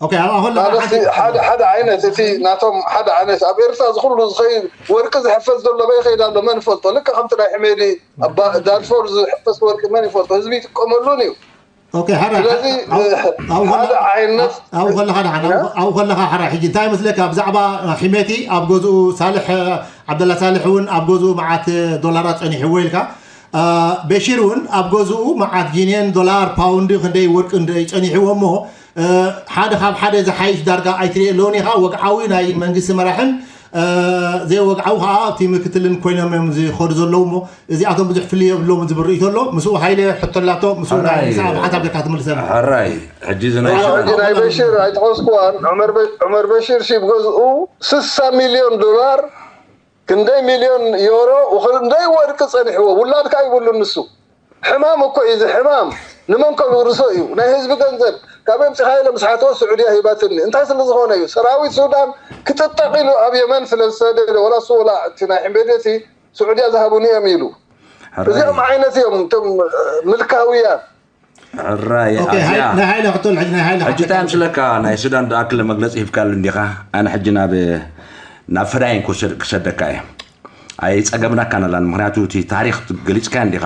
ኦኬ፣ ኣብ ኣሁን ለኻ ማለት ሓንቲ ሓደ ሓደ ዓይነት እቲ ናቶም ሓደ ዓይነት ኣብ ኤርትራ ዝኩሉ ዝኸይድ ወርቂ ዝሕፈስ ዘሎ በይ ይኸይድ ኣሎ መን ይፈልጦ? ልክዕ ከምቲ ናይ ሕሜዲ ኣብ ዳርፎር ዝሕፈስ ወርቂ መን ይፈልጦ? ህዝቢ ይጥቀመሉን እዩ። ኦኬ፣ ሓራ ስለዚ ኣብኡ ሓደ ዓይነት ኣብኡ ከለኻ ደሓን ኣብኡ ከለኻ ሓራ ሕጂ እንታይ መስለካ ብዛዕባ ሒሜቲ ኣብ ገዝኡ ሳልሕ ዓብደላ ሳልሕ እውን ኣብ ገዝኡ መዓት ዶላራት ጸኒሕዎ ኢልካ። በሺር እውን ኣብ ገዝኡ መዓት ጊንየን ዶላር ፓውንድ ክንደይ ወርቂ ጸኒሕዎ እሞ ሓደ ካብ ሓደ ዝሓይሽ ዳርጋ ኣይትሪኦ ኣለውን ኢኻ። ወግዓዊ ናይ መንግስቲ መራሕን ዘይወግዓዊ ከዓ እቲ ምክትልን ኮይኖም እዮም ዝኸዱ ዘለዉ እሞ እዚኣቶም ብዙሕ ፍልይ የብሎም ዝብል ርእይቶ ኣሎ። ምስኡ ሃይለ ሕቶ ኣላቶ ምስኡ ናይ ምሳኣ ብሓንሳብ ጌርካ ትምልሰና። ሕራይ ሕጂ እዚ ናይ ሕጂ ናይ በሽር ኣይጠቐስኩዋን። ዑመር በ- ዑመር በሽር ሲ ብገዝኡ ስሳ ሚልዮን ዶላር ክንደይ ሚልዮን ዮሮ ክንደይ ወርቂ ጸኒሕዎ ውላድካ ይብሉን ንሱ ሕማም እኮ እዩ እዚ ሕማም ንመን ከብርሶ እዩ ናይ ህዝቢ ገንዘብ ካብ ኣምፅኻዮ ኢለ ምስ ሓተወ ስዑድያ ሂባትኒ እንታይ ስለ ዝኾነ እዩ ሰራዊት ሱዳን ክጥጠቕ ኢሉ ኣብ የመን ስለ ዝሰደደ ወላ እሱ ወላ እቲ ናይ ሕምቤደቲ ስዑድያ ዝሃቡኒ እዮም ኢሉ እዚኦም ዓይነት እዮም እቶም ምልካውያን ሕራይ ኦኬ፣ ሃይ- ኣዝያ ናይ ሃይለ ሕቶ ሕጂ ናይ ሃይለ ሕጂ እንታይ ምስለካ ናይ ሱዳን ዝኣክል መግለፂ ሂብካሉ እንዲኻ ኣነ ሕጂ ናብ ናብ ፈዳይን ክወስድ- ክሰደካ እየ ኣይፀገምናካን ኣላን ምክንያቱ እቲ ታሪክ ገሊፅካ እንዲኻ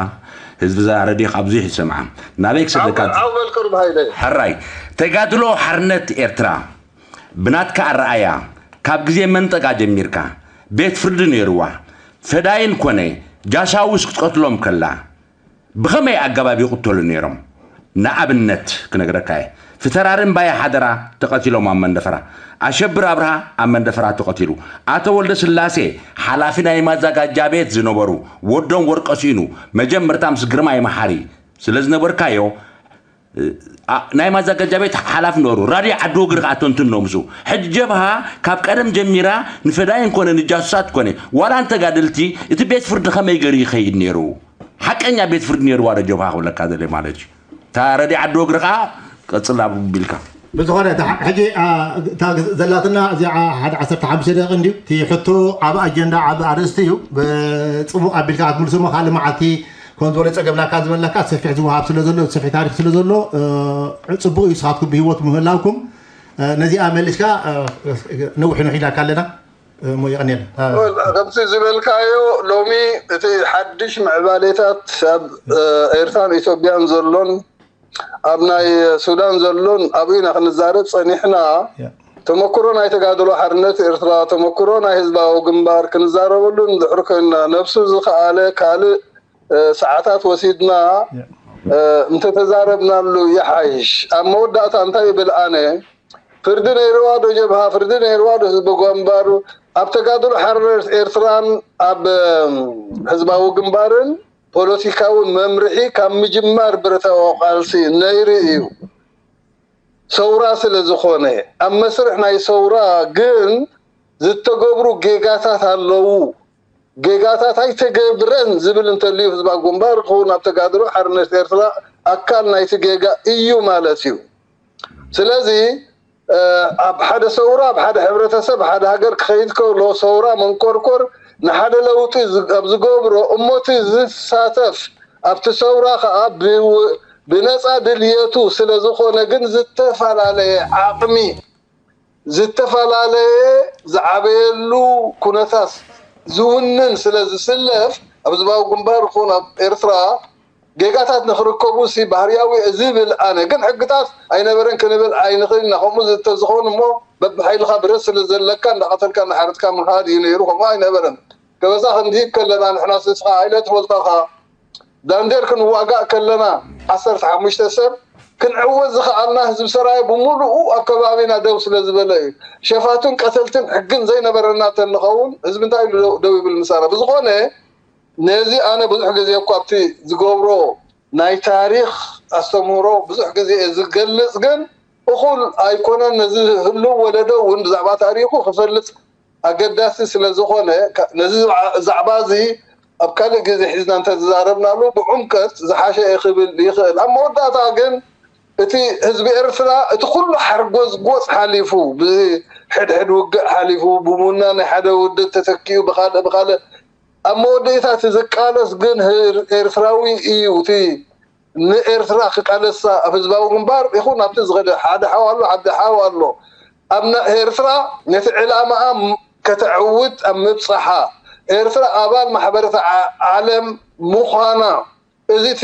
ህዝቢ ዛ ረድዮ ካብ ብዙሕ ይሰምዓ ናበይ ክሰደካ ዓው በል ቅሩብ ሃይለ ሕራይ ተጋድሎ ሓርነት ኤርትራ ብናትካ ኣረኣያ ካብ ግዜ መንጠቃ ጀሚርካ ቤት ፍርዲ ነይርዋ ፈዳይን ኮነ ጃሳውስ ክትቀትሎም ከላ ብኸመይ ኣገባብ ይቕተሉ ነይሮም? ንኣብነት ክነግረካ እየ። ፊተራሪ እምባየ ሓደራ ተቐቲሎም ኣብ መንደፈራ። ኣሸብር ኣብርሃ ኣብ መንደፈራ ተቐቲሉ። ኣቶ ወልደስላሴ ሓላፊ ናይ ማዘጋጃ ቤት ዝነበሩ ወዶም ወርቀ ስኢኑ መጀመርታ ምስ ግርማይ መሓሪ ስለ ዝነበርካዮ እ፣ ኣ- ናይ ማዘጋጃ ቤት ሓላፊ ነበሩ። ራድዮ ዓዲ ወግሪ ከዓ ተንትኖ ምስኡ። ሕጂ ጀብሃ ካብ ቀደም ጀሚራ ንፈዳይን ኮነ ንጃሱሳት ኮነ ዋላ ንተጋደልቲ እቲ ቤት ፍርዲ ከመይ ገይሩ ይኸይድ ነይሩ? ሓቀኛ ቤት ፍርዲ ነይርዋ ዶ ጀብሃ ክብለካ ደለ ማለት እዩ። እታ ረዲ ዓዲ ወግሪ ከዓ ቀፅል ኣብ ቢልካ ብዝኾነ እታ ሕ- ሕጂ አ፣ እታ ዘላትና እዚኣ ሓደ ዓሰርተ ሓሙሽተ ደቂ እንድዩ እቲ ሕቶ ዓብ ኣጀንዳ ዓብ ኣርእስቲ እዩ ብፅቡቅ ኣቢልካ ክትምልሱ ሞ ካልእ መዓልቲ ከም ዝበለ ፀገምናካ ዝበለካ ሰፊሕ ዝወሃብ ስለ ዘሎ ሰፊሕ ታሪክ ስለ ዘሎ እ፣ ፅቡቅ እዩ ንስኻትኩም ብሂወት ምህላውኩም እ፣ ነዚኣ መሊስካ እ፣ ነዊሕ ንውሕ ኢላካ ኣለና እሞ የቐንየልና። ከምቲ ዝበልካዮ ሎሚ እቲ ሓድሽ ምዕባሌታት ኣብ ኤርትራን ኢትዮጵያን ዘሎን ኣብ ናይ ሱዳን ዘሎን ኣብኡ ኢና ክንዛረብ ፀኒሕና። ተመክሮ ናይ ተጋድሎ ሓርነት ኤርትራ፣ ተመክሮ ናይ ህዝባዊ ግንባር ክንዛረበሉ እንድሕር ኮይንና ነብሱ ዝኸኣለ ካልእ ሰዓታት ወሲድና እንተተዛረብናሉ ይሓይሽ። ኣብ መወዳእታ እንታይ ይብል ኣነ ፍርዲ ነይርዋ ዶ ጀብሃ ፍርዲ ነይርዋ ዶ ህዝቢ ጎንባር ኣብ ተጋድሎ ሓርነት ኤርትራን ኣብ ህዝባዊ ግንባርን ፖለቲካዊ መምርሒ ካብ ምጅማር ብረታዊ ቃልሲ ነይሩ እዩ። ሰውራ ስለ ዝኾነ ኣብ መስርሕ ናይ ሰውራ ግን ዝተገብሩ ጌጋታት ኣለዉ። ጌጋታት ኣይተገብረን ዝብል እንተልዩ ህዝባዊ ግንባር ክኸውን ኣብ ተጋድሎ ሓርነት ኤርትራ ኣካል ናይቲ ጌጋ እዩ ማለት እዩ። ስለዚ ኣብ ሓደ ሰውራ፣ ኣብ ሓደ ሕብረተሰብ፣ ሓደ ሃገር ክኸይድ ከሎ ሰውራ መንኮርኮር ንሓደ ለውጢ ኣብ ዝገብሮ እሞቲ ዝሳተፍ ኣብቲ ሰውራ ከዓ ብነፃ ድልየቱ ስለ ዝኾነ ግን ዝተፈላለየ ዓቕሚ፣ ዝተፈላለየ ዝዓበየሉ ኩነታት ዝውንን ስለ ዝስለፍ ኣብ ህዝባዊ ግንባር ይኹን ኣብ ኤርትራ ጌጋታት ንክርከቡ ሲ ባህርያዊ ዝብል ኣነ ግን ሕግታት ኣይነበረን ክንብል ኣይንኽእል ኢና። ከምኡ ዝተዝኸውን እሞ በብሓይልካ ብረት ስለ ዘለካ እንዳቐተልካ እንዳሓረድካ ምኻድ እዩ ነይሩ። ከምኡ ኣይነበረን። ከበሳ ክንድሂብ ከለና ንሕና ስስኻ ኣይለ ትፈልጠኻ ዳንዴር ክንዋጋእ ከለና ዓሰርተ ሓሙሽተ ሰብ ክንዕወት ዝኸኣልና ህዝቢ ሰራየ ብምሉኡ ኣብ ከባቢና ደው ስለ ዝበለ እዩ። ሸፋቱን ቀተልትን ሕግን ዘይነበረና ተንኸውን ህዝቢ እንታይ ኢሉ ደው ይብል ምሳና? ብዝኾነ ነዚ ኣነ ብዙሕ ግዜ እኳ ኣብቲ ዝገብሮ ናይ ታሪኽ ኣስተምህሮ ብዙሕ ግዜ እየ ዝገልጽ፣ ግን እኹል ኣይኮነን። ነዚ ህሉው ወለዶ እውን ብዛዕባ ታሪኹ ክፈልጥ ኣገዳሲ ስለ ዝኾነ ነዚ ዛዕባ እዚ ኣብ ካልእ ግዜ ሒዝና እንተዝዛረብናሉ ብዕምቀት ዝሓሸ እየ ክብል ይኽእል። ኣብ መወዳእታ ግን እቲ ህዝቢ ኤርትራ እቲ ኩሉ ሓርጎዝጎዝ ሓሊፉ ብሕድሕድ ውግእ ሓሊፉ ብቡና ናይ ሓደ ውድብ ተተኪኡ ብካልእ ብካልእ ኣብ መወዳእታ እቲ ዝቃለስ ግን ኤርትራዊ እዩ። እቲ ንኤርትራ ክቃለሳ ኣብ ህዝባዊ ግንባር ይኹን ኣብቲ ዝኸደ ሓደ ሓው ኣሎ፣ ዓዲ ሓው ኣሎ። ኣብ ኤርትራ ነቲ ዕላማኣ ከተዕውት ኣብ ምብጻሓ ኤርትራ ኣባል ማሕበረተ ዓለም ምዃና እዚ እቲ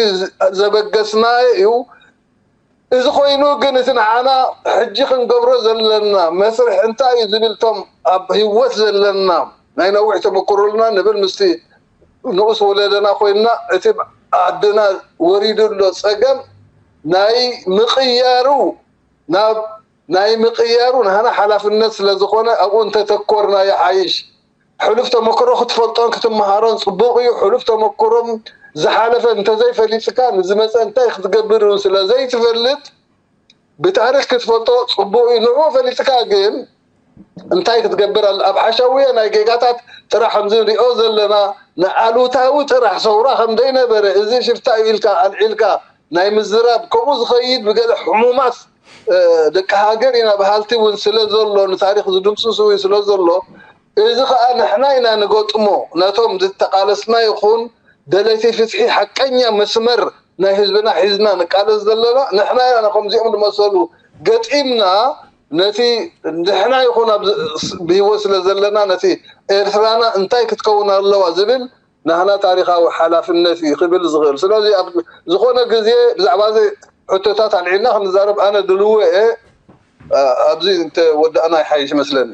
ዘበገስናዮ እዩ። እዚ ኮይኑ ግን እቲ ንዓና ሕጂ ክንገብሮ ዘለና መስርሕ እንታይ እዩ ዝብል እቶም ኣብ ህይወት ዘለና ናይ ነዊሕ ተመክሮልና ንብል ምስቲ ንኡስ ወለደና ኮይንና እቲ ዓድና ወሪዱ ኣሎ ጸገም ናይ ምቕያሩ ናብ ናይ ምቕያሩ ናህና ሓላፍነት ስለ ዝኾነ ኣብኡ እንተተኮርና ይሓይሽ። ሕሉፍ ተመክሮ ክትፈልጦን ክትመሃሮን ጽቡቕ እዩ። ሕሉፍ ተመክሮም ዝሓለፈ እንተዘይፈሊጥካ ንዝመፀ እንታይ ክትገብር እውን ስለ ዘይትፈልጥ ብታሪክ ክትፈልጦ ጽቡቕ እዩ። ንዕኡ ፈሊጥካ ግን እንታይ ክትገብር ኣለ? ኣብ ሓሻውየ ናይ ጌጋታት ጥራሕ ከምዚ ንሪኦ ዘለና ንኣሉታዊ ጥራሕ ሰውራ ከም ዘይነበረ እዚ ሽፍታ እዩ ኢልካ ኣልዒልካ ናይ ምዝራብ ከምኡ ዝኸይድ ብገለ ሕሙማት ደቂ ሃገር ኢና በሃልቲ እውን ስለ ዘሎ ንታሪክ ዝድምስሱ እውን ስለ ዘሎ እዚ ከዓ ንሕና ኢና ንገጥሞ ነቶም ዝተቃለስና ይኹን ደለይቲ ፍትሒ ሓቀኛ መስመር ናይ ህዝብና ሒዝና ንቃለስ ዘለና ንሕና ኢና ከምዚኦም ዝመሰሉ ገጢምና ነቲ ንሕና ይኹን ብህይወት ስለ ዘለና ነቲ ኤርትራና እንታይ ክትከውን ኣለዋ ዝብል ናህና ታሪኻዊ ሓላፍነት እዩ ክብል ዝኽእል። ስለዚ ኣብ ዝኾነ ግዜ ብዛዕባ እዚ ሕቶታት ኣልዒልና ክንዛረብ ኣነ ድልዎ እየ። ኣብዚ እንተወዳእና ይሓይሽ መስለኒ።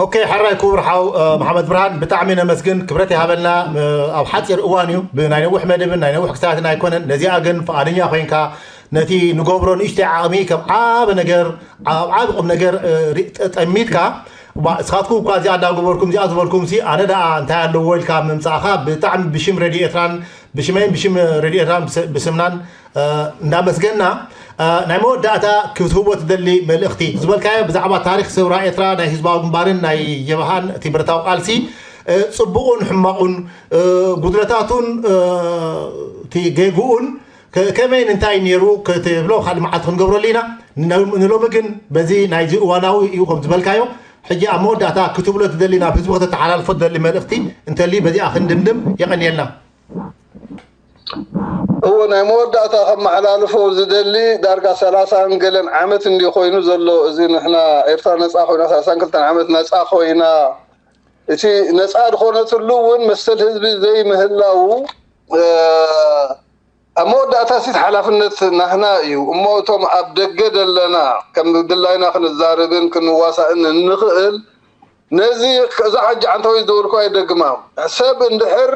ኦኬ፣ ሕራይ ክቡር ሓው መሓመድ ብርሃን ብጣዕሚ ነመስግን፣ ክብረት ይሃበልና። ኣብ ሓፂር እዋን እዩ፣ ብናይ ነዊሕ መደብን ናይ ነዊሕ ክስታትን ኣይኮነን። ነዚኣ ግን ፍቓደኛ ኮይንካ ነቲ ንገብሮ ንእሽተይ ዓቕሚ ከም ዓብ ነገር ኣብ ዓብ ቁም ነገር ጠሚትካ እባ እስኻትኩም እኳ እዚኣ እንዳገበርኩም እዚኣ ዝበልኩም ሲ ኣነ ደኣ እንታይ ኣለዎ ኢልካ ምምፃእኻ ብጣዕሚ ብሽም ሬድዮ ኤርትራን ብሽመይን ብሽም ሬድዮ ኤርትራን ብስምናን እንዳመስገና ናይ መወዳእታ ክትህቦ ትደሊ መልእኽቲ ዝበልካዮ ብዛዕባ ታሪክ ሰውራ ኤርትራ ናይ ህዝባዊ ግንባርን ናይ ጀብሃን እቲ ብረታዊ ቃልሲ ፅቡቁን ሕማቁን ጉድለታቱን እቲ ጌግኡን ከመይን እንታይ ነይሩ ክትብሎ ካልእ መዓልቲ ክንገብረሉ ኢና። ንሎሚ ግን በዚ ናይዚ እዋናዊ እዩ ከም ዝበልካዮ ሕጂ ኣብ መወዳእታ ክትብሎ ትደሊ ናብ ህዝቢ ከተተሓላልፎ ትደሊ መልእኽቲ እንተልዩ በዚኣ ክንድምድም። የቐንየልና። እዎ ናይ መወዳእታ ከመሓላልፎ ዝደሊ ዳርጋ ሰላሳን ገለን ዓመት እንዲ ኮይኑ ዘሎ እዚ ንሕና ኤርትራ ነፃ ኮይና ሰላሳን ክልተን ዓመት ነፃ ኮይና እቲ ነፃ ዝኾነትሉ እውን መሰል ህዝቢ ዘይምህላው ኣብ መወዳእታ ሲት ሓላፍነት ናህና እዩ እሞ እቶም ኣብ ደገ ዘለና ከም ድላይና ክንዛረብን ክንዋሳእን እንኽእል ነዚ እዛ ሕጂ ዓንታዊ ዝደወልኩ ኣይደግማ ሰብ እንድሕር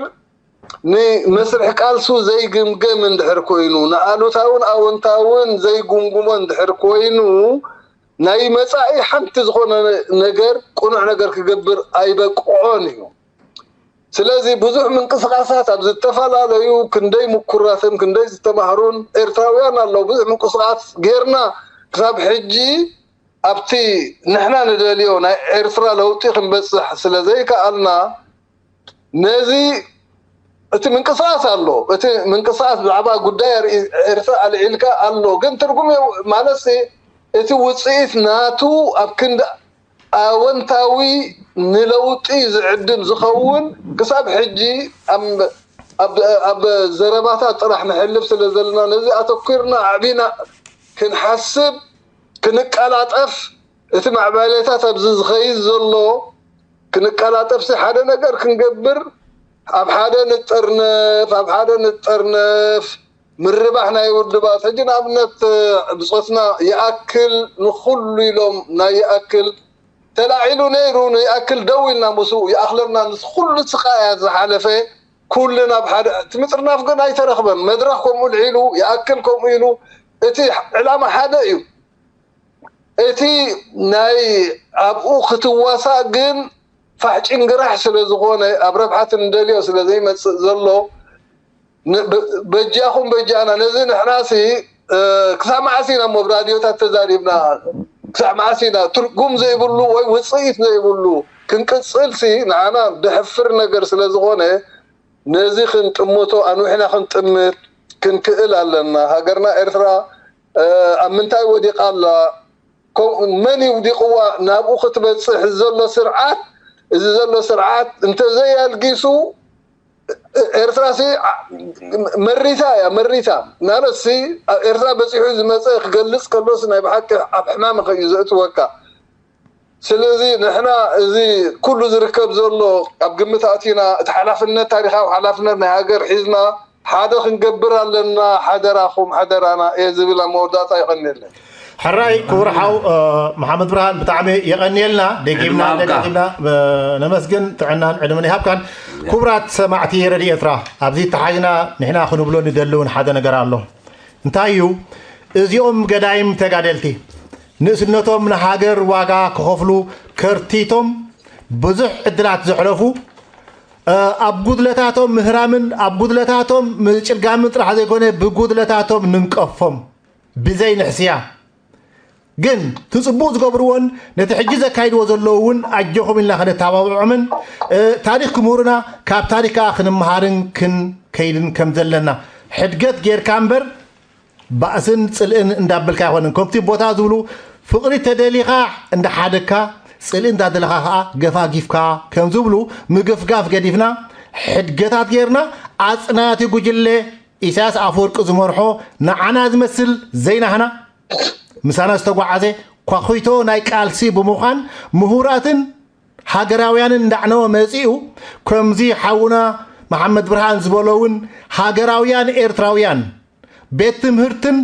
ንመስርሕ ቃልሱ ዘይግምገም እንድሕር ኮይኑ ንኣሉታውን ኣወንታውን ዘይጉምጉሞ እንድሕር ኮይኑ ናይ መጻኢ ሓንቲ ዝኾነ ነገር ቅኑዕ ነገር ክገብር ኣይበቅዖን እዩ። ስለዚ ብዙሕ ምንቅስቃሳት ኣብ ዝተፈላለዩ ክንደይ ምኩራትን ክንደይ ዝተማህሩን ኤርትራውያን ኣለዉ። ብዙሕ ምንቅስቃስ ጌርና ክሳብ ሕጂ ኣብቲ ንሕና ንደልዮ ናይ ኤርትራ ለውጢ ክንበጽሕ ስለ ዘይከኣልና ነዚ እቲ ምንቅስቃስ ኣሎ። እቲ ምንቅስቃስ ብዛዕባ ጉዳይ ኤርትራ ኣልዒልካ ኣሎ። ግን ትርጉም ማለት እቲ ውፅኢት ናቱ ኣብ ክንዲ ኣወንታዊ ንለውጢ ዝዕድም ዝኸውን ክሳብ ሕጂ ኣብ ዘረባታት ጥራሕ ንሕልፍ ስለ ዘለና ነዚ ኣተኪርና ኣዕቢና ክንሓስብ ክንቀላጠፍ እቲ ማዕባሌታት ኣብዚ ዝኸይድ ዘሎ ክንቀላጠፍሲ ሓደ ነገር ክንገብር ኣብ ሓደ ንጠርነፍ ኣብ ሓደ ንጠርነፍ ምርባሕ ናይ ውድባት ሕጂ ንኣብነት ብፆትና ይኣክል ንኩሉ ኢሎም ናይ ይኣክል ተላዒሉ ነይሩ ንይኣክል ደው ኢልና ምስኡ ይኣክለና ምስ ኩሉ ስቃያት ዝሓለፈ ኩልና ኣብ ሓደ እቲ ምጥርናፍ ግን ኣይተረኽበን መድረኽ ከምኡ ልዒሉ ይኣክል ከምኡ ኢሉ እቲ ዕላማ ሓደ እዩ እቲ ናይ ኣብኡ ክትዋሳእ ግን ፋሕ ጭንግራሕ ስለ ዝኾነ ኣብ ረብሓት እንደልዮ ስለ ዘይመፅእ ዘሎ በጃኹም በጃና ነዚ ንሕናሲ ክሳብ መዓስ ኢና ሞ ራድዮታት ተዛሪብና ክሳብ መዓስ ኢና ትርጉም ዘይብሉ ወይ ውፅኢት ዘይብሉ ክንቅፅልሲ ንዓና ደሕፍር ነገር ስለ ዝኾነ ነዚ ክንጥምቶ ኣንዊሕና ክንጥምት ክንክእል ኣለና ሃገርና ኤርትራ ኣብ ምንታይ ወዲቃ ኣላ መን ይውዲቅዋ ናብኡ ክትበፅሕ ዘሎ ስርዓት እዚ ዘሎ ስርዓት እንተዘይኣልጊሱ ኤርትራ ሲ መሪታ እያ መሪታ ናለሲ ኤርትራ በፂሑ ዝመፀ ክገልፅ ከሎስ ናይ ብሓቂ ኣብ ሕማም እዩ ዘእትወካ ስለዚ ንሕና እዚ ኩሉ ዝርከብ ዘሎ ኣብ ግምት ኣእቲና እቲ ሓላፍነት ታሪካዊ ሓላፍነት ናይ ሃገር ሒዝና ሓደ ክንገብር ኣለና ሓደራኹም ሓደራና እየ ዝብል ኣብ መወዳእታ ይቐንየለን ሕራይ ክቡር ሓው መሓመድ ብርሃን ብጣዕሚ የቐንየልና ደጊምና ደጋጊምና ነመስግን ጥዕናን ዕድመን ይሃብካን ክቡራት ሰማዕቲ ረድዮ ኤርትራ ኣብዚ ተሓዝና ንሕና ክንብሎ ንደሊ እውን ሓደ ነገር ኣሎ እንታይ እዩ እዚኦም ገዳይም ተጋደልቲ ንእስነቶም ንሃገር ዋጋ ክኸፍሉ ከርቲቶም ብዙሕ ዕድላት ዘሕለፉ ኣብ ጉድለታቶም ምህራምን ኣብ ጉድለታቶም ምጭልጋምን ጥራሕ ዘይኮነ ብጉድለታቶም ንንቀፎም ብዘይ ንሕስያ ግን እቲ ፅቡቅ ዝገብርዎን ነቲ ሕጂ ዘካይድዎ ዘለዉ እውን ኣጆኹም ኢልና ከነተባብዖምን ታሪክ ክምህሩና ካብ ታሪክ ከዓ ክንመሃርን ክንከይድን ከም ዘለና ሕድገት ጌርካ እምበር ባእስን ፅልእን እንዳበልካ ኣይኮነን ከምቲ ቦታ ዝብሉ ፍቅሪ ተደሊኻ እንዳሓደግካ ፅልኢ እንዳደለኻ ከዓ ገፋጊፍካ ከም ዝብሉ ምግፍጋፍ ገዲፍና ሕድገታት ጌርና ኣፅናቲ ጉጅለ ኢሳያስ ኣፈወርቂ ዝመርሖ ንዓና ዝመስል ዘይናህና ምሳና ዝተጓዓዘ ኳኺቶ ናይ ቃልሲ ብምዃን ምሁራትን ሃገራውያንን እንዳዕነወ መፂኡ ከምዚ ሓውና መሓመድ ብርሃን ዝበሎ እውን ሃገራውያን ኤርትራውያን ቤት ትምህርትን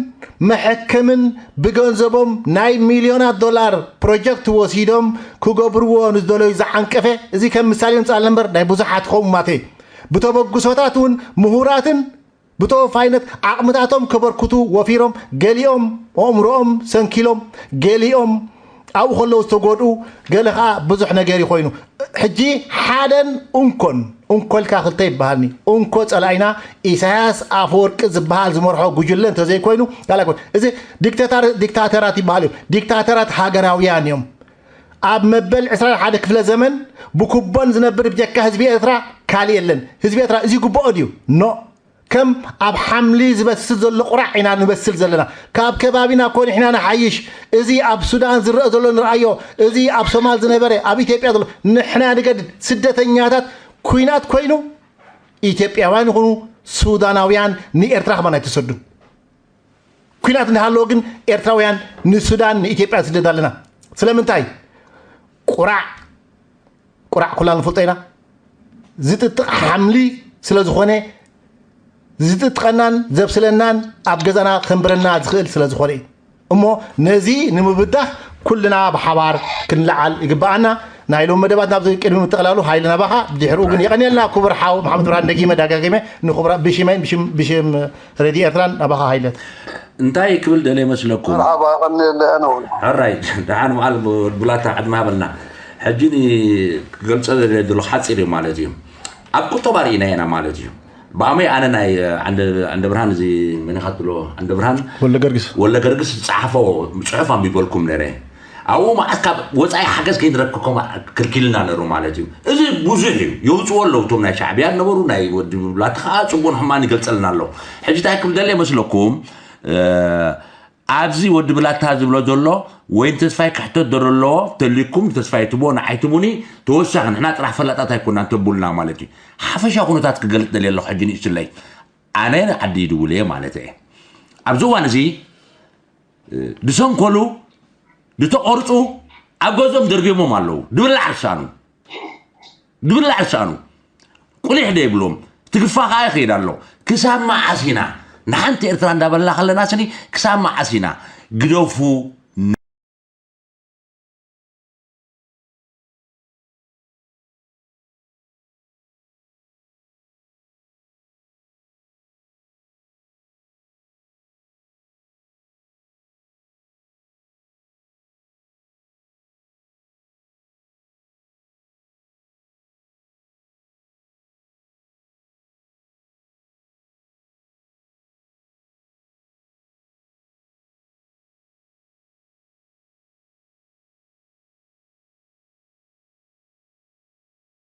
መሐከምን ብገንዘቦም ናይ ሚልዮናት ዶላር ፕሮጀክት ወሲዶም ክገብርዎ ንዝደለዩ ዝዓንቀፈ እዚ ከም ምሳሌ ምፃል ነበር ናይ ብዙሓት ከምኡ ማተ ብተበግሶታት እውን ምሁራትን ብተወፋይነት ዓቕምታቶም ከበርክቱ ወፊሮም ገሊኦም ኣእምሮኦም ሰንኪሎም ገሊኦም ኣብኡ ከለዉ ዝተጎድኡ ገለ ከዓ ብዙሕ ነገር ይኮይኑ ሕጂ ሓደን እንኮን እንኮልካ ክልተ ይበሃልኒ እንኮ ፀላኢና ኢሳያስ ኣፈወርቂ ዝበሃል ዝመርሖ ጉጅለ እንተዘይኮይኑ ካልኣይ ኮን እዚ ዲክታተራት ይበሃል እዩ ዲክታተራት ሃገራውያን እዮም ኣብ መበል ዕስራን ሓደ ክፍለ ዘመን ብኩቦን ዝነብር ብጀካ ህዝቢ ኤርትራ ካልእ የለን ህዝቢ ኤርትራ እዚ ይግብኦ ድዩ ኖ ከም ኣብ ሓምሊ ዝበስል ዘሎ ቁራዕ ኢና ንበስል ዘለና ካብ ከባቢና ኮን ኢሕና ንሓይሽ እዚ ኣብ ሱዳን ዝረአ ዘሎ ንርኣዮ እዚ ኣብ ሶማል ዝነበረ ኣብ ኢትዮጵያ ዘሎ ንሕና ንገድድ ስደተኛታት ኩናት ኮይኑ ኢትዮጵያውያን ይኹኑ ሱዳናውያን ንኤርትራ ከማን ኣይተሰዱ ኩናት እንዳሃለዎ ግን ኤርትራውያን ንሱዳን ንኢትዮጵያ ንስደድ ኣለና ስለምንታይ ቁራዕ ቁራዕ ኩላ ንፈልጦ ኢና ዝጥጥቕ ሓምሊ ስለ ዝኾነ ዝጥጥቀናን ዘብስለናን ኣብ ገዛና ከንብረና ዝኽእል ስለ ዝኾነ እዩ እሞ ነዚ ንምብዳህ ኩልና ብሓባር ክንለዓል ይግበኣና ናይ ሎም መደባት ናብዚ ቅድሚ ምጥቕላሉ ሃይለ ናባኻ ድሕርኡ ግን የቐንየልና ክቡር ሓው መሓመድ ብርሃን ደጊመ ዳጋጊመ ንክቡራ ብሽመይን ብሽም ረድዮ ኤርትራን ናባኻ ሃይለ እንታይ ክብል ደለ ይመስለኩም መርሓባ ቀንየለ ኣነ እውን ሕራይ ደሓን መዓል ቡላታ ዕድመ ሃበልና ሕጂ ክገልፀ ደለ ድሎ ሓፂር እዩ ማለት እዩ ኣብ ቁጠባ ርኢና ኢና ማለት እዩ ብኣመይ ኣነ ናይ ዓንደ ብርሃን እዚ መኒኻ ትብሎ ዓንደ ብርሃን ወለ ገርግስ ዝፀሓፎ ፅሑፍ ኣንቢበልኩም ነረ ኣብኡ መዓት ካብ ወፃኢ ሓገዝ ከይንረክብ ከም ክልኪልና ነሩ ማለት እዩ እዚ ብዙሕ እዩ የውፅዎ ኣለዉ እቶም ናይ ሻዕብያ ነበሩ ናይ ወዲ ብላቲ ከዓ ፅቡን ሕማን ይገልፀልና ኣሎ ሕጂ እንታይ ክብል ደለ ይመስለኩም ኣብዚ ወዲ ብላታ ዝብሎ ዘሎ ወይ ተስፋይ ክሕተት ዶ ኣለዎ? ተልኩም ተስፋይ ትቦ ንዓይ ትቡኒ። ተወሳኺ ንሕና ጥራሕ ፈላጣት ኣይኮናን ተቡልና ማለት እዩ። ሓፈሻ ኩነታት ክገልጽ ደልየ ኣለኹ። ሕጂ ንእሽትለይ ኣነ ዓዲ ይድውል እየ ማለት እየ። ኣብዚ እዋን እዚ ድሰንኮሉ ድተቆርፁ ኣብ ገዝኦም ደርቢሞም ኣለዉ። ድብላዕ ርሳኑ ድብላዕ ርሳኑ ቁሊሕ ዶ ይብሎም? ትግፋ ከዓ ይኸይድ ኣሎ። ክሳብ መዓስ ኢና ንሓንቲ ኤርትራ እንዳበልና ከለና ስኒ ክሳብ መዓስ ኢና? ግደፉ።